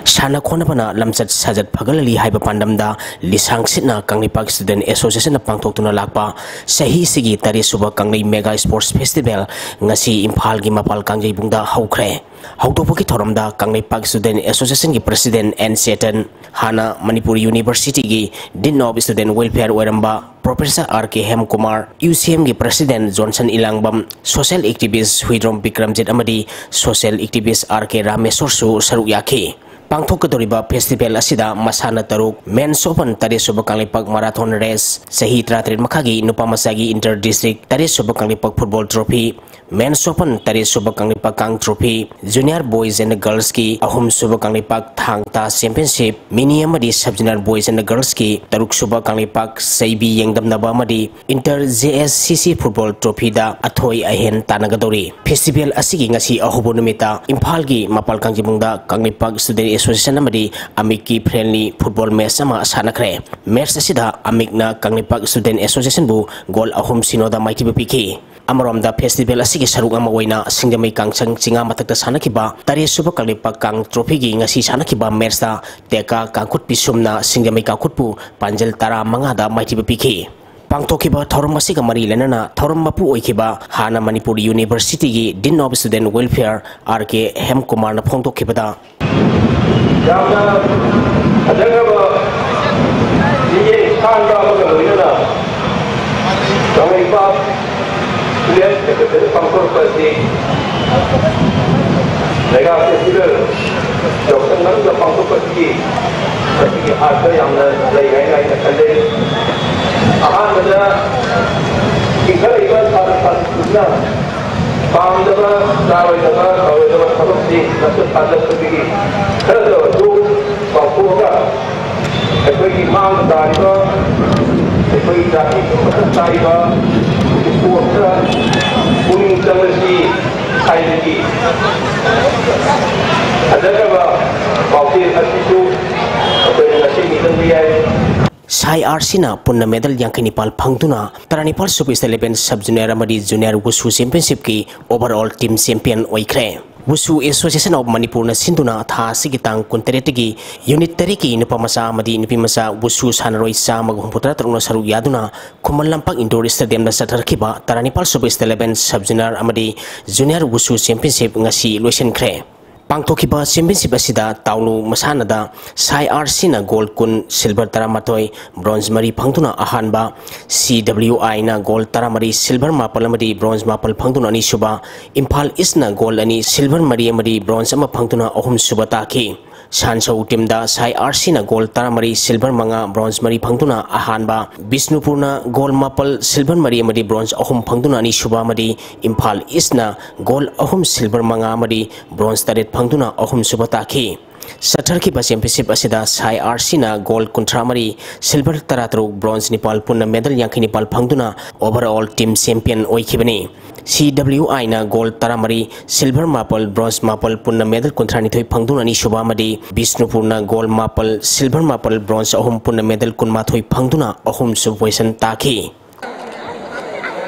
ꯁꯥꯟꯅ ꯈꯣꯠꯅꯕꯅ ꯂꯝꯆꯠ ꯁꯥꯖꯠ ꯐꯒꯠꯍꯜꯂꯤ ꯍꯥꯏꯕ ꯄꯥꯟꯗꯝꯗ ꯂꯤꯁꯥꯡ ꯁꯤꯠꯅ ꯀꯪꯂꯩꯄꯥꯛ Student Association ꯅ ꯄꯥꯡꯊꯣꯛꯇꯨꯅ ꯂꯥꯛꯄ ꯆꯍꯤꯁꯤꯒꯤ ꯇꯔꯦꯠ ꯁꯨꯕ ꯀꯪꯂꯩ Mega Sports Festival ꯉꯁꯤ ꯏꯝꯐꯥꯜꯒꯤ ꯃꯄꯥꯜ ꯀꯥꯡꯖꯩꯕꯨꯡꯗ ꯍꯧꯈ꯭ꯔꯦ꯫ ꯍꯧꯗꯣꯛꯄꯒꯤ ꯊꯧꯔꯝꯗ ꯀꯪꯂꯩꯄꯥꯛ Student Association ꯒꯤ President ꯑꯦꯟ ꯆꯦꯇꯟ, ꯍꯥꯟꯅ ꯃꯅꯤꯄꯨꯔ University ꯒꯤ Dean of Student Welfare ꯑꯣꯏꯔꯝꯕ Professor R K Hemkumar, U C M ꯒꯤ President Johnson Ilangbam, social activist Huidrom Bikramjit ꯑꯃꯗꯤ social activist ꯑꯥꯔ ꯀꯦ ꯔꯥꯃꯦꯁꯣꯔꯁꯨ ꯁꯔꯨꯛ ꯌꯥꯈꯤ꯫ ꯄꯥꯡꯊꯣꯛꯀꯗꯧꯔꯤꯕ festival ꯑꯁꯤꯗ ꯃꯁꯥꯟꯅ ꯇꯔꯨꯛ, Men's Open ꯇꯔꯦꯠ ꯁꯨꯕ ꯀꯪꯂꯩꯄꯥꯛ Marathon Race, ꯆꯍꯤ ꯇꯔꯥꯇꯔꯦꯠ ꯃꯈꯥꯒꯤ ꯅꯨꯄꯥ ꯃꯆꯥꯒꯤ Inter District ꯇꯔꯦꯠ ꯁꯨꯕ Kangleipak Football Trophy, Men's Open ꯇꯔꯦꯠ ꯁꯨꯕ ꯀꯪꯂꯩꯄꯥꯛ ꯀꯥꯡ Trophy, Junior Boys and Girls ꯀꯤ ꯑꯍꯨꯝ ꯁꯨꯕ ꯀꯪꯂꯩꯄꯥꯛ ꯊꯥꯡ ꯇꯥ Championship, Mini ꯑꯃꯗꯤ Sub Junior Boys and Girls ꯀꯤ ꯇꯔꯨꯛ ꯁꯨꯕ ꯀꯪꯂꯩꯄꯥꯛ ꯆꯩꯕꯤ ꯌꯦꯡꯗꯝꯅꯕ ꯑꯃꯗꯤ Inter J S C C Football Trophy ꯗ ꯑꯊꯣꯏ ꯑꯍꯦꯟ ꯇꯥꯟꯅꯒꯗꯧꯔꯤ꯫ Festival ꯑꯁꯤꯒꯤ ꯉꯁꯤ ꯑꯍꯧꯕ ꯅꯨꯃꯤꯠꯇ ꯏꯝꯐꯥꯜꯒꯤ ꯃꯄꯥꯜ ꯀꯥꯡꯖꯩꯕꯨꯡꯗ ꯀꯪꯂꯩꯄꯥꯛ Student Association ꯑꯃꯗꯤ ꯑꯃꯤꯛꯀꯤ friendly football match ꯑꯃ ꯁꯥꯟꯅꯈ꯭ꯔꯦ꯫ Match ꯑꯁꯤꯗ ꯑꯃꯤꯛꯅ ꯀꯪꯂꯩꯄꯥꯛ Student Association ꯕꯨ goal ꯑꯍꯨꯝ ꯁꯤꯅꯣꯗ ꯃꯥꯏꯊꯤꯕ ꯄꯤꯈꯤ꯫ ꯑꯃꯔꯣꯝꯗ festival ꯑꯁꯤꯒꯤ ꯁꯔꯨꯛ ꯑꯃ ꯑꯣꯏꯅ ꯁꯤꯡꯖꯃꯩ ꯀꯥꯡꯁꯪ ꯆꯤꯉꯥ ꯃꯊꯛꯇ ꯁꯥꯟꯅꯈꯤꯕ ꯇꯔꯦꯠ ꯁꯨꯕ ꯀꯪꯂꯩꯄꯥꯛ ꯀꯥꯡ Trophy ꯒꯤ ꯉꯁꯤ ꯁꯥꯟꯅꯈꯤꯕ match ꯇ ꯇꯦꯀꯥ ꯀꯥꯡꯈꯨꯠ ꯄꯤꯁꯨꯝꯅ ꯁꯤꯡꯖꯃꯩ ꯀꯥꯡꯈꯨꯠꯄꯨ ꯄꯥꯟꯖꯜ ꯇꯔꯥꯃꯉꯥꯗ ꯃꯥꯏꯊꯤꯕ ꯄꯤꯈꯤ꯫ ꯄꯥꯡꯊꯣꯛꯈꯤꯕ ꯊꯧꯔꯝ ꯑꯁꯤꯒ ꯃꯔꯤ ꯂꯩꯅꯅ ꯊꯧꯔꯝ ꯃꯄꯨ ꯑꯣꯏꯈꯤꯕ ꯍꯥꯟꯅ ꯃꯅꯤꯄꯨꯔ University ꯒꯤ Dean of Student Welfare R K ꯍꯦꯝꯀꯨꯃꯥꯔꯅ ꯐꯣꯡꯗꯣꯛꯈꯤꯕꯗ, ꯌꯥꯝꯅ ꯐꯖꯈ꯭ꯔꯕ ꯃꯤꯠꯌꯦꯡ ꯁꯥꯟꯕ ꯑꯃꯒ ꯂꯣꯏꯅꯅ ꯀꯪꯂꯩꯄꯥꯛ Student Secretary ꯄꯥꯡꯊꯣꯔꯛꯄ ꯑꯁꯤ Mega Festival ꯌꯥꯎꯁꯪ ꯃꯅꯨꯡꯗ ꯄꯥꯡꯊꯣꯛꯄꯁꯤꯒꯤ ꯃꯁꯤꯒꯤ ꯑꯥꯔꯊ ꯌꯥꯝꯅ ꯂꯩ ꯍꯥꯏꯅ ꯑꯩꯅ ꯈꯟꯖꯩ꯫ ꯑꯍꯥꯟꯕꯗ ꯏꯟꯈꯠꯂꯛꯏꯕ ꯁꯥꯇ꯭ꯔ ꯁꯥꯇ꯭ꯔꯤꯁꯤꯡꯅ ꯄꯥꯝꯗꯕ, ꯆꯥꯔꯣꯏꯗꯕ, ꯇꯧꯔꯣꯏꯗꯕ ꯊꯕꯛꯁꯤ ꯅꯛꯁꯜ ꯊꯥꯖꯤꯜꯂꯛꯄꯗꯒꯤ ꯈꯔꯗ ꯑꯣꯏꯔꯁꯨ ꯆꯥꯎꯊꯣꯛꯑꯒ ꯑꯩꯈꯣꯏꯒꯤ ꯃꯥꯡꯕ ꯇꯥꯔꯤꯕ, ꯑꯩꯈꯣꯏꯒꯤ ꯖꯥꯇꯤ ꯃꯊꯛ ꯇꯥꯔꯤꯕ sports ꯇ ꯄꯨꯛꯅꯤꯡ ꯆꯪꯂꯁꯤ ꯍꯥꯏꯕꯒꯤ ꯐꯖꯈ꯭ꯔꯕ ꯄꯥꯎꯖꯦꯜ ꯑꯁꯤꯁꯨ ꯑꯩꯈꯣꯏꯅ ꯉꯁꯤ ꯃꯤꯈꯪꯕ ꯌꯥꯏ꯫ ꯁꯥꯏ ꯑꯥꯔ ꯁꯤꯅ ꯄꯨꯟꯅ medal ꯌꯥꯡꯈꯩ ꯅꯤꯄꯥꯜ ꯐꯪꯗꯨꯅ ꯇꯔꯥꯅꯤꯄꯥꯜ ꯁꯨꯕ State Level Sub Junior ꯑꯃꯗꯤ Junior Wushu Championship ꯀꯤ overall team champion ꯑꯣꯏꯈ꯭ꯔꯦ꯫ Wushu Association of Manipurꯅ ꯁꯤꯟꯗꯨꯅ ꯊꯥ ꯑꯁꯤꯒꯤ ꯇꯥꯡ ꯀꯨꯟꯇꯔꯦꯠꯇꯒꯤ ꯌꯨꯅꯤꯠ ꯇꯔꯦꯠꯀꯤ ꯅꯨꯄꯥ ꯃꯆꯥ ꯑꯃꯗꯤ ꯅꯨꯄꯤ ꯃꯆꯥ ꯋꯨꯁꯨ ꯁꯥꯟꯅꯔꯣꯏ ꯆꯥꯝꯃꯒ ꯍꯨꯝꯐꯨꯇꯔꯥ ꯇꯔꯨꯛꯅ ꯁꯔꯨꯛ ꯌꯥꯗꯨꯅ ꯈꯨꯃꯟ ꯂꯝꯄꯥꯛ ꯏꯟꯗꯣꯔ ꯁ꯭ꯇꯦꯗꯤꯌꯝꯗ ꯆꯠꯊꯔꯛꯈꯤꯕ ꯇꯔꯥꯅꯤꯄꯥꯜ ꯁꯨꯕ State Level, Sub Junior ꯑꯃꯗꯤ Junior Wushu Championship ꯉꯁꯤ ꯂꯣꯏꯁꯤꯟꯈ꯭ꯔꯦ꯫ ꯄꯥꯡꯊꯣꯛꯈꯤꯕ championship ꯑꯁꯤꯗ ꯇꯥꯎꯂꯨ ꯃꯁꯥꯟꯅꯗ ꯁꯥꯏ ꯑꯥꯔ ꯁꯤꯅ ꯒꯣꯜ ꯀꯨꯟ, silver ꯇꯔꯥꯃꯥꯊꯣꯏ, bronze ꯃꯔꯤ ꯐꯪꯗꯨꯅ ꯑꯍꯥꯟꯕ, ꯁꯤ ꯗꯕ꯭ꯂꯤꯌꯨ ꯑꯥꯏꯅ ꯒꯣꯜ ꯇꯔꯥꯃꯔꯤ, silver ꯃꯥꯄꯜ ꯑꯃꯗꯤ bronze ꯃꯥꯄꯜ ꯐꯪꯗꯨꯅ ꯑꯅꯤꯁꯨꯕ, ꯏꯝꯐꯥꯜ ꯏꯁꯅ ꯒꯣꯜ ꯑꯅꯤ, silver ꯃꯔꯤ ꯑꯃꯗꯤ bronze ꯑꯃ ꯐꯪꯗꯨꯅ ꯑꯍꯨꯝꯁꯨꯕ ꯇꯥꯈꯤ꯫ ꯁꯥꯟꯁꯧ teamꯗ ꯁꯥꯏ ꯑꯥꯔ ꯁꯤꯅ ꯒꯣꯜ ꯇꯔꯥꯃꯔꯤ, silver ꯃꯉꯥ, bronze ꯃꯔꯤ ꯐꯪꯗꯨꯅ ꯑꯍꯥꯟꯕ, ꯕꯤꯁꯅꯨꯄꯨꯔꯅ ꯒꯣꯜ ꯃꯥꯄꯜ, silver ꯃꯔꯤ ꯑꯃꯗꯤ bronze ꯑꯍꯨꯝ ꯐꯪꯗꯨꯅ ꯑꯅꯤꯁꯨꯕ ꯑꯃꯗꯤ ꯏꯝꯐꯥꯜ ꯏꯁꯅ ꯒꯣꯜ ꯑꯍꯨꯝ, silver ꯃꯉꯥ ꯑꯃꯗꯤ bronze ꯇꯔꯦꯠ ꯐꯪꯗꯨꯅ ꯑꯍꯨꯝꯁꯨꯕ ꯇꯥꯈꯤ꯫ ꯆꯠꯊꯔꯛꯈꯤꯕ championship ꯑꯁꯤꯗ ꯁꯥꯏ ꯑꯥꯔ ꯁꯤꯅ ꯒꯣꯜ ꯀꯨꯟꯊ꯭ꯔꯥꯃꯔꯤ, silver ꯇꯔꯥꯇꯔꯨꯛ, bronze ꯅꯤꯄꯥꯜ, ꯄꯨꯟꯅ medal ꯌꯥꯡꯈꯩ ꯅꯤꯄꯥꯜ ꯐꯪꯗꯨꯅ overall team champion ꯑꯣꯏꯈꯤꯕꯅꯤ꯫ ꯁꯤ ꯗꯕ꯭ꯂꯤꯌꯨ ꯑꯥꯏꯅ ꯒꯣꯜ ꯇꯔꯥꯃꯔꯤ, silver ꯃꯥꯄꯜ, bronze ꯃꯥꯄꯜ, ꯄꯨꯟꯅ medal ꯀꯨꯟꯊ꯭ꯔꯥꯅꯤꯊꯣꯏ ꯐꯪꯗꯨꯅ ꯑꯅꯤꯁꯨꯕ ꯑꯃꯗꯤ ꯕꯤꯁꯅꯨꯄꯨꯔꯅ ꯒꯣꯜ ꯃꯥꯄꯜ, silver ꯃꯥꯄꯜ, bronze ꯑꯍꯨꯝ, ꯄꯨꯟꯅ medal ꯀꯨꯟꯃꯥꯊꯣꯏ ꯐꯪꯗꯨꯅ ꯑꯍꯨꯝꯁꯨꯕ position ꯇꯥꯈꯤ꯫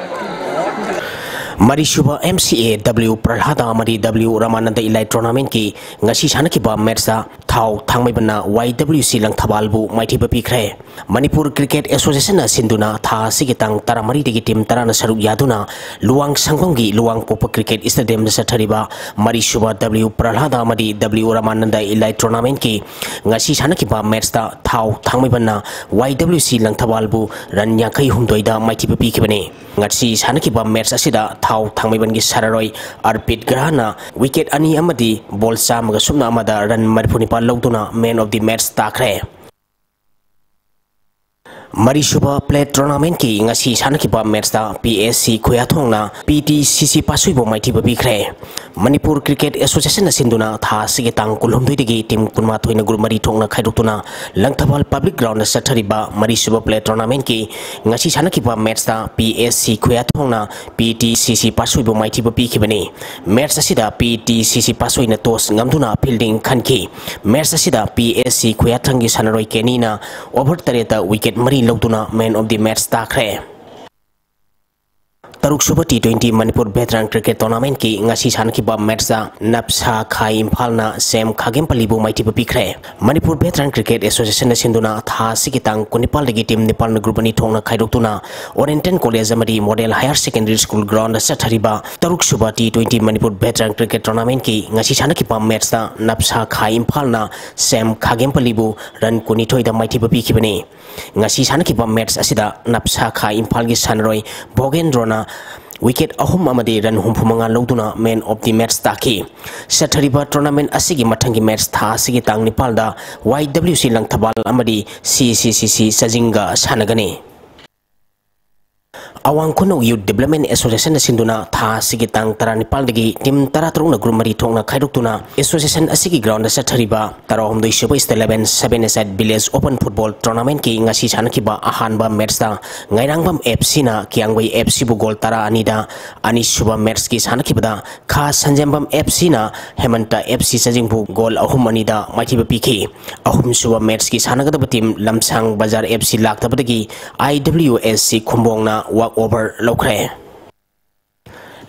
ꯃꯔꯤꯁꯨꯕ ꯑꯦꯝ ꯁꯤ ꯑꯦ ꯗꯕ꯭ꯂꯤꯎ ꯄ꯭ꯔꯍ꯭ꯂꯥꯗ ꯑꯃꯗꯤ ꯗꯕ꯭ꯂꯤꯎ ꯔꯥꯃꯥꯅꯟꯗ ꯏꯂꯥꯏ tournamentꯀꯤ ꯉꯁꯤ ꯁꯥꯟꯅꯈꯤꯕ matchꯇ ꯊꯥꯎ ꯊꯥꯡꯃꯩꯕꯟꯅ ꯋꯥꯏ ꯗꯕ꯭ꯂꯤꯎ ꯁꯤ ꯂꯪꯊꯕꯥꯜꯕꯨ ꯃꯥꯏꯊꯤꯕ ꯄꯤꯈ꯭ꯔꯦ꯫ ꯃꯅꯤꯄꯨꯔ Cricket Associationꯅ ꯁꯤꯟꯗꯨꯅ ꯊꯥ ꯑꯁꯤꯒꯤ ꯇꯥꯡ ꯇꯔꯥꯃꯔꯤꯗꯒꯤ team ꯇꯔꯥꯅ ꯁꯔꯨꯛ ꯌꯥꯗꯨꯅ ꯂꯨꯋꯥꯡ ꯁꯪꯕꯝꯒꯤ ꯂꯨꯋꯥꯡꯄꯣꯛꯄ cricket stadiumꯗ ꯆꯠꯊꯔꯤꯕ ꯃꯔꯤꯁꯨꯕ ꯗꯕ꯭ꯂꯤꯎ ꯄ꯭ꯔꯍ꯭ꯂꯥꯗ ꯑꯃꯗꯤ ꯗꯕ꯭ꯂꯤꯎ ꯔꯥꯃꯥꯅꯟꯗ ꯏꯂꯥꯏ tournamentꯀꯤ ꯉꯁꯤ ꯁꯥꯟꯅꯈꯤꯕ matchꯇ ꯊꯥꯎ ꯊꯥꯡꯃꯩꯕꯟꯅ ꯋꯥꯏ ꯗꯕ꯭ꯂꯤꯎ ꯁꯤ ꯂꯪꯊꯕꯥꯜꯕꯨ run ꯌꯥꯡꯈꯩ ꯍꯨꯝꯗꯣꯏꯗ ꯃꯥꯏꯊꯤꯕ ꯄꯤꯈꯤꯕꯅꯤ꯫ ꯉꯁꯤ ꯁꯥꯟꯅꯈꯤꯕ match ꯑꯁꯤꯗ ꯊꯥꯎ ꯊꯥꯡꯃꯩꯕꯟꯒꯤ ꯁꯥꯟꯅꯔꯣꯏ ꯑꯔꯄꯤꯠ ꯒ꯭ꯔꯍꯥꯅ wicket ꯑꯅꯤ ꯑꯃꯗꯤ ball ꯆꯥꯝꯃꯒ ꯁꯨꯞꯅ ꯑꯃꯗ run ꯃꯔꯤꯐꯨ ꯅꯤꯄꯥꯜ ꯂꯧꯗꯨꯅ man of the match ꯇꯥꯈ꯭ꯔꯦ꯫ ꯃꯔꯤꯁꯨꯕ plate tournamentꯀꯤ ꯉꯁꯤ ꯁꯥꯟꯅꯈꯤꯕ matchꯇ P S C ꯈꯨꯌꯥꯊꯣꯡꯅ P T C ꯁꯤ ꯄꯥꯠꯁꯣꯏꯕꯨ ꯃꯥꯏꯊꯤꯕ ꯄꯤꯈ꯭ꯔꯦ꯫ ꯃꯅꯤꯄꯨꯔ Cricket Associationꯅ ꯁꯤꯟꯗꯨꯅ ꯊꯥ ꯑꯁꯤꯒꯤ ꯇꯥꯡ ꯀꯨꯟꯍꯨꯝꯗꯣꯏꯗꯒꯤ team ꯀꯨꯟꯃꯥꯊꯣꯏꯅ group ꯃꯔꯤ ꯊꯣꯛꯅ ꯈꯥꯏꯗꯣꯛꯇꯨꯅ ꯂꯪꯊꯕꯥꯜ public groundꯗ ꯆꯠꯊꯔꯤꯕ ꯃꯔꯤꯁꯨꯕ plate tournamentꯀꯤ ꯉꯁꯤ ꯁꯥꯟꯅꯈꯤꯕ matchꯇ P S C ꯈꯨꯌꯥꯊꯣꯡꯅ P T C ꯁꯤ ꯄꯥꯠꯁꯣꯏꯕꯨ ꯃꯥꯏꯊꯤꯕ ꯄꯤꯈꯤꯕꯅꯤ꯫ Match ꯑꯁꯤꯗ ꯄꯤ ꯇꯤ ꯁꯤ ꯁꯤ ꯄꯥꯠꯁꯣꯏꯅ toss ꯉꯝꯗꯨꯅ fielding ꯈꯟꯈꯤ꯫ Match ꯑꯁꯤꯗ ꯄꯤ ꯑꯦꯁ ꯁꯤ ꯈꯨꯌꯥꯊꯪꯒꯤ ꯁꯥꯟꯅꯔꯣꯏ ꯀꯦꯅꯤꯅ over ꯇꯔꯦꯠꯇ wicket ꯃꯔꯤ ꯂꯧꯗꯨꯅ man of the match ꯇꯥꯈ꯭ꯔꯦ꯫ ꯇꯔꯨꯛꯁꯨꯕ T twenty Manipur Veteran Cricket Tournamentꯀꯤ ꯉꯁꯤ ꯁꯥꯟꯅꯈꯤꯕ matchꯇ ꯅꯞꯁꯥ ꯈꯥꯏ ꯏꯝꯐꯥꯜꯅ ꯁꯦꯝ ꯈꯥꯒꯦꯝꯄꯜꯂꯤꯕꯨ ꯃꯥꯏꯊꯤꯕ ꯄꯤꯈ꯭ꯔꯦ꯫ ꯃꯅꯤꯄꯨꯔ Veteran Cricket Associationꯅ ꯁꯤꯟꯗꯨꯅ ꯊꯥ ꯑꯁꯤꯒꯤ ꯇꯥꯡ ꯀꯨꯟꯅꯤꯄꯥꯜꯗꯒꯤ team ꯅꯤꯄꯥꯜꯅ group ꯑꯅꯤ ꯊꯣꯛꯅ ꯈꯥꯏꯗꯣꯛꯇꯨꯅ Oriental College ꯑꯃꯗꯤ Model Higher Secondary School groundꯗ ꯆꯠꯊꯔꯤꯕ ꯇꯔꯨꯛꯁꯨꯕ T twenty Manipur Veteran Cricket Tournamentꯀꯤ ꯉꯁꯤ ꯁꯥꯟꯅꯈꯤꯕ matchꯇ ꯅꯞꯁꯥ ꯈꯥꯏ ꯏꯝꯐꯥꯜꯅ ꯁꯦꯝ ꯈꯥꯒꯦꯝꯄꯜꯂꯤꯕꯨ run ꯀꯨꯟꯅꯤꯊꯣꯏꯗ ꯃꯥꯏꯊꯤꯕ ꯄꯤꯈꯤꯕꯅꯤ꯫ ꯉꯁꯤ ꯁꯥꯟꯅꯈꯤꯕ match ꯑꯁꯤꯗ ꯅꯞꯁꯥ ꯈꯥ ꯏꯝꯐꯥꯜꯒꯤ ꯁꯥꯟꯅꯔꯣꯏ ꯚꯣꯒꯦꯟꯗ꯭ꯔꯣꯅ wicket ꯑꯍꯨꯝ ꯑꯃꯗꯤ run ꯍꯨꯝꯐꯨ ꯃꯉꯥ ꯂꯧꯗꯨꯅ man of the match ꯇꯥꯈꯤ꯫ ꯆꯠꯊꯔꯤꯕ tournament ꯑꯁꯤꯒꯤ ꯃꯊꯪꯒꯤ match ꯊꯥ ꯑꯁꯤꯒꯤ ꯇꯥꯡ ꯅꯤꯄꯥꯜꯗ Y W C ꯂꯪꯊꯕꯥꯜ ꯑꯃꯗꯤ C C C C ꯆꯥꯖꯤꯡꯒ ꯁꯥꯟꯅꯒꯅꯤ꯫ ꯑꯋꯥꯡ ꯈꯨꯅꯧ Youth Development Associationꯅ ꯁꯤꯟꯗꯨꯅ ꯊꯥ ꯑꯁꯤꯒꯤ ꯇꯥꯡ ꯇꯔꯥꯅꯤꯄꯥꯜꯗꯒꯤ team ꯇꯔꯥꯇꯔꯨꯛꯅ group ꯃꯔꯤ ꯊꯣꯛꯅ ꯈꯥꯏꯗꯣꯛꯇꯨꯅ association ꯑꯁꯤꯒꯤ groundꯗ ꯆꯠꯊꯔꯤꯕ ꯇꯔꯥꯍꯨꯝꯗꯣꯏ ꯁꯨꯕ State Level Seven-A-Side Village Open Football Tournamentꯀꯤ ꯉꯁꯤ ꯁꯥꯟꯅꯈꯤꯕ ꯑꯍꯥꯟꯕ matchꯇ ꯉꯥꯏꯔꯥꯡꯕꯝ F Cꯅ ꯀꯤꯌꯥꯡꯕꯩ F Cꯕꯨ goal ꯇꯔꯥ ꯑꯅꯤꯗ, ꯑꯅꯤꯁꯨꯕ matchꯀꯤ ꯁꯥꯟꯅꯈꯤꯕꯗ ꯈꯥ ꯁꯟꯖꯦꯝꯕꯝ F Cꯅ ꯍꯦꯃꯟꯇ F C ꯆꯥꯖꯤꯡꯕꯨ goal ꯑꯍꯨꯝ ꯑꯅꯤꯗ ꯃꯥꯏꯊꯤꯕ ꯄꯤꯈꯤ꯫ ꯑꯍꯨꯝꯁꯨꯕ matchꯀꯤ ꯁꯥꯟꯅꯒꯗꯕ team ꯂꯝꯁꯥꯡ ꯕꯖꯥꯔ F C ꯂꯥꯛꯇꯕꯗꯒꯤ I W S C ꯈꯨꯝꯕꯣꯡꯅ walk over ꯂꯧꯈ꯭ꯔꯦ꯫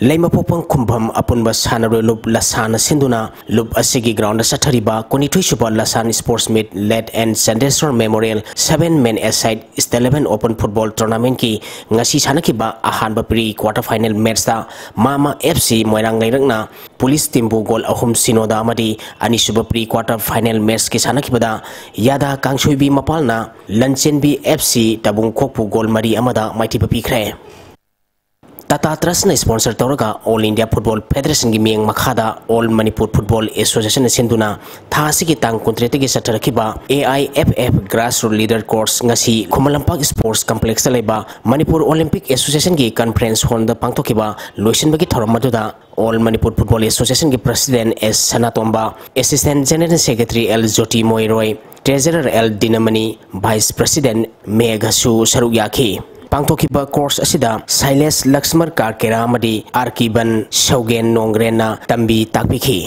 ꯂꯩꯃꯄꯣꯛꯄꯝ ꯈꯨꯝꯕꯝ ꯑꯄꯨꯟꯕ ꯁꯥꯟꯅꯔꯣꯏ ꯂꯨꯞ ꯂꯁꯥꯅ ꯁꯤꯟꯗꯨꯅ ꯂꯨꯞ ꯑꯁꯤꯒꯤ groundꯗ ꯆꯠꯊꯔꯤꯕ ꯀꯨꯟꯅꯤꯊꯣꯏꯁꯨꯕ ꯂꯁꯥꯟ Sports Meet Late N Chandeswar Memorial Seven-Man-A-Side State Level Open Football Tournamentꯀꯤ ꯉꯁꯤ ꯁꯥꯟꯅꯈꯤꯕ ꯑꯍꯥꯟꯕ pre quarter final matchꯇ ꯃꯥꯃ F C ꯃꯣꯏꯔꯥꯡ ꯂꯩꯔꯛꯅ Police teamꯕꯨ goal ꯑꯍꯨꯝ ꯁꯤꯅꯣꯗ ꯑꯃꯗꯤ ꯑꯅꯤꯁꯨꯕ pre quarter final matchꯀꯤ ꯁꯥꯟꯅꯈꯤꯕꯗ ꯌꯥꯗꯥ ꯀꯥꯡꯁꯣꯏꯕꯤ ꯃꯄꯥꯜꯅ ꯂꯟꯆꯦꯟꯕꯤ F C ꯇꯥꯕꯨꯡꯈꯣꯛꯄꯨ goal ꯃꯔꯤ ꯑꯃꯗ ꯃꯥꯏꯊꯤꯕ ꯄꯤꯈ꯭ꯔꯦ꯫ Tata Trustꯅ sponsor ꯇꯧꯔꯒ All India Football Federationꯒꯤ ꯃꯤꯠꯌꯦꯡ ꯃꯈꯥꯗ All Manipur Football Associationꯅ ꯁꯤꯟꯗꯨꯅ ꯊꯥ ꯑꯁꯤꯒꯤ ꯇꯥꯡ ꯀꯨꯟꯇꯔꯦꯠꯇꯒꯤ ꯆꯠꯊꯔꯛꯈꯤꯕ A I F F Grassroot Leader Course ꯉꯁꯤ ꯈꯨꯃꯟ ꯂꯝꯄꯥꯛ Sports Complexꯇ ꯂꯩꯕ Manipur Olympic Associationꯒꯤ conference hallꯗ ꯄꯥꯡꯊꯣꯛꯈꯤꯕ ꯂꯣꯏꯁꯤꯟꯕꯒꯤ ꯊꯧꯔꯝ ꯑꯗꯨꯗ All Manipur Football Associationꯒꯤ President S ꯁꯅꯥꯇꯣꯝꯕ, Assistant General Secretary L Jyoti Moiroi, Treasurer L Dinamani, Vice President ꯃꯦꯘꯁꯨ ꯁꯔꯨꯛ ꯌꯥꯈꯤ꯫ ꯄꯥꯡꯊꯣꯛꯈꯤꯕ course ꯑꯁꯤꯗ ꯁꯥꯏꯂꯦꯁ ꯂꯛꯁꯃꯔ ꯀꯥꯔꯀꯦꯔꯥ ꯑꯃꯗꯤ ꯑꯥꯔꯀꯤꯕꯟ ꯁꯧꯒꯦꯟ ꯅꯣꯡꯒ꯭ꯔꯦꯟꯅ ꯇꯝꯕꯤ ꯇꯥꯛꯄꯤꯈꯤ꯫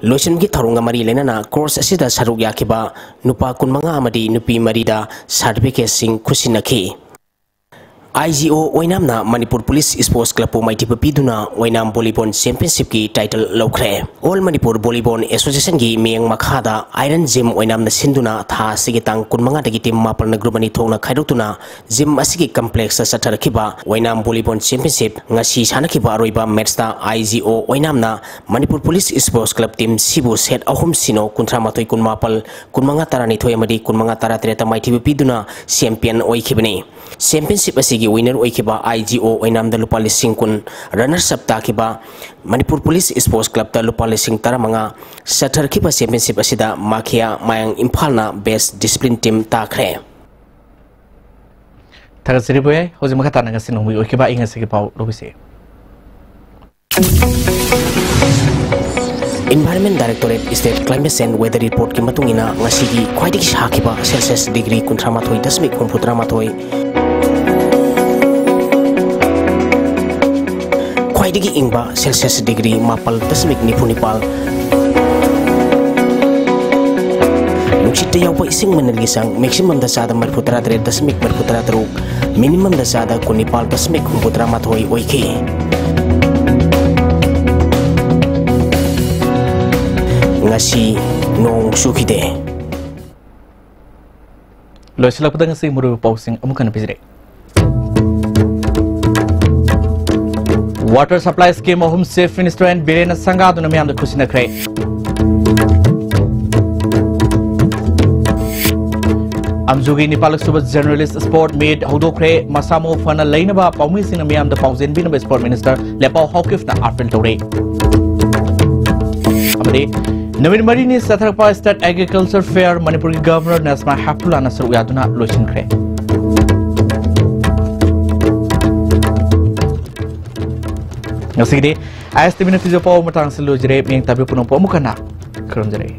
ꯂꯣꯏꯁꯤꯟꯕꯒꯤ ꯊꯧꯔꯝꯒ ꯃꯔꯤ ꯂꯩꯅꯅ course ꯑꯁꯤꯗ ꯁꯔꯨꯛ ꯌꯥꯈꯤꯕ ꯅꯨꯄꯥ ꯀꯨꯟꯃꯉꯥ ꯑꯃꯗꯤ ꯅꯨꯄꯤ ꯃꯔꯤꯗ certificateꯁꯤꯡ ꯈꯨꯠꯁꯤꯟꯅꯈꯤ꯫ ꯑꯥꯏ ꯖꯤ ꯑꯣ ꯑꯣꯏꯅꯥꯝꯅ ꯃꯅꯤꯄꯨꯔ ꯄꯨꯂꯤꯁ ꯁ꯭ꯄꯣꯔꯠꯁ ꯀ꯭ꯂꯕꯄꯨ ꯃꯥꯏꯊꯤꯕ ꯄꯤꯗꯨꯅ ꯑꯣꯏꯅꯥꯝ ꯚꯣꯂꯤꯕꯣꯜ ꯆꯦꯝꯄꯤꯌꯟꯁꯤꯞꯀꯤ ꯇꯥꯏꯇꯜ ꯂꯧꯈ꯭ꯔꯦ꯫ ꯑꯣꯜ ꯃꯅꯤꯄꯨꯔ ꯚꯣꯂꯤꯕꯣꯜ ꯑꯦꯁꯣꯁꯤꯌꯦꯁꯟꯒꯤ ꯃꯤꯠꯌꯦꯡ ꯃꯈꯥꯗ ꯑꯥꯏꯔꯟ ꯖꯤꯝ ꯑꯣꯏꯅꯥꯝꯅ ꯁꯤꯟꯗꯨꯅ ꯊꯥ ꯑꯁꯤꯒꯤ ꯇꯥꯡ ꯀꯨꯟꯃꯉꯥꯗꯒꯤ ꯇꯤꯝ ꯃꯥꯄꯟꯅ ꯒ꯭ꯔꯨꯞ ꯑꯅꯤ ꯊꯣꯛꯅ ꯈꯥꯏꯗꯣꯛꯇꯨꯅ ꯖꯤꯝ ꯑꯁꯤꯒꯤ ꯀꯝꯄ꯭ꯂꯦꯛꯁꯇ ꯆꯠꯊꯔꯛꯈꯤꯕ ꯑꯣꯏꯅꯥꯝ ꯚꯣꯂꯤꯕꯣꯜ ꯆꯦꯝꯄꯤꯌꯟꯁꯤꯞ ꯉꯁꯤ ꯁꯥꯟꯅꯈꯤꯕ ꯑꯔꯣꯏꯕ ꯃꯦꯠꯁꯇ ꯑꯥꯏ ꯖꯤ ꯑꯣ ꯑꯣꯏꯅꯥꯝꯅ Manipur police sports club team ꯁꯤꯕꯨ ꯁꯦꯠ ꯑꯍꯨꯝ ꯁꯤꯅꯣ, ꯀꯨꯟꯊ꯭ꯔꯥ ꯃꯥꯊꯣꯏ ꯀꯨꯟꯃꯥꯄꯜ, ꯀꯨꯟꯃꯉꯥ ꯇꯔꯥꯅꯤꯊꯣꯏ ꯑꯃꯗꯤ ꯀꯨꯟꯃꯉꯥ ꯇꯔꯥꯇꯔꯦꯠꯇ ꯃꯥꯏꯊꯤꯕ ꯄꯤꯗꯨꯅ ꯆꯦꯝꯄꯤꯌꯟ ꯑꯣꯏꯈꯤꯕꯅꯤ꯫ ꯆꯦꯝꯄꯤꯌꯟꯁꯤꯞ ꯑꯁꯤꯒꯤ ꯋꯤꯅꯔ ꯑꯣꯏꯈꯤꯕ ꯑꯥꯏ ꯖꯤ ꯑꯣ ꯑꯣꯏꯅꯥꯝꯗ ꯂꯨꯄꯥ ꯂꯤꯁꯤꯡ ꯀꯨꯟ, ꯔꯟꯅꯔꯁ ꯑꯞ ꯇꯥꯈꯤꯕ ꯃꯅꯤꯄꯨꯔ ꯄꯨꯂꯤꯁ ꯁ꯭ꯄꯣꯔꯠꯁ ꯀ꯭ꯂꯕꯇ ꯂꯨꯄꯥ ꯂꯤꯁꯤꯡ ꯇꯔꯥꯃꯉꯥ, ꯆꯠꯊꯔꯛꯈꯤꯕ ꯆꯦꯝꯄꯤꯌꯟꯁꯤꯞ ꯑꯁꯤꯗ ꯃꯥꯈꯤꯌꯥ ꯃꯌꯥꯡ ꯏꯝꯐꯥꯜꯅ ꯕꯦꯁ ꯗꯤꯁꯤꯄ꯭ꯂꯤꯟ ꯇꯤꯝ ꯇꯥꯈ꯭ꯔꯦ꯫ ꯊꯥꯒꯠꯆꯔꯤ ꯚꯣꯏ꯫ ꯍꯧꯖꯤꯛ ꯃꯈꯥ ꯇꯥꯅ ꯉꯁꯤ ꯅꯣꯡꯃꯒꯤ ꯑꯣꯏꯈꯤꯕ ꯑꯏꯪ ꯑꯁꯥꯒꯤ ꯄꯥꯎ ꯂꯧꯕꯤꯁꯤ꯫ Environment Directorate State Climate Change Weather Reportꯀꯤ ꯃꯇꯨꯡ ꯏꯟꯅ ꯉꯁꯤꯒꯤ ꯈ꯭ꯋꯥꯏꯗꯒꯤ ꯁꯥꯈꯤꯕ ꯁꯦꯜꯁꯤꯌꯁ ꯗꯤꯒ꯭ꯔꯤ ꯀꯨꯟꯊ꯭ꯔꯥ ꯃꯥꯊꯣꯏ ꯗꯁꯃꯤꯛ ꯍꯨꯝꯐꯨ ꯇꯔꯥ ꯃꯥꯊꯣꯏ, ꯈ꯭ꯋꯥꯏꯗꯒꯤ ꯏꯪꯕ ꯁꯦꯜꯁꯤꯌꯁ ꯗꯤꯒ꯭ꯔꯤ ꯃꯥꯄꯜ ꯗꯁꯃꯤꯛ ꯅꯤꯐꯨ ꯅꯤꯄꯥꯜ, ꯅꯨꯡꯁꯤꯠꯇ ꯌꯥꯎꯕ ꯏꯁꯤꯡ ꯃꯅꯤꯜꯒꯤ ꯆꯥꯡ ꯃꯦꯛꯁꯤꯃꯝꯗ ꯆꯥꯗ ꯃꯔꯤꯐꯨ ꯇꯔꯥ ꯇꯔꯦꯠ ꯗꯁꯃꯤꯛ ꯃꯔꯤꯐꯨ ꯇꯔꯥ ꯇꯔꯨꯛ, ꯃꯤꯅꯤꯃꯝꯗ ꯆꯥꯗ ꯀꯨꯟꯅꯤꯄꯥꯜ ꯗꯁꯃꯤꯛ ꯍꯨꯝꯐꯨ ꯇꯔꯥ ꯃꯥꯊꯣꯏ ꯑꯣꯏꯈꯤ꯫ ꯉꯁꯤ ꯅꯣꯡ ꯆꯨꯈꯤꯗꯦ꯫ ꯂꯣꯏꯁꯤꯜꯂꯛꯄꯗ ꯉꯁꯤ ꯃꯔꯨꯑꯣꯏꯕ ꯄꯥꯎꯁꯤꯡ ꯑꯃꯨꯛ ꯍꯟꯅ ꯄꯤꯖꯔꯦ꯫ Water supply scheme ꯑꯍꯨꯝ Chief Minister N ꯕꯤꯔꯦꯟꯅ ꯁꯪꯒꯥꯗꯨꯅ ꯃꯤꯌꯥꯝꯗ ꯈꯨꯠꯁꯤꯟꯅꯈ꯭ꯔꯦ꯫ ꯑꯝꯖꯨꯒꯤ ꯅꯤꯄꯥꯜꯂꯛ ꯁꯨꯕ Generalist Sport Meet ꯍꯧꯗꯣꯛꯈ꯭ꯔꯦ꯫ ꯃꯁꯥ ꯃꯎ ꯐꯅ ꯂꯩꯅꯕ ꯄꯥꯎꯃꯤꯁꯤꯡꯅ ꯃꯤꯌꯥꯝꯗ ꯄꯥꯎꯖꯦꯟꯕꯤꯅꯕ Sport Minister ꯂꯦꯄꯥꯎ ꯍꯥꯎꯀꯤꯞꯅ ꯑꯥꯄꯤꯜ ꯇꯧꯔꯦ꯫ ꯑꯃꯗꯤ ꯅꯨꯃꯤꯠ ꯃꯔꯤꯅꯤ ꯆꯠꯊꯔꯛꯄ State Agriculture Fair ꯃꯅꯤꯄꯨꯔꯒꯤ Governor ꯅꯖꯃꯥ ꯍꯦꯞꯇꯨꯜꯂꯥꯅ ꯁꯔꯨꯛ ꯌꯥꯗꯨꯅ ꯂꯣꯏꯁꯤꯟꯈ꯭ꯔꯦ꯫ ꯉꯁꯤꯒꯤꯗꯤ ꯑꯥꯏ ꯑꯦꯁ ꯇꯤ ꯚꯤꯅ ꯄꯤꯖꯕ ꯄꯥꯎ ꯃꯇꯥꯡꯁꯤ ꯂꯣꯏꯖꯔꯦ꯫ ꯃꯤꯠꯌꯦꯡ ꯇꯥꯕꯤꯌꯨ ꯄꯨꯝꯅꯃꯛꯄꯨ ꯑꯃꯨꯛ ꯍꯟꯅ ꯈꯨꯔꯨꯝꯖꯔꯤ꯫